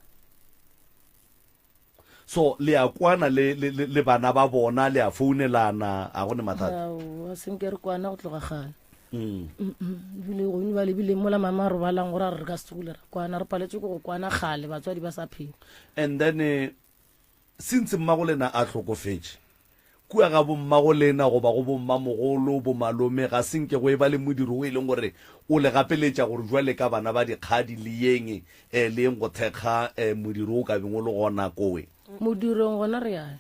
So le a kwana le, le, le, le bana ba bona, le a founelana, a go ne mathata? Aowa, se nke re kwana go tloga kgale. Mm. Ebile gone ba lebile mola mama a robalang gore a re re ka se tsogile ra kwana, re paletše ke go kwana kgale batswadi ba sa phela. And then eh, since mmago lena a hlokofetše, Kua ga bommagolena goba go bommamogolo, bomalome, ga se nke go eba le modiro wo e leng gore o le gapeletša gore bjale ka bana ba dikgadi le yeng le yeng go thekga modiro wo ka beng o le gona kowe. Modirong gona re ya ya.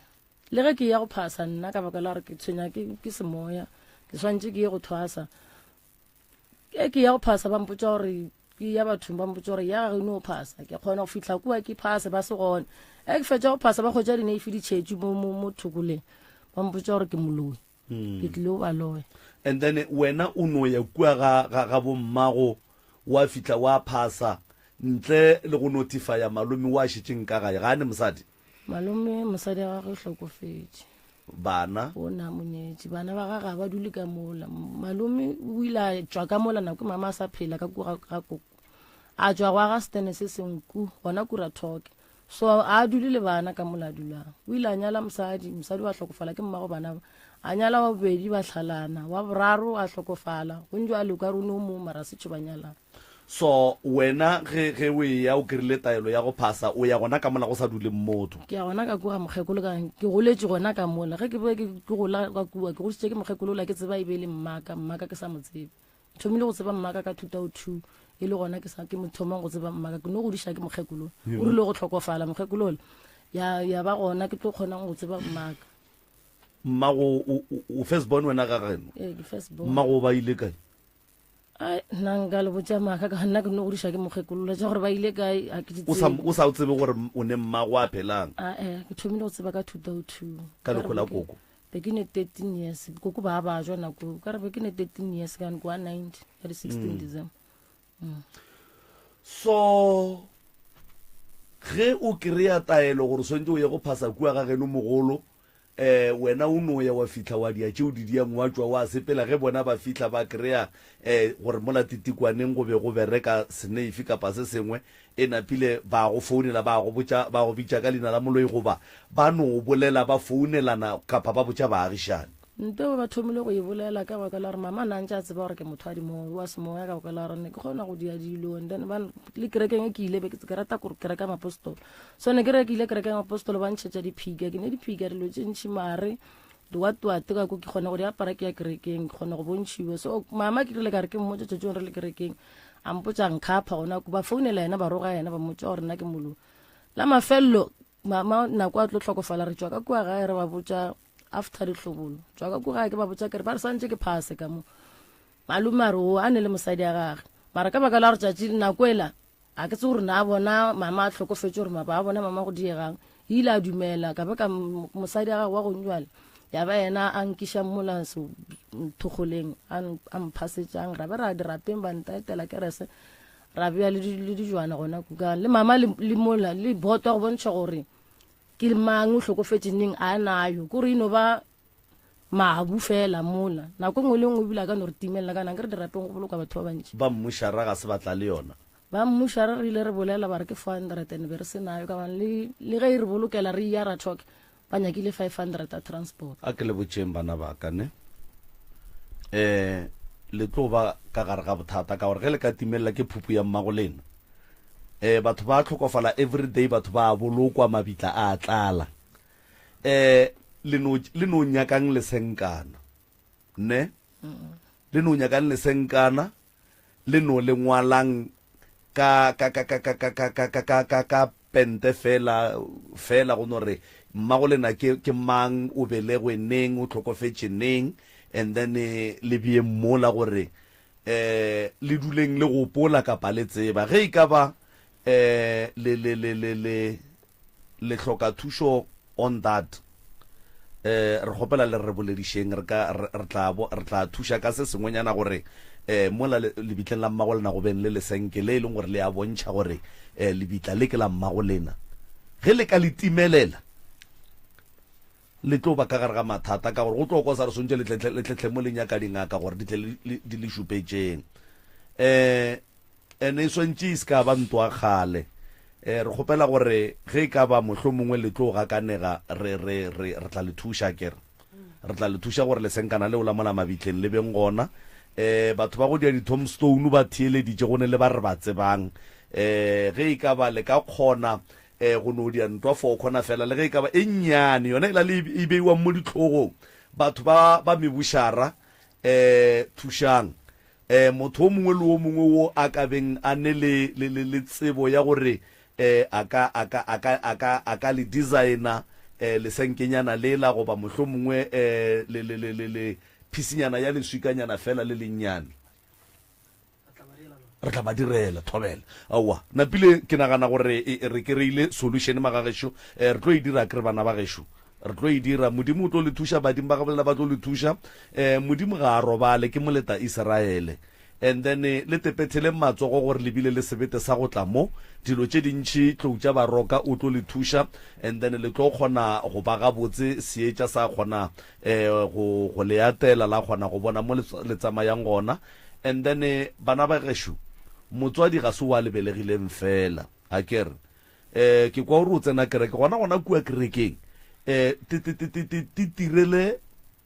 Le ge ke eya go phasa nna ka baka la gore ke tshwenya ke, ke semoya, ke swanetše ke ye go thwasa. Ge ke ya go phasa ba mpotša gore ke ya bathong ba mpotša gore ya geno o phasa ke kgona go fihla kua ke phase ba se gone ge ke fetša go phasa ba kgwetša dineifi di tšhetše mo mo mo thokoleng ba mpotša gore ke moloi hmm. ke tlile go ba loya and then wena o no ya kua ga ga ga bommago wa fihla wa phasa ntle le go notifya malome wa šetšeng ka gae ga a ne mosadi Malome mosadi wa gagwe o hlokofetše. Bana? O na mo nyetše. Bana ba gagwe ga ba dule ka mola. Malome o ile a tšwa ka mola nako e mama a sa phela ka kua ga koko. A tšwa go aga setene se sengwe ku gona kura thoke. So a dule le bana ka mola a dulang. O ile a nyala mosadi, mosadi wa hlokofala ke mmago bana ba. A nyala wa bobedi ba hlalana, wa boraro a hlokofala. Go ntšo a le o ka re o ne o mong mara se tšho ba nyalana. So wena ge ge o eya o kry-ile taelo ya go phasa o ya gona ka mola go sa duleng motho? Ke ya gona ka kua ga mokgekolo ka ke goletše gona ka mola ge ke be ke ke gola ka kua ke godisitše ke mokgekolo ola ke tseba e be e le mmaka mmaka ke sa mo tsebe ke thomile go tseba mmaka ka 2002 e le gona ke sa ke mo thomang go tseba mmaka ke no godiša ke mokgekolo o rile go hlokofala mokgekolo ola ya ya ba gona ke tlo kgonang go tseba mmaka. Mmago o o first born wena ga geno? Ee ke first born. Mmago ba ile kae? Ai, nna nka le botša maaka ka nna ke no godiša ke mokgekolola tša gore ba ile kae ga ke di O sa tsebe. o sa o tsebe gore o ne mmago a phelang Ae, ke thomile go tseba ka 2002. ka Ka re lekgo la be ke koko. be ke ne 13 years koko ba ba jwa nako eo. ka re be ke ne 13 years ka kwa 90 ka di 16 December. So ge o kry-a taelo gore o swantse o ye go phasa kua ga geno mogolo um wena o no ya wa fihla wa dia tšeo di diang wa tšwa wa sepela ge bona ba fihla ba kry-a um gore mola titikwaneng go be go bereka seneifi kapa se sengwe e napile ba go founela ba go botša ba go bitša ka leina la moloi goba ba no bolela ba founelana kapa ba botša baagišani. Nto ba thomile go e bolela ka baka la gore mama na ntse a tseba gore ke motho wa dimoya wa semoya ka baka la gore ne ke kgona go dia dilo and then ba le kerekeng e ke ile be ke rata gore kereke ya mapostolo so ne ke re ke ile kereke ya mapostolo ba ntšhetša diphika ke ne diphika dilo tše ntšhi mare diwatwate ka ko ke kgona go di apara ke ya kerekeng ke kgona go bontšhiwa so mama ke rile ka re ke mmotša tšatšong re le kerekeng a mpotša nkhapha gona ba founela yena ba roga yena ba mmotša gore nna ke moloi la mafelelo mama nako a tlo hlokofala re tšwa ka kua gae re ba botša after dihlobolo tšwa ka kua gae ke ba botša kere ba re swantše ke phase ka mo malome a re o a ne le mosadi ya gage mara ka baka la gore tšatši nako ela a ke tse gore na bona mama a hlokofetše gore mapa a bona mama go diegang ile a dumela ka ba ka mosadi ya gage wa go njwale ya ba yena a nkiša mola thokgoleng a mphasetšang ra be ra dirapeng ba ntaetela kerese ra bea le dijwana gona kuka le mama le mola le botwa go bontšha gore Ke mang o hlokofetše neng a nayo kore e no ba mabu fela mola nako e nngwe le nngwe ebile a ka no re timelela kana ke re dirapeng go bolokwa batho ba bantši. Ba mmušara ga se ba tla le yona. Ba mmušara re ile re bolela ba re ke 400 and be re se nayo ka gobane le le ge e re bolokela re eya ra talk ba nyakile 500 a transport. A ke le botšeng bana ba ka ne um le tlo ba ka gare ga bothata ka gore ge le ka timelela ke phupu ya mmago lena eh batho ba tlhokofala everyday batho ba bolokwa mabitla a tlala eh le no le no nyakang le senkana ne le no nyakang le senkana le no le ngwalang ka ka ka ka ka ka ka ka ka ka ka ka pente fela fela go no re mmago lena ke ke mang o belegwe neng o tlhokofetše neng and then eh, le bie mola gore um le duleng le gopola kapa le tseba ge e ka ba um le le le le le le hloka thušo on that eh re kgopela le re boledišeng re ka re tla re tla thuša ka se sengwenyana gore eh mola lebitleng la mmago lena go beng le lesenke le e leng gore le a bontšha gore eh lebitla le ke la mmago lena ge le ka le timelela. Le tlo ba ka gare ga mathata ka gore go tlo kwa sa re swantše le tle le tle mo le nyaka dingaka gore di tle di le šupetšeng. Um ene e swantše e se ka ba ntwa kgale. Um re kgopela gore ge e ka ba mohlomongwe le tlo gakanega re re re re tla le thuša akere. Re tla le thuša gore lesenkana leo la mola mabitleng le beng gona. Um batho ba go dia di-tombstone ba theeleditše go ne le ba re ba tsebang. Um ge e ka ba le ka kgona um go no dia ntwa for khona fela le ge e ka ba e nnyane yona e la le e beiwang mo ditlhogong batho ba ba mebušara um thušang um motho o mongwe le o mongwe wo a ka beng a ne le le le le tsebo ya gore um a ka a ka a ka a ka a ka le designer um lesenkenyana lela goba mohlomongwe um le le le le le phisinyana ya leswikanyana fela le lennyane Re tla ba direla, thobela. Aowa, napile ke nagana gore e, re kereile solution magagešo. E, re tlo e dira akere bana ba gešo. Re tlo e dira. Modimo o tlo le thuša, badimo ba gabo lena ba tlo le thuša. E, Modimo ga a robale, ke moleta Iseraele. And then le tepetheleng matsogo gore le bile le sebete sa go tla mo. Dilo tše dintši tlou tša baroka o tlo le thuša. And then le tlo kgona go ba gabotse, seetša sa kgona e, go, go le atela, la kgona go bona mo le, le tsamayang gona. And then bana ba gešo, motswadi ga se wa le belegileng fela, a ke re? Eh, ke kwa o re o tsena kereke, gona gona kua kerekeng, eh, te, te, te, te, te, te tirele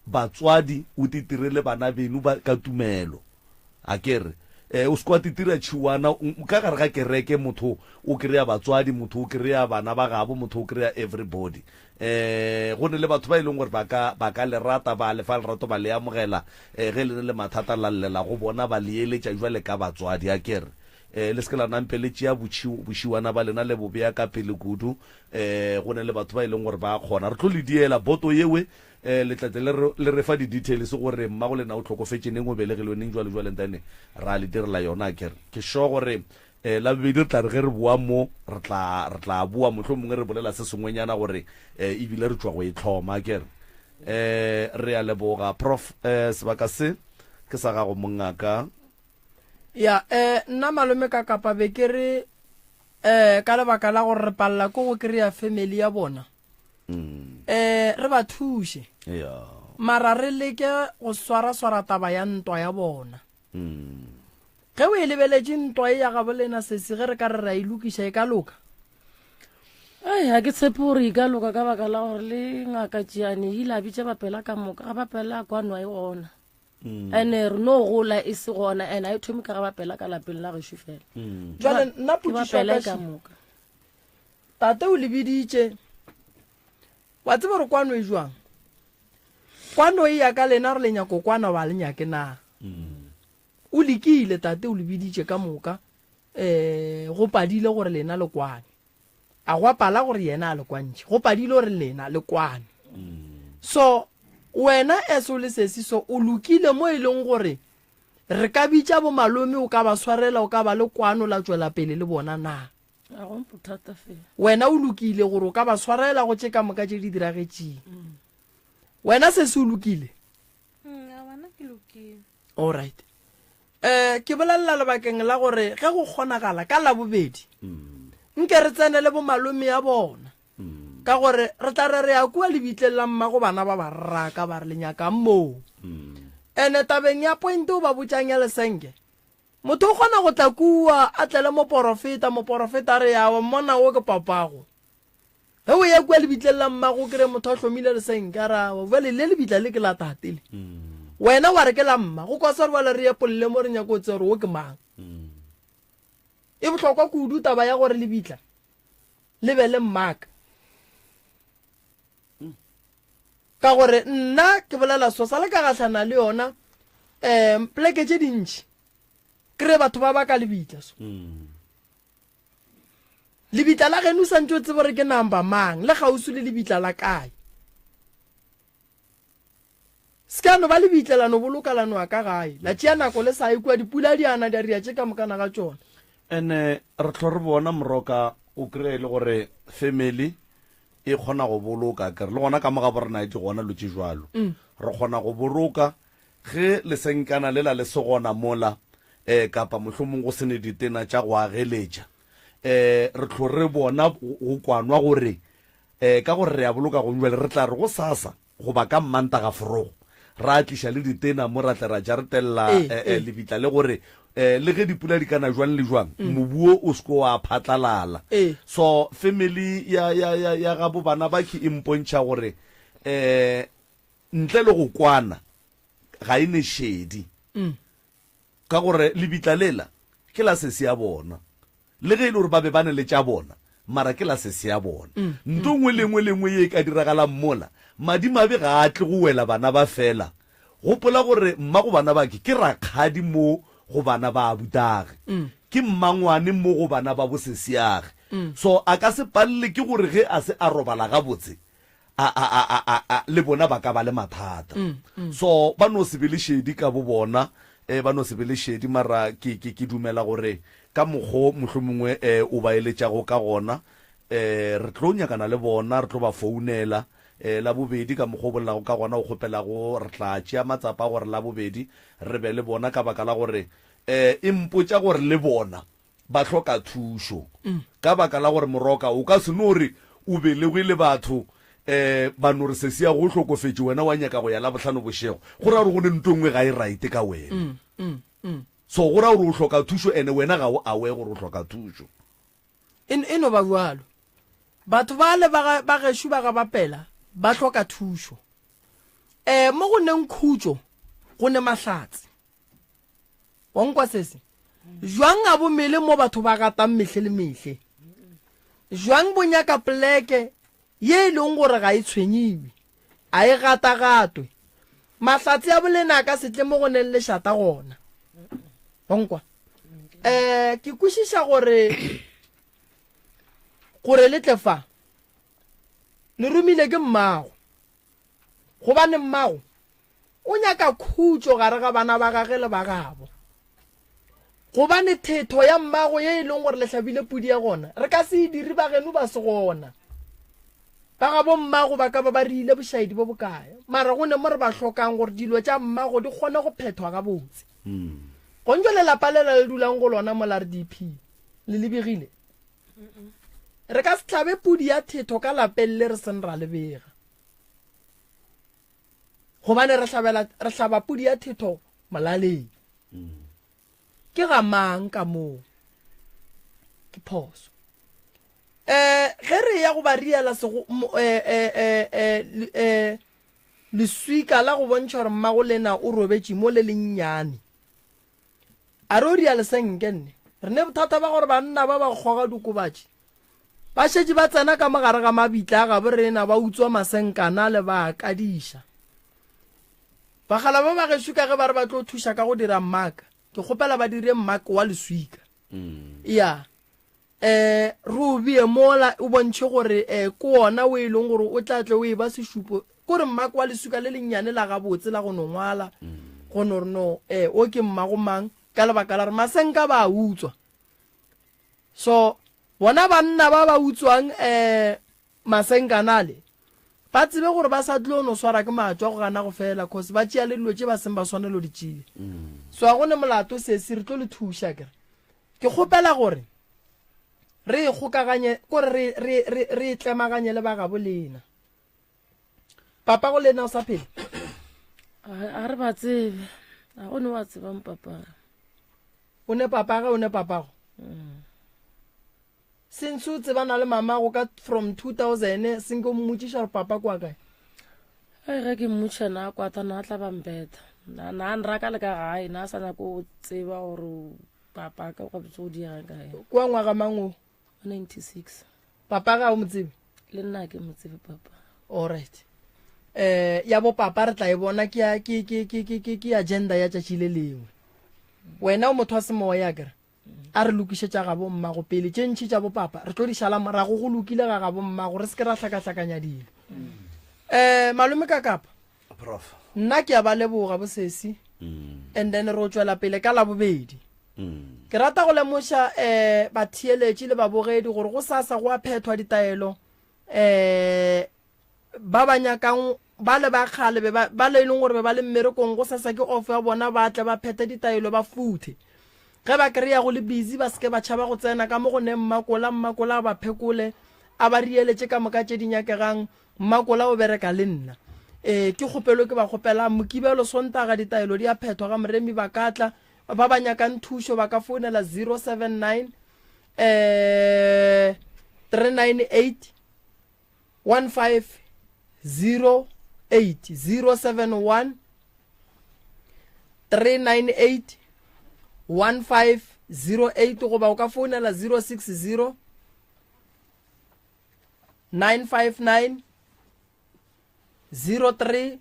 batswadi, o te tirele bana beno ba, ka tumelo, a ke re? Eh, o se ke wa te tira tšhiwana, ka gare ga kereke motho o kry-a batswadi, motho o kry-a bana ba gabo, motho o kry-a everybody. Um go ne le batho ba e leng gore ba ka, ba ka le rata, ba le fa lerato, ba le amogela, um ge le ne le mathata la llela go bona, ba le eletša bjale ka batswadi. A ke re, um le se ke la nampe le tšea botšhi, bošiwana ba lena le bo bea ka pele kudu. Um go ne le batho ba e leng gore ba kgona. Re tlo le diela boto yewe, um le tla tle le re, le re fa di-details gore mmago lena o hlokofetše neng, o belegilwe neng, jwalo jwalo, and then ra le direla yona. A ke re, ke sure gore E, la bobedi re tla re ge re boa mo, re tla, re tla boa mohlomongwe re bolela se sengwenyana gore e, ebile re tšwa go e hloma, akere. E, re a leboga, Prof. E, sebaka se ke sa gago, mongaka. Ya, e, nna malome ka kapa be ke re, e, ka lebaka la gore re palela ke go kry-a family ya bona, mm. e, re ba thuše. Ya. Mara re leke go swara-swara taba ya ntwa ya bona. Mm. Ge o e lebeletše ntwa e ya gabo lena sesi ge re ka re ra e lokiša e ka loka? Ai, ga ke tshepe gore e ka loka ka baka la gore le ngaka Tšiane e ile a bitša bapela ka moka ga bapela kwano a e gona. Mm. Ene re no gola e se gona ene a e thome ka ga bapela ka lapeng la gešo fela. Mm. Jwale nna Ke potšišo ya bapela ka e ka še. moka. Tate o le biditše. Wa tseba gore kwano e jwang? Kwano e ya ka lena re le nyako kwana wa le nyake na? Mm. O lekile, tate o le biditše ka moka, um go padile gore lena le kwane. A gwa pala gore yena a le kwantšhe, go padile gore lena le kwane. So wena as o le sesi so o lokile mo e leng gore re ka bitša bo malome o ka ba swarela o ka ba le kwano la tšwela pele le bona na? A go bothata fela. Wena o lokile gore o ka ba swarela go tše ka moka tše di diragetšeng. Wena sesi o lokile? Mm, a bana ke lokile. All right. Eh, ke bolelela lebakeng la gore ge go kgonagala ka Labobedi, nke re tsene le bomalome ya bona. Ka gore re tla re re ya kua lebitleng la mmago bana ba ba raka ba re le nyakang moo. Ene tabeng ya point o ba botšang ya lesenke, motho o kgona go tla kua a tlele moporofeta, moporofeta a re yawa mmona wo ke papago. Ge o ya kua lebitleng la mmago o kry-e motho a hlomile lesenke a re awa bjale le lebitla le ke la tate le. Wena wa re ke la mma, go kwa sa re bjale re epolle mo re nyaka go tseba gore wo ke mang. E bohlokwa kudu taba ya gore lebitla le be le mmaka. Ka gore nna ke bolela so sa le ka gahlana le yona um pleke tše dintši kry batho ba baka lebitla so. Lebitla la geno o santše o tsebe gore ke number mang, le kgauswi le lebitla la kae. Se ka no ba lebitla la no boloka la no ya ka gae, la tšea nako le sa ye kua, dipula di ana di a ria tše ka mokana ga tšona. Ene re hlo re bona moroka o kry-e e le gore family e kgona go boloka akere le gona ka mo ga borena di gona lo tše jwalo. Re kgona go boloka Ge lesenkana lela le se gona mola, eh, kapa mohlomong go se ne ditena tša go ageletša, eh, re hlo re bona go kwanwa gore Um ka gore re a boloka gong jwale, re tla re go sasa goba ka Mmantaga forogo ra tliša le ditena mo ra tle ra jaretella Ee, eh, eh, ee. lebitla le gore eh, le ge dipula di ka na jwang le jwang mobu wo o se ko wa phatlalala. Ee. So family ya, ya, ya, ya gabo bana ba ke e mpontšha gore eh, ntle le go kwana ga e ne šedi. Ka gore lebitla lela ke la sesi ya bona. Le ge e le gore ba be ba ne le tša bona, mara ke la sesi ya bona. Nto nngwe le nngwe le nngwe ye e ka diragalang mola, madimabe ga a tle go wela bana ba fela. Gopola gore mmago bana ba ke, ke rakgadi mo go bana ba abutage. Ke mmangwane mo go bana ba bosesiage. So a ka se palele ke gore ge a se a robala gabotse, a, a, a, a, a, a, le bona ba ka ba le mathata. Mm, mm. So ba no se be le šedi ka bo bona, eh, ba no se be le šedi, mara ke, ke, ke dumela gore ka mokgo mohlomongwe eh, o ba eletšago ka gona, eh, re tlo nyakana le bona, re tlo ba founela. Eh, la bobedi ka mokgo o bolelago ka gona, o kgopelago, re tla tšea matsapa a gore la bobedi re be le bona ka baka la gore eh, e mpotša gore le bona ba hloka thušo ka baka la gore moroka o ka se no re o belegwe le batho um ba no re sesi ya go hlokofetše wena wa nyaka go ya labohlano bošego go ra gore go ne nto nngwe ga e right ka wena so go ra gore o hloka thušo ene wena ga o aware gore o hloka thušo. E, e no ba bjalo. Batho bale ba ba gešo ba ga Bapela ba hloka thušo. Um mo go neng khutšo go ne mahlatse. Wa nkwa sese? Jwang a bo mele mo batho ba gatang mehle le mehle? Jwang bo nyaka pleke ye e leng gore ga e tshwenyiwe, a e gatagatwe? Mahlatse a bolena a ka se tle mo go neng lešata gona. Wa nkwa? Um ke kwešiša gore gore le tle fa le romile ke mmago, gobane mmago O nyaka khutšo gare ga bana ba gage le ba gabo. Gobane thetho ya mmago ye e leng gore le hlabile pudi ya gona, re ka se e dire ba geno ba se gona. Ba gabo mmago ba ka ba ba rile bošaedi bo bokae, mara go ne mo re ba hlokang gore dilo tša mmago di kgone go phethwa gabotse. Gontšo lelapa lela le dulang go lona mola RDP le lebegile. Re ka se hlabe pudi ya thetho ka lapeng le re seng ra le bega. Gobane re hlabela re hlaba pudi ya thetho molaleng. Ke ga mang ka moo? Ke phoso. Eh ge re ya go ba riela sego eh eh eh eh, eh leswika la go bontšha gore mmago lena o robetše mo le lennyane. A re o ria lesenke nne. Re ne bothata ba gore banna ba ba kgoga dikobatši Ba šetše ba tsena ka mo gare ga mabitla a gabo rena ba utswa masenkana le ba a kadiša. Bagala ba ba gešo ka ge ba re ba tlo thuša ka go dira mmaka, ke kgopela ba dire mmaka wa leswika. Ya. Eh, re o bee mola o bontšhe gore eh ke wona o e leng gore o tla tle o e ba sešupo. Ko re mmaka wa leswika le lennyane la gabotse la go no ngwala, go no re no eh o ke mmago mang, ka lebaka la gore masenka ba a utswa. So bona banna ba ba utswang um masenkanale ba tsebe gore ba sa tlo no swara ke matšwa go gana go fela cause ba tšea le dilo tše ba seng ba swanelo di tšea. So a go ne molato sesi re tlo le thuša kere. Ke kgopela gore re e kgokaganye kore re re re re e tlemaganye le ba gabo lena. Papa go lena o sa phela? A re ba tsebe. A go ne wa tsebang papa. O ne papa ge o ne papago? Mm. Since o tsebana le mamago ka from 2000 senke o mmotšiša gore papa kwa kae? Ai ge ke mmotšiša na kwata na tla ba mpetha. Na na nraka le ka gae na sa nyako go tseba gore papa ka go botse o diegang kae. Kwa ngwaga mang o? 96. Papa ga o mo tsebe? Le nna ke mo tsebe papa. All right. Eh ya bo papa re tla e bona ke ya ke ke ke ke ke ke agenda ya tšatši le lengwe. Wena o motho wa semoya akere? A re lokišetša gabo mmago pele tše ntši tša bo papa re tlo di šala morago go lokile ga gabo mmago re se ke ra hlakahlakanya dilo. Eh malome ka kapa. Prof. Nna ke a ba leboga bo sesi. And then re o tšwela pele ka labobedi. Ke rata go lemoša um batheeletši le babogedi gore go sasa go a phethwa ditaelo um ba ba nyakang ba le ba kgale be ba ba le e leng gore be ba le mmerekong go sasa ke off ya bona ba tle ba phethe ditaelo ba futhe ge ba kry-a go le busy ba seke ba tšhaba go tsena ka mo go ne mmakola mmakola a ba phekole. A ba riele tše ka moka tše di nyakegang. Mmakola o bereka le nna. Ee, ke kgopelo ke ba kgopelang. Mokibelo, Sontaga, ditaelo di a phethwa ga Moremi ba ka tla. Ba ba nyakang thušo ba ka founela 079 eh 398 1508 071 398 1508 goba o ka founela 060 959 03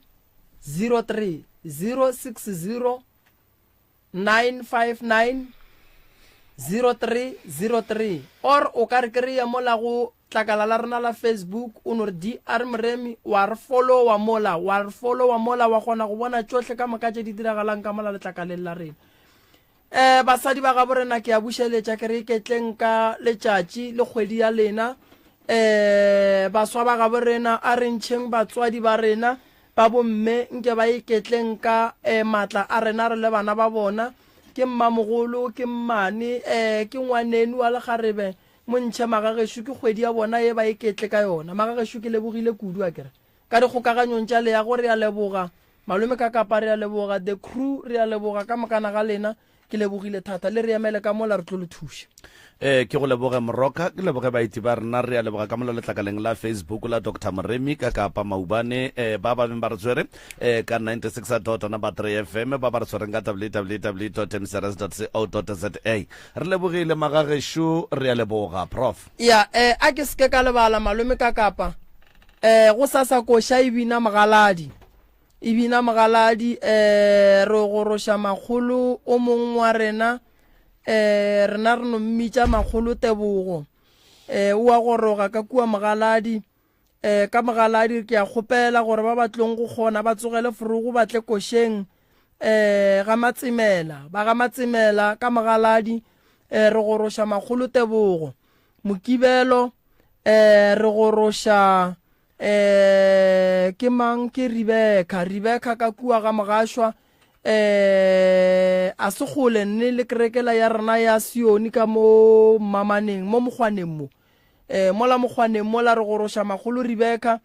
03 060 959 0303 or o ka re kry-a mola go tlakala la rena la Facebook o no re DR Moremi wa re followa mola wa re followa mola wa kgona go bona tšohle ka moka tše di diragalang ka mola letlakaleng la rena. Um basadi ba gabo rena ke a bušeletša ke re iketleng ka letšatši le kgwedi ya lena. Um baswa ba gabo rena a re ntšheng batswadi ba rena ba bomme nke ba iketleng ka um maatla a rena re le bana ba bona. Ke mmamogolo, ke mmane, um ke ngwanenu wa lekgarebe, mo ntšhe magagešo ke kgwedi ya bona ye ba iketle ka yona. Magagešo ke lebogile kudu akere ka dikgokaganyong tša leago re a leboga. Malome ka kapa re a leboga, the crew re a leboga ka mokana ga lena, ke lebogile thata. Le re emele ka mola re tlo le thuša. Ee, ke go leboge Moroka, ke leboge baeti ba rena, re a leboga ka mola letlakaleng la Facebook la Doctor Moremi ka Kapa Maubane, eh, ba ba beng ba re tshwere eh, ka 96 dot number 3 FM, ba ba re tshwereng ka www dot mcrs dot co dot za. Re lebogile magagešo, re a leboga Prof. Ya, eh, a ke seke ka lebala malome ka Kapa, eh, go sasa koša e bina mogaladi. E bina mogaladi, eh, re goroša makgolo o mongwe wa rena, eh, rena re no mmitša makgolo Tebogo, eh, o a goroga ka kua mogaladi, eh, ka mogaladi ke a kgopela gore ba ba tlong go kgona ba tsogele forogo ba tle košeng, eh, ga Matsemela, ba ga Matsemela ka mogaladi, eh, re goroša makgolo Tebogo. Mokibelo, eh, re goroša Eh, ke mang? Ke Rebecca. Rebecca ka kua ga Mogašwa. Eh, a se kgole nne le kerekela ya rena ya Sione ka mo Mmamaneng, mo mokgwaneng mo. Eh, mola mokgwaneng mola re goroša makgolo Rebecca.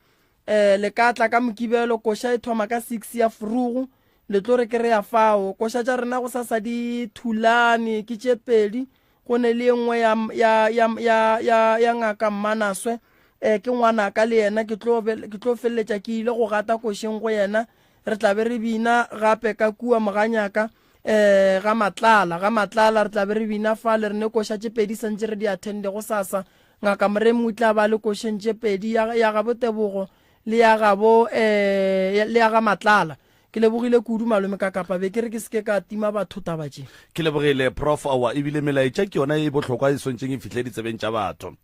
Eh, le ka tla ka Mokibelo, koša e thoma ka 6 ya frugu. Le tlo re kereya fao. Koša tša rena go sasa di thulane, ke tše pedi. Go ne le ye nngwe ya, ya, ya, ya, ya, ya ngaka Mmanaswe, eh, ke ngwanaka le yena, ke tlo, ke tlo feleletša ke ile go gata košeng go yena. Re tla be re bina gape ka kua Moganyaka, eh, ga Matlala, ga Matlala re tla be re bina fale, re ne koša tše pedi santše re di attende gosasa. Ngaka Moremi o tla ba le košeng tše pedi, ya, ya gabo Tebogo le ya gabo, eh, le ya ga Matlala. Ke lebogile kudu malome ka kapa be ke re ke seke ka tima batho taba tše. Ke lebogile Prof aowa ebile melaetša ke yona e bohlokwa e swantšeng e fihle ditsebeng tša batho.